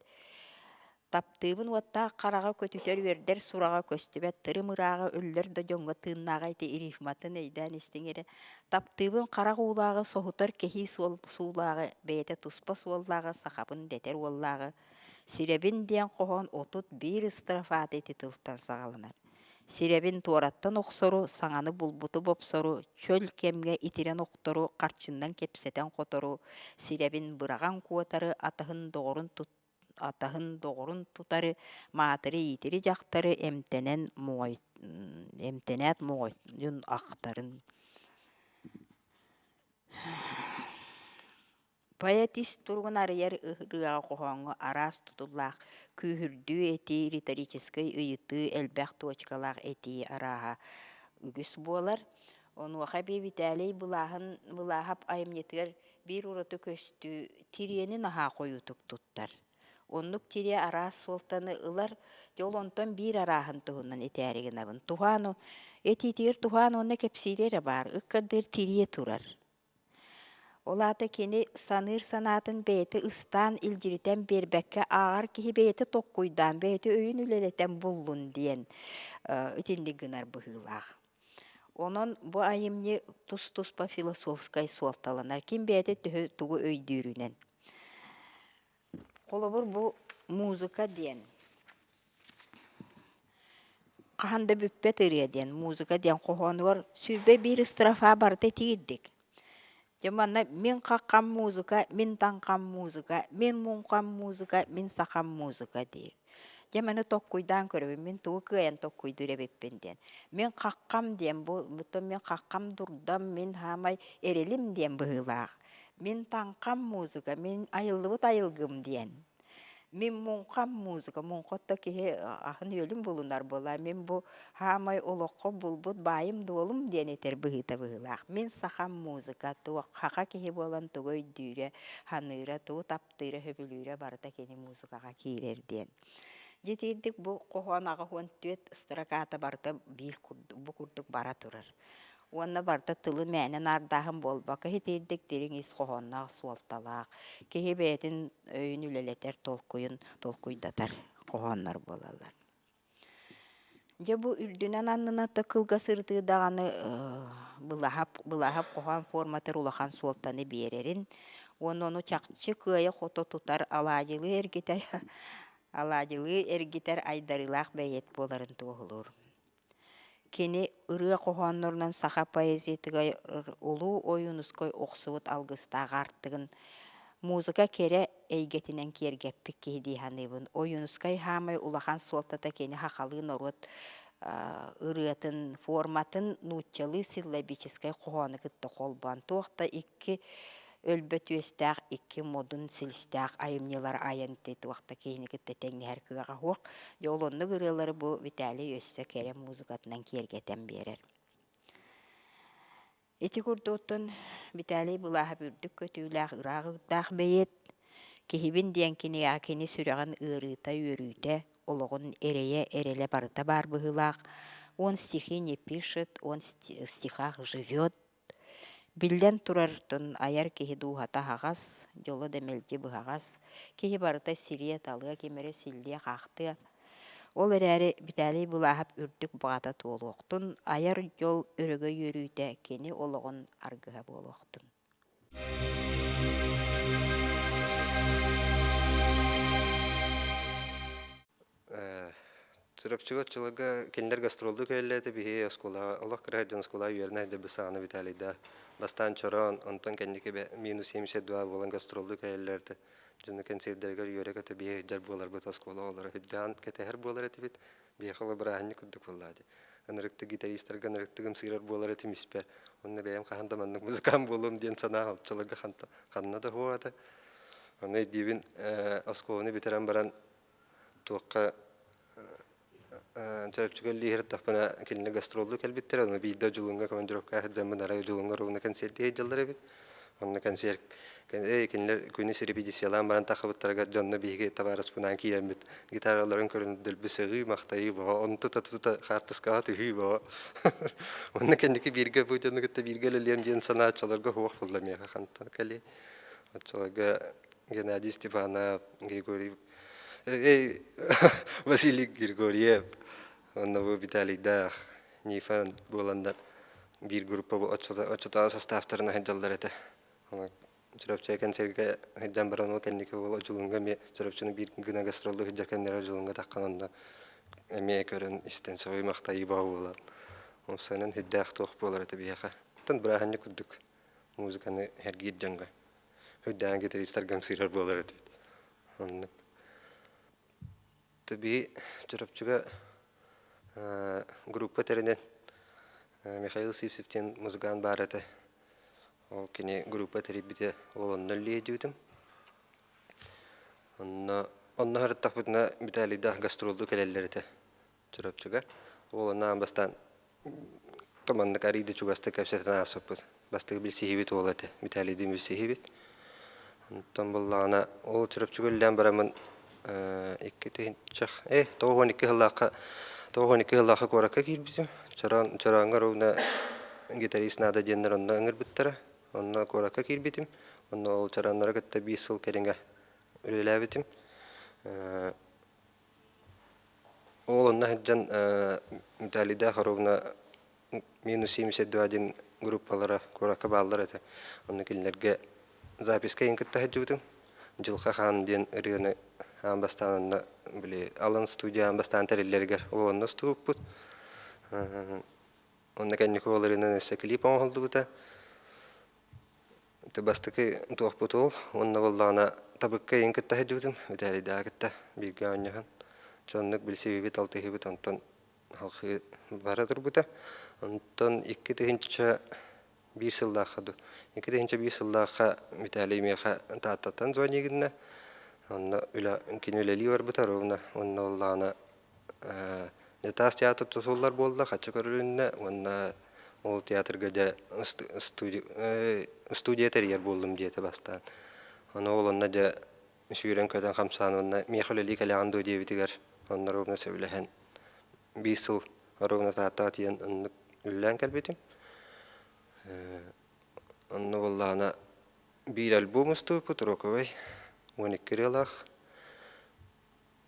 Таптыыбын уоттаах хараҕа көтүтэр үөрдэр сураҕа көстүбэт тырым ырааҕа өллөр да дьоҥҥо тыыннааҕа ити рифматын өйдөөн истиҥ эрэ. Таптыыбын харах уулааҕы соһутар кэһии суол суулааҕы бэйэтэ туспа суоллааҕы сахабын дэтэр уоллааҕы Сирэбин диэн хоһоон 31 ыстрафата ити тылтан саҕаланар. Сирэбин туораттан охсору, саҥаны булбуту бопсору, чөл кэмҥэ итирэн охтору, харчыннан кэпсэтэн хотору, сирэбин быраҕан куотары, атаһын доҕорун тут атаһын доҕорун тутары, маатыры-иитири дьахтары эмтэнэн моҕой эмтэнээт моҕойун ахтарын. Поэт ис туругун арыйар ырыаҕа хоһооҥҥо араас тутуллаах күүһүрдүү этии, риторическай ыйытыы, элбэх точкалаах этии арааһа үгүс буолар. Онуоха эбии Виталий Былааһын Былааһап айымньытыгар биир ураты көстүү тириэни наһаа хойуутук туттар. Оннук тириэ араас суолтаны ылар, дьэ ол онтон биир арааһын туһунан этээри гынабын. Туһаан этиитигэр туһаан уонна кэпсиирэ эрэ баар, ыккардыыр тириэ турар. Ол аата кини саныыр санаатын бэйэтэ ыстаан илдьиритэн биэрбэккэ ааҕар киһи бэйэтэ токкуйдаан, бэйэтэ өйүн үлэлэтэн буллун диэн итинник гынар быһыылаах. Онон бу айымньы тус-туспа философскай суолталанар. Ким бэйэтэ төһө тугу өйдүүрүнэн. Холобур, бу музыка диэн хаһан да бүппэт ырыа диэн музыка диэн хоһоонугар 121 строфа барыта итигирдик. Дьэ манна мин хаххам музыка, мин таҥхам музыка, мин муҥхам музыка, мин сахам музыка диир. Дьэ маны токкуйдаан көрөбүн, мин тугу кыайан токкуйдуур эбиппин диэн. Мин хаххам диэн бу мин хаххам дурдам, мин хаамай эрэлим диэн быһыылаах. Мин таҥхам музыка, мин айыллыбыт айылгым диэн. Мин муҥхам музыка, муҥхотто киһи аһын-үөлүн булунар буолаа. Мин бу хаамай олоххо булбут баайым-дуолум диэн этэр быһыыта быһыылаах. Мин сахам музыка, туох хаха киһи буолан тугу өйдүүрэ, ханыыра, тугу таптыыра, сөбүлүүрэ барыта кини музыкаҕа киирэр диэн. Дьэ итиирдик бу хоһоон 84 строката барыта биир курдук, бу курдук бара турар. Уонна барыта тылы мээнэ наардааһын буолбакка, итиирдик дириҥ ис хоһоонноох, суолталаах, киһи бэйэтин өйүн үлэлэтэр, толкуйун толкуйдатар хоһооннор буолаллар. Дьэ бу үрдүнэн аннынан да кылгас ырытыы даҕаны былаһап, былаһап хоһоон форматыгар улахан суолтаны биэрэрин уонна ону чахчы кыайа-хото тутар алаадьылыы эргитэр алаадьылыы эргитэр айдарыылаах бэйиэт буоларын туоһулуур. Кини ырыа хоһооннорунан саха поэзиятыгар улуу Ойуунускай охсубут алгыстаах аартыгын музыка кэрэ эйгэтинэн киэргэппит киһи дии саныыбын. Ойуунускай саамай улахан суолтата кини сахалыы норуот ырыатын форматын нууччалыы силлабическай хоһоону кытта холбоон туох да икки өлбөт үөстээх икки модун силистээх айымньылар айан туох да киһини кытта тэҥнэһэр кыаҕа суох. Дьэ ол оннук ырыалары бу Виталий өссө кэрэ музыкатынан киэргэтэн биэрэр. Ити курдуктун Виталий Былааһап үрдүк көтүүлээх, ыраах ыырдаах бэйиэт, киһибин диэн кинигэҕэ кини сүрэҕин ыарыыта, үөрүүтэ, олоҕун эрэйэ, эрэлэ барыта баар быһыылаах. Он стихи не пишет, он в стихах живет Биллэн турар, айар киһи дууһата аһаҕас, дьоло да мэлдьи быһаҕас, киһи барыта сириэ-талыа, ким эрэ силлиэ-хаахтыа. Ол эрээри Виталий Былааһап үрдүк баҕата туолуохтун, айар дьол өрөгөй үөрүүтэ кини олоҕун аргыһа буолуохтун. Чурапчыга оччолорго кинилэр гастроллуу кэлэллэр этэ, биһиги оскуолаҕа олох кыра сылдьан оскуолаҕа үөрэнэ сылдьарбыт саҕана Виталийдаах бастаан чороон, онтон кэнники минус 72 буолан гастроллуу кэлэллэр этэ. Дьону кэнсиэрдэригэр үөрэ-көтө биһиги сылдьар буоларбыт оскуола оҕолоро үрдээн кэтэһэр буолар этибит. Биһиэхэ ол бырааһынньык курдук буоллаҕа дии. Ынырыктык гитаристарга ынырыктык ымсыырар буолар этим испэр. Онно бэйэм хаһан да маннык музыкант буолуом диэн санаа оччолорго ханна да суох этэ. Ону өйдүүбүн оскуоланы бүтэрэн баран туохха Чөрөпчүгэ лииһиртахпына кинилэр гастроллуу кэлбиттэрэ, ону биирдэ Дьулуҥҥа командировка сылдьаммын арай Дьулуҥҥа ровно концертыы сылдьаллар эбит. Онно концерт кинилэр күнүс репетициялаан баран тахыбыттарыгар дьонно биһиги табаарыспынаан киирэммит гитараларын көрөн дөлбү сөҕүү махтайыы бөҕө онту тута хаартыскаҕа түһүү бөҕө онно кэнники бииргэ бу дьону кытта бииргэ үлэлиэм диэн санаа оччолорго суох буолла миэхэ хантан кэлиэй оччолорго Геннадий Степанов Григорий Василий Григорьев онно бу Виталийдаах Нифон буоланнар биир группа оччотооҕу составтарын сылдьаллар этэ. Чурапчы кэнсиэргэ сылдьан баран ол кэнники ол Одьулууҥҥа эмиэ Чурапчыны биир гына гастроллуу сылдьар кэмнэрэ Одьулууҥҥа таххан онно эмиэ көрөн истэн сөҕүү-махтайыы бөҕө буолан умсанан сүрдээх туох буолар этэ биһиэхэ. Оттон бырааһынньык курдук музыканы сэргиир дьоҥҥо үрдээн гитаристарга ымсыырар буолар этибит. Оннук. Биһи Чурапчыга группа тэринэн Михаил Сивцев диэн музыкант баар этэ. Ол кини группа тэрийбитэ, ол онно үлэлиэдьибитим. Онно онно сырыттахпытына Виталийдаах гастроллуу кэлэллэр этэ Чурапчыга. Ол онно аан бастаан маннык арыый да чугастык кэпсэтэн ааспыппыт. Бастакы билсиһиибит уол этэ, Виталийдыын билсиһиибит. Онтон буллаҕына ол Чурапчыга үлэлээн бараммын икки тыһыынчах 92 сыллаахха 92 сыллаахха куоракка киирбитим. Чороон Чорооҥҥо ровно гитарист наада диэннэр онно ыҥырбыттара. Онно куоракка киирбитим. Онно ол Чорооннору кытта биир сыл кэриҥэ үлэлээбитим. Ол онно сылдьан Виталийдаах ровно минус 72 диэн группалара куоракка бааллар этэ. Онно кинилэргэ записка иһин кытта сылдьыбытым. Дьылҕа Хаан диэн ырыаны аан бастаан онно били Алан студия аан бастаан тэриллэригэр ол онно устубуппут. Онно кэнники ол ырыанан өссө клип оҥоһуллубута. Бастакы туохпут уол уонна буоллаҕына табыкка иһин кытта сылдьыбытым, Виталийдааҕы кытта бииргэ оонньоһон. Дьэ оннук билсибиппит, алтыһыыбыт онтон халхыы бара турбута. Онтон 2001 сыллаахха дуу, 2001 сыллаахха Виталий миэхэ Тааттаттан звонии гынна. Онно үлэ, кини үлэлии барбыта ровно уонна буоллаҕына таас театр тутуллар буолла, хаччы көрүлүннэ уонна ол театрга дьэ студия тэрийэр буоллум диэтэ бастаан. Ону ол онно дьэ сүүрэн-көтөн хамсаан уонна миэхэ үлэлии кэлэҕин дуо диэбитигэр онно ровно сөбүлэһэн биир сыл ровно Тааттаҕа тиийэн оннук үлэлээн кэлбитим. Онно буоллаҕына биир альбом устубуппут роковай 12 ырыалаах.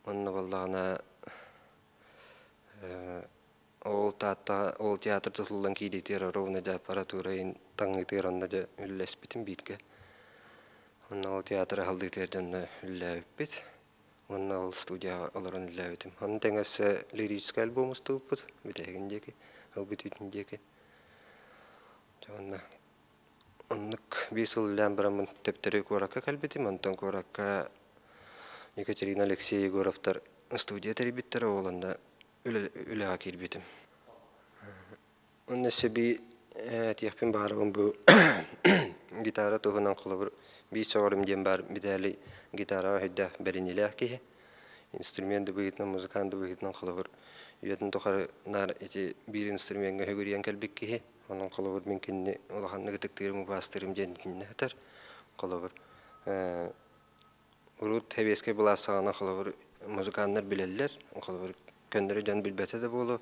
Онно буоллаҕына ол Тааттаҕа ол театр тутуллан киириитигэр ровно дьэ аппаратура таҥыытыгар онно дьэ үлэлэспитим бииргэ. Онно ол театр аһыллыытыгар дьэ онно үлэлээбиппит. Уонна ол студияҕа олорон үлэлээбитим. Ону тэҥэ өссө лирическэй альбом устубуппут бүтэһигин диэки, ылбыт үүтүн диэки. Дьэ уонна оннук биир сыл үлэлээн бараммын төптөрү куоракка кэлбитим. Онтон куоракка Екатерина Алексей Егоровтар студия тэрийбиттэрэ, ол онно үлэҕэ киирбитим. Онно өссө бии этиэхпин баҕарабын бу гитара туһунан холобур биир сөҕөрүм диэн баар Виталий гитараҕа өйдөөх бэриниилээх киһи. Инструмент да быһыытынан, музыкант да быһыытынан холобур үйэтин тухары наар ити биир инструмеҥҥа үгүрүйэн кэлбит киһи. Онон холобур мин кинини улаханнык ытыктыырым, убаастыырым диэн итиннэ сытар. Холобур Урут сэбиэскэй былаас саҕана холобур музыканнар билэллэр, холобур көннөрү дьон билбэтэ да буолуо,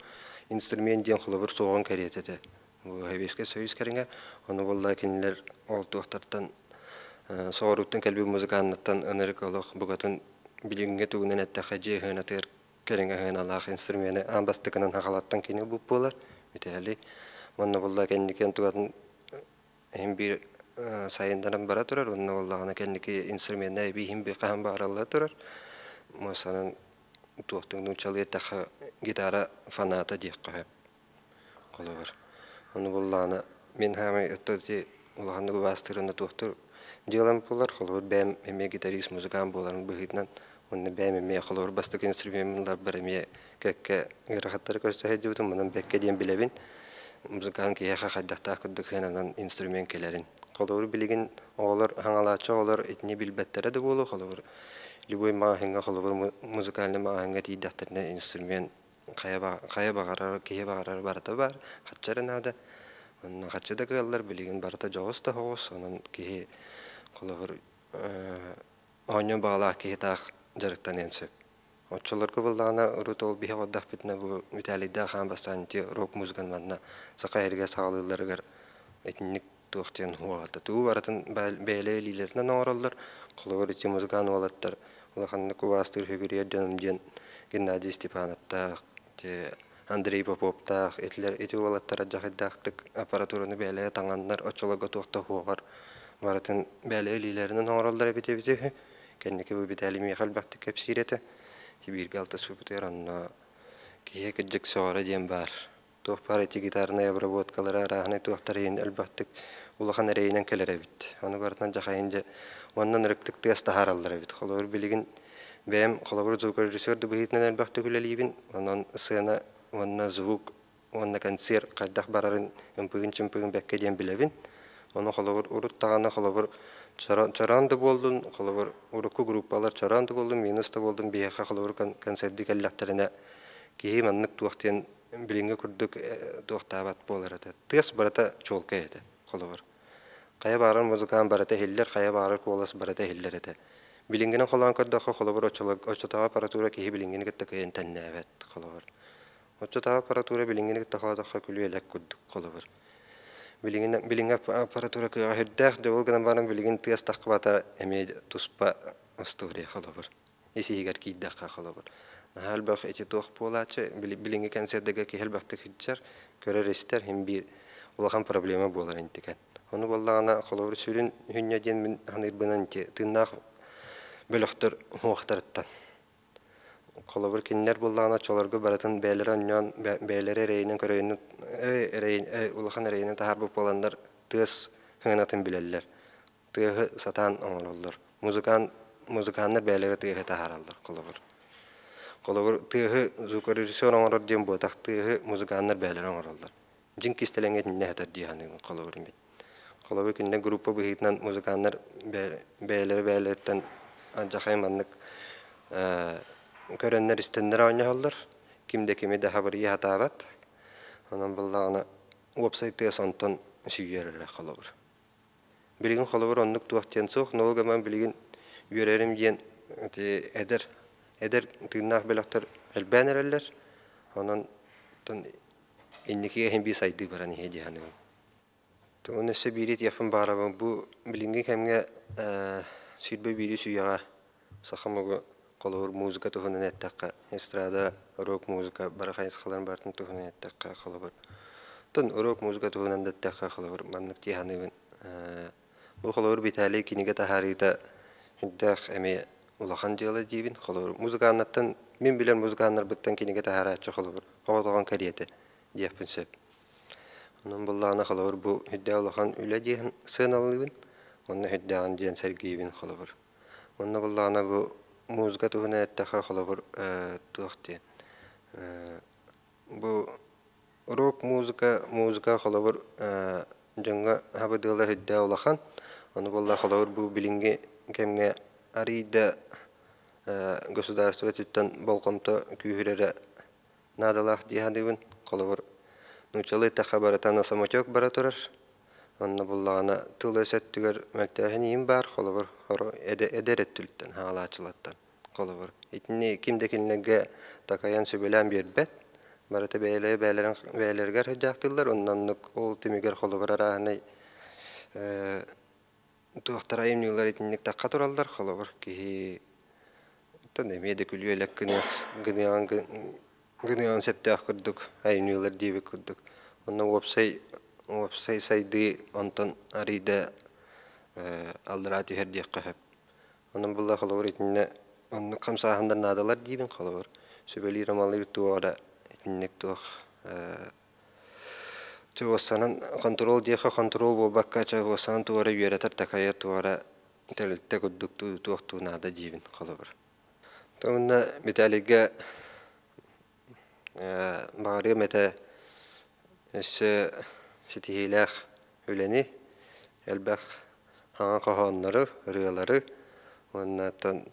инструмент диэн холобур суоҕун кэриэтэ этэ. Бу Сэбиэскэй Союз кэриҥэ, ону буолла кинилэр ол туохтартан соҕурууттан кэлбит музыканнартан ынырык олох букатын билиҥҥи тугунан эттэххэ дьиэ сыанатыгар кэриҥэ сыаналаах инструмены аан бастакынан сахалартан кини ылбыт буолар, Виталий. Уонна буолла кэнники онтугатын иһин биир сайыннаран бара турар уонна буоллаҕына кэнники инструменнар эбии иһин биир хаһан бааралла турар. Муосанан туохтук нууччалыы эттэххэ гитара фаната диэххэ сөп холобур. Ону буоллаҕына мин хаамай өттө ити улаханнык убаастыыр уонна туохтур дьыалам буолар. Холобур бэйэм эмиэ гитарист музыкант буоларым быһыытынан уонна бэйэм эмиэ холобур бастакы инструмеммын ыларбар эмиэ кэккэ ыарахаттары көрсө сылдьыбытым, онон бэккэ диэн билэбин. Музыкант киһиэхэ хайдахтаах курдук сыананан инструмент кэлэрин. Холобур, билигин оҕолор, хаҥалааччы оҕолор итини билбэттэрэ да буолуо, холобур, любой маҕаһыыҥҥа, холобур, музыкальнай маҕаһыыҥҥа тиийдэхтэринэ инструмент хайа, хайа баҕарар, киһи баҕарар барыта баар, хачча эрэ наада. Онно хаччы да кыаллар билигин барыта дьоҕус да соҕус, онон киһи холобур оонньуу баҕалаах киһи таах дьарыктаныан сөп. Оччолорго буоллаҕына урут ол биһи оҕордохпутуна бу Виталийдаах аан бастаан ити рок-музыканы манна саха сиригэр саҕалыылларыгар итинник туох диэн уоҕалта тугу барытын бэйэлэрэ илиилэринэн оҥороллор. Холобур ити музыкант уолаттар улаханнык убаастыыр сүгүрүйэр дьонум диэн Геннадий Степановтаах, ити Андрей Поповтаах итилэр ити уолаттар адьахайдаахтык аппаратураны бэйэлэрэ таҥаннар оччолорго туох да уһуоҕар барытын бэйэлэрэ илиилэринэн оҥороллор эбит эбитэ үһү. Кэнники бу Виталий миэхэ элбэхтик кэпсиир этэ. Ити бииргэ алтыспыппытыгар онно киһи кырдьык сөҕөрө диэн баар. Туох баар ити гитарнай обработкалара арааһынай туохтар иһин элбэхтик улахан эрэйинэн кэлэр эбит. Ону барытынан дьахайын дьэ уонна ынырыктык тыас таһаараллар эбит. Холобур билигин бэйэм холобур звукорежиссер да быһыытынан элбэхтик үлэлиибин. Онон сцена уонна звук уонна концерт хайдах барарын ымпыгын-чымпыгын бэккэ диэн билэбин. Ону холобур урут даҕаны холобур чороон да буоллун, холобур урукку группалар чороон да буоллун, минус да буоллун биһиэхэ холобур концерты кэллэхтэринэ киһи маннык туох диэн билиҥҥи курдук туохтаабат буолар этэ. Тыас барыта чуолкай этэ холобур. Хайа баҕарар музыкант барыта иһиллэр, хайа баҕарар куолас барыта иһиллэр этэ. Билиҥҥинэн холоон көрдөххө, холобур, оччотооҕу аппаратура киһи билиҥҥини кытта кыайан тэҥнээбэт, холобур. Оччотооҕу аппаратура билиҥҥини кытта холоотоххо күлүү-элэк курдук, холобур. Билиҥҥи билиҥҥи аппаратура кыаҕа сүрдээх, дьэ ол гынан баран билигин тыас таххыбата эмиэ туспа остуоруйа, холобур. Ис-иһигэр киирдэххэ, холобур. Наһаа элбэх ити туох буолааччы, билиҥҥи концердыга киһи элбэхтик сылдьар, көрөр-истэр син биир улахан проблема буолар интикэн. Ону буоллаҕына, холобур, сүрүн сүнньэ диэн мин саныырбынан ити тыыннаах бөлөхтөр уһуохтарыттан. Холобур, кинилэр буоллаҕына оччолорго барытын бэйэлэрэ онньоон, бэйэлэрэ эрэйинэн көрөйүнэн улахан эрэйинэн таһаарбыт буоланнар тыас сыанатын билэллэр. Тыаһы сатаан оҥороллор. Музыкант, музыканнар бэйэлэрэ тыаһы таһаараллар, холобур. Холобур, тыаһы звукорежиссер оҥорор диэн буотах, тыаһы музыканнар бэйэлэрэ оҥороллор. Дьиҥ кистэлэҥэ итиннэ сытар дии саныыбын, холобур мин. Холобур, кинилэр группа быһыытынан музыканнар бэйэлэрэ бэйэлэриттэн алдьархай маннык көрөннөр-истэннэр оонньоһоллор. Ким да кими да хабырыйа сатаабат. Онон буоллаҕына уопсай тыас онтон сүүйэр эрэ холобур. Билигин холобур оннук туох диэн суох, но гынан билигин үөрэрим диэн ити эдэр эдэр тыыннаах бөлөхтөр элбээн эрэллэр. Онон инникигэ иһин биир сайдыы баран иһиэ дии саныыбын. Тугун өссө биири этиэхпин баҕарабын. Бу билиҥҥи кэмҥэ 21 үйэҕэ саха омугу холобур музыка туһунан эттэххэ, эстрада, рок-музыка бары хайысхаларын барытын туһунан эттэххэ, холобур, тон рок-музыка туһунан да эттэххэ, холобур, маннык дии саныыбын. Бу холобур Виталий кинигэ таһаарыыта үрдээх эмиэ улахан дьыала диибин. Холобур, музыканнартан мин билэр музыканнарбыттан кинигэ таһаарааччы холобур оҕотоҕон кэриэтэ диэхпин сөп. Онон буоллаҕына холобур бу үрдээх улахан үлэ диэн сыаналыыбын уонна үрдээҕин диэн сэргиибин холобур. Онно буоллаҕына бу музыка туһунан эттэххэ холобур туох диэн бу рок музыка музыка холобур дьоҥҥо хабыдыала үрдээх улахан. Ону буолла холобур бу билиҥҥи кэмҥэ арыый да государство өттүттэн болҕомто күүһүрэрэ наадалаах дии саныыбын. Холобур, нууччалыы эттэххэ барыта на самотек бара турар. Онно буллаҕына тыл-өс өттүгэр мөлтөөһүн иһин баар, холобур, эдэр өттүлүттэн, хаалааччылартан. Холобур, итини ким да кинилэргэ такайан сүбэлээн биэрбэт. Барыта бэйэлэрэ бэйэлэрин бэйэлэригэр сылдьаахтыыллар. Онно оннук ол түмүгэр холобур арааһынай туохтар айымньылар итинник тахха тураллар. Холобур, киһи оттон эмиэ да күлүү-элэк гыныаҕын гыныаҕын сөптөөх курдук айымньылар диэбит курдук. Онно уопсай уопсай сайдыы онтон арыый да аллараа түһэр диэххэ сөп. Онон буолла холобур итиннэ оннук хамсааһыннар наадалар диибин холобур. Сүбэлиир-амалыыр туох эрэ итинник туох чугасанан хонтуруол диэххэ хонтуруол буолбакка чугасанан тугу эрэ үөрэтэр такайар туох эрэ тэрилтэ курдук туохтуу наада диибин холобур. Уонна Виталийга баҕарыам этэ өссө ситиһиилээх үлэни, элбэх хаҥа хоһооннору, ырыалары уонна оттон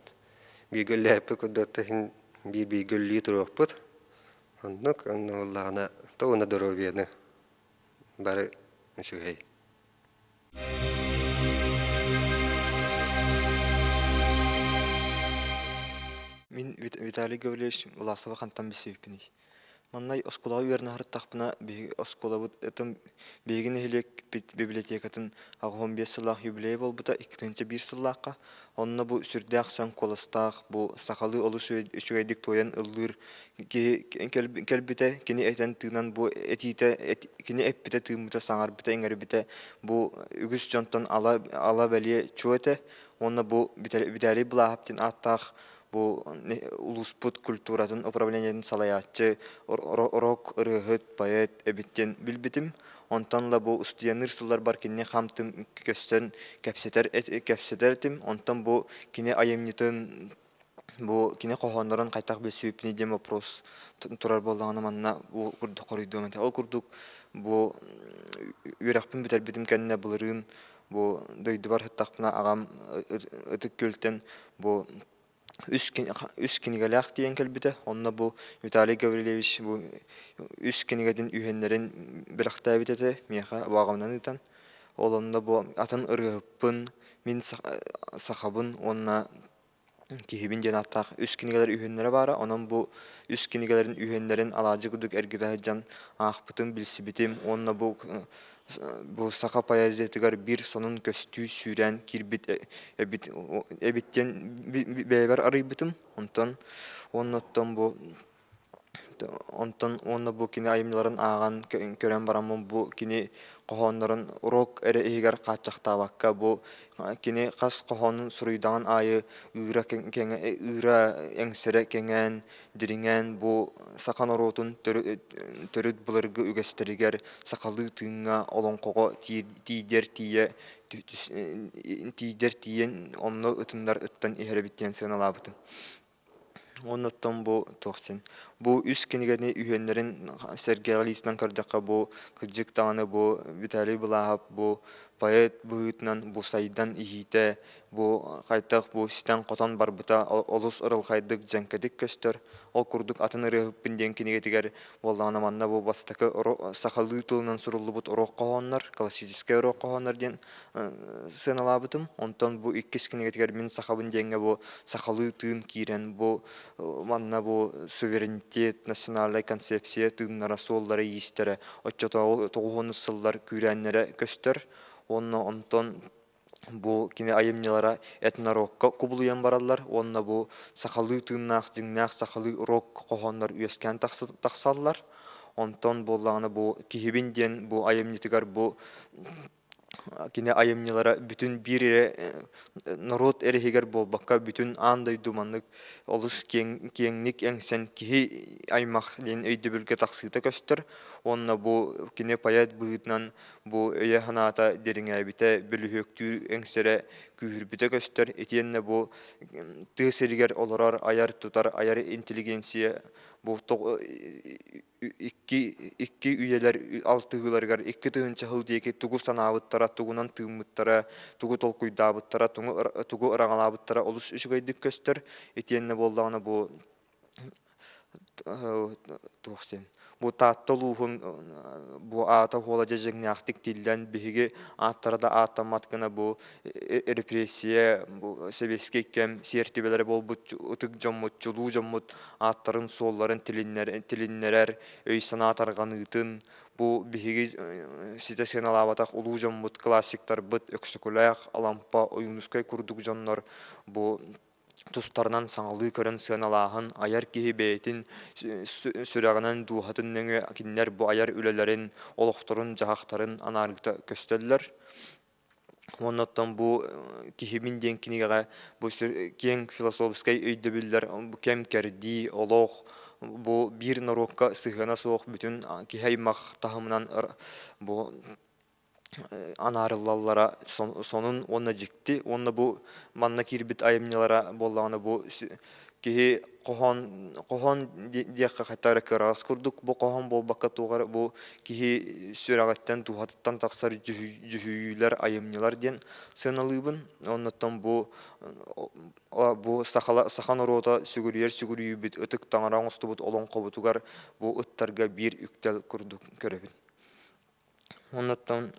бииргэ үлэлээппит курдук иһин биир бииргэ үлэлии туруохпут. Оннук, онно буоллаҕына то уонна доруобуйаны бары. Үчүгэй. Мин Виталий Гаврильевич Власова хантан билсибиппиний? Маннай оскуолаҕа үөрэнэ сырыттахпына, биһиги оскуолабыт ытым биһиги нэһилиэкпит библиотекатын 85 сыллаах юбилейа буолбута 2001 сыллаахха. Онно бу сүрдээх сөҥ куоластаах, бу сахалыы олус үчүгэйдик туойан ыллыыр киһи кэлбитэ, кини этэн-тыынан бу этиитэ, кини эппитэ-тыыммыта, саҥарбыта-иҥэрбитэ бу үгүс дьонтон ала, ала бэлиэ чуо этэ. Уонна бу Виталий Былааһап диэн ааттаах бу улууспут культуратын управлениетын салайааччы, рок ырыаһыт, поэт эбит диэн билбитим. Онтон ыла бу устудьуоннуур сылларбар кинини хам-түм көстөн кэпсэтэр, кэпсэтэр этим. Онтон бу кини айымньытын бу кини хоһооннорун хайдах билсибиппиний диэн вопрос турар буоллаҕына манна бу курдук хоруйдуом этэ. Ол курдук бу үөрэхпин бүтэрбитим кэннэ былырыын бу дойдубар сыттахпына аҕам Ытык Күөлтэн бу үс кинигэлээх тиийэн кэлбитэ. Онно бу Виталий Гаврильевич бу үс кинигэтин үһүөннэрин бэлэхтээбит этэ миэхэ абааҕынан ыытан. Ол онно бу атын ырыаһыппын, мин сахабын уонна киһибин диэн ааттаах үс кинигэлэр үһүөннэрэ баара. Онон бу үс кинигэлэрин үһүөннэрин алаадьы курдук эргитэ сылдьан аахпытым, билсибитим уонна бу бу саха поэзиятыгар биир сонун көстүү сүүрээн киирбит эбит эбит диэн бэйэбэр арыйбытым. Онтон уонна оттон бу Онтон уонна бу кини айымньыларын ааҕан көрөн бараммын бу кини хоһооннорун урок эрэ иһигэр хааччахтаабакка бу кини хас хоһоонун суруйдаҕын аайы ыыра ыыра эҥсэрэ кэҥээн, дириҥээн бу саха норуотун төрүт былыргы үгэстэригэр сахалыы тыыҥҥа олоҥхоҕо тиийдэр тиийэ тиийдэр тиийэн онно ытыннар ыттан иһэр эбит диэн сыаналаабытым. Оннуттан бу туох син бу үс кинигэни үһүөннэрин сэргэҕэ илиитинэн көрдөххө бу кырдьык даҕаны бу Виталий Былааһап бу поэт быһыытынан бу сайдан иһиитэ бу хайдах бу ситэн-хотон барбыта олус ырылхайдык дьэҥкэтик көстөр. Ол курдук атын ырыаһыппын диэн кинигэтигэр буоллаҕына манна бу бастакы сахалыы тылынан суруллубут уруок хоһооннор, классическай уруок хоһооннор диэн сыаналаабытым. Онтон бу иккис кинигэтигэр Мин сахабын диэҥҥэ бу сахалыы тыын киирэн бу манна бу суверенитет, национальнай концепция тыыннара, суоллара, иистэрэ оччотооҕу тоҕуһуонус сыллар күүрээннэрэ көстөр. Уонна онтон бу кини айымньылара этнорокка кубулуйан бараллар уонна бу сахалыы тыыннаах дьиҥнээх сахалыы рок хоһооннор үөскээн тахсаллар. Онтон буоллаҕына бу киһибин диэн бу айымньытыгар бу кини айымньылара бүтүн биир эрэ норуот эрэһигэр буолбакка бүтүн аан дойду маннык олус киэҥ киэҥник эҥсэн киһи аймах диэн өйдөбүлгэ тахсыыта көстөр уонна бу кини поэт быһыытынан бу өйө-санаата дириҥээбитэ бөлүһүөктүүр эҥсэрэ күүһүрбүтэ көстөр итиэннэ бу тыа сиригэр олорор айар-тутар айар интеллигенция бу икки үйэлэр алтыһыыларыгар 2000 сыл диэки тугу санаабыттара, тугунан тыыммыттара, тугу толкуйдаабыттара, тугу ыраҥалаабыттара олус үчүгэйдик көстөр. Итиэннэ буоллаҕына бу туох диэн бу Таатта улууһун бу аата уола дьэдьэҥнээхтик тиллэн биһиги ааттара да ааттаммат гына бу репрессия бу сэбиэскэй кэм сиэртибэлэрэ буолбут ытык дьоммут чулуу дьоммут ааттарын-суолларын тилиннэрэр өй-санаа тарҕаныытын бу биһиги ситэ сыаналаабатах улуу дьоммут классиктарбыт Өксөкүлээх, Алампа, Ойуунускай курдук дьоннор бу тустарынан саҥалыы көрөн сыаналааһын айар киһи бэйэтин сүрэҕинэн дууһатын нөҥүө кинилэр бу айар үлэлэрин олохторун-дьаһахтарын анаарыыта көстөллөр. Уонна оттон бу «Киһибин» диэн кинигэҕэ бу киэҥ философскай өйдөбүллэр бу кэм-кэрдии, олох, бу биир норуокка сыһыана суох бүтүн киһи аймах таһымынан бу анаарыллаллара сонун уонна дьикти уонна бу манна киирбит айымньылара буоллаҕына бу киһи хоһоон хоһоон диэххэ хайта эрэ кыараҕас курдук бу хоһоон буолбакка туох эрэ бу киһи сүрэҕиттэн дууһатыттан тахсар дьүһүйүүлэр айымньылар диэн сыаналыыбын оннуттан бу бу саха норуота сүгүрүйэр сүгүрүйүүбүт ытык таҥара оҥостубут олоҥхобутугар бу ыттарга биир үктэл курдук көрөбүн. Оннуттан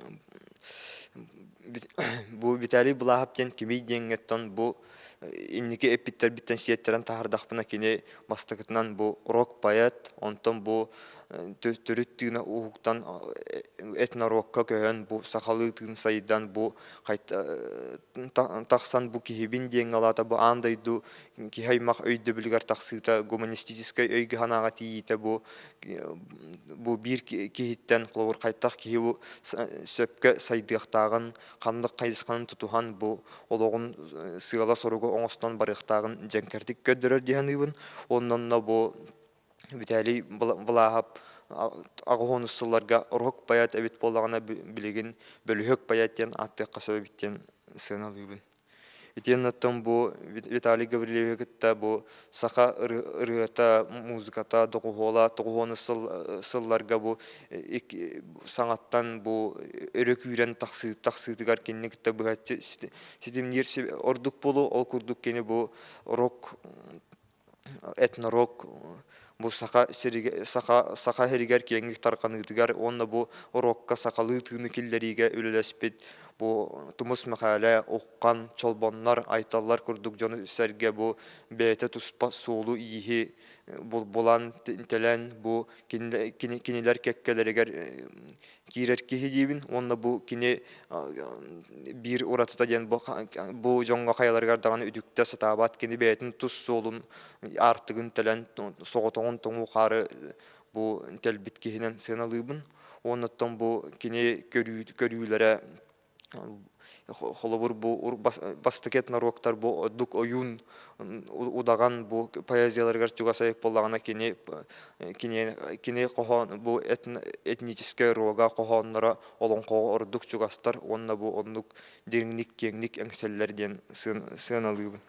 бу Виталий Былааһап диэн кимий диэҥҥэттэн бу инники эппиттэрбиттэн сиэттэрэн таһаардахпына кини бастакытынан бу рок-поэт, онтон бу төрүт тыына уһуктан этнорокка көһөн бу сахалыы тыын сайдан бу тахсан бу киһибин диэҥҥэ алаата бу аан дойду киһи аймах өйдөбүлүгэр тахсыыта гуманистическай өйгө-санааҕа тиийиитэ бу бу биир киһиттэн холобур хайтах киһи бу сөпкө сайдыахтааҕын ханнык хайысханы тутуһан бу олоҕун сыала-соругу оҥостон барыахтааҕын дьэҥкэрдик көрдөрөр дии саныыбын. Оннонно бу Виталий Былааһап аҕыс сылларга рок поэт эбит буоллаҕына билигин бөлүһүөк поэт диэн ааттыахха сөп эбит диэн сыаналыыбын. Итиэннэ оттон бу Виталий Гаврильевиһы кытта бу саха ырыата, музыката, доҕуһуола тоҕуһуону сылларга бу саҥаттан бу өрө күүрэн тахсыытыгар кинини кытта быһаччы ситимниир ордук буолуо. Ол курдук кини бу рок этнорок бу саха сиригэ саха саха сиригэр киэҥник тарҕаныытыгар уонна бу рокка сахалыы тыыны киллэриигэ үлэлэспит бу Тумус Мэхээлэ, Уххан, Чолбоннор, Айталлар курдук дьону сэргэ бу бэйэтэ туспа суолу-ииһи булан тэлэн бу кинилэр кэккэлэригэр киирэр киһи диибин уонна бу кини биир уратыта диэн бу дьоҥҥо хайаларыгар даҕаны үтүктэ сатаабат кини бэйэтин тус суолун аартыгын тэлэн соҕотоҕун тоҥуу хаары бу тэлбит киһинэн сыаналыыбын уонна оттон бу кини көрүүлэрэ Холобур, бу бастакы этноруоктар бу ордук ойуун удаҕан бу поэзияларыгар чугас айык буоллаҕына кини кини кини хоһоон бу этническэй рога хоһоонноро олоҥхоҕо ордук чугастар уонна бу оннук дириҥник киэҥник эҥсэллэр диэн сыаналыыбын.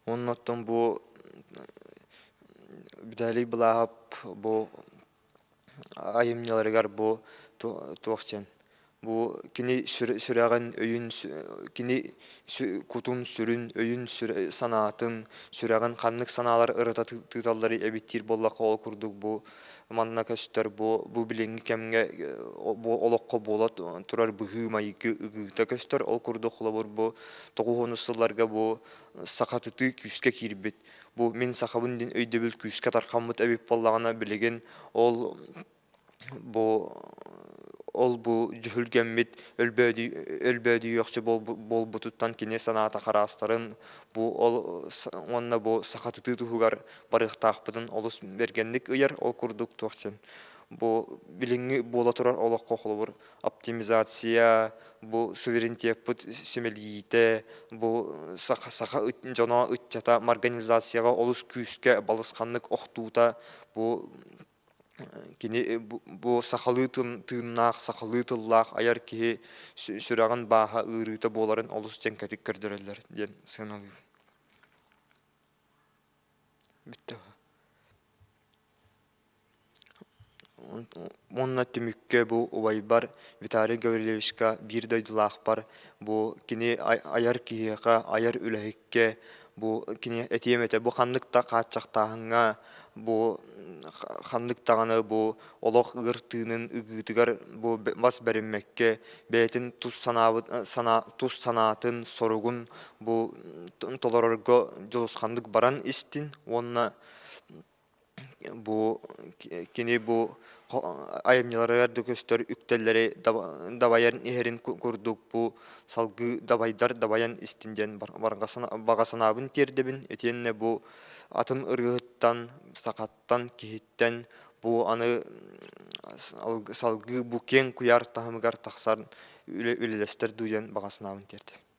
Уонна оттон бу Виталий Былааһап бу айымньыларыгар бу туох диэн бу кини сүрэҕин өйүн кини кутун сүрүн өйүн санаатын сүрэҕин ханнык санаалар ырыта тыыталлар эбит диир буоллахха ол курдук бу манна көстөр бу бу билиҥҥи кэмҥэ бу олоххо буола турар быһыы-майгы ыгыыта көстөр ол курдук холобур бу тоҕуһуонус сылларга бу сахатытыы күүскэ киирбит бу мин сахабын диэн өйдөбүл күүскэ тархаммыт эбит буоллаҕына билигин ол бу ол бу дьүһүлгэммит өлбөөдүйүөхчү буолбутуттан кини санаата хараастарын бу ол уонна бу сахатытыы туһугар барыахтаахпытын олус бэргэнник ыйар ол курдук туох диэн бу билиҥҥи буола турар олоххо холобур оптимизация бу суверенитеппыт симэлийиитэ бу саха саха дьоно ыччата марганизацияҕа олус күүскэ балысханнык охтуута бу кини бу сахалыы тыыннаах сахалыы тыллаах айар киһи сүрэҕин бааһа ыарыыта буоларын олус дьэҥкэтик көрдөрөллөр диэн сыаналыыбын. Бүттэ. Уонна түмүккэ бу убайбар Виталий Гаврильевичка биир дойдулаахпар бу кини айар киһиэхэ, айар үлэһиккэ бу кини этиэм этэ бу ханнык да хааччахтааһыҥҥа бу ханнык даҕаны бу олох ыар тыынын ыгыытыгар бу бас бэриммэккэ бэйэтин тус санаабыт санаа тус санаатын соругун бу толорорго дьулусханнык баран истин уонна бу кини бу айымньыларыгар да көстөр үктэллэри дабайан иһэрин курдук бу салгыы дабайдар дабайан истин диэн баҕа санаабын тиэрдэбин итиэннэ бу атын ырыаһыттан сахаттан киһиттэн бу аны салгыы бу киэҥ куйаар таһымыгар тахсар үлэлэстэр дуу диэн баҕа санаабын тиэрдэбин.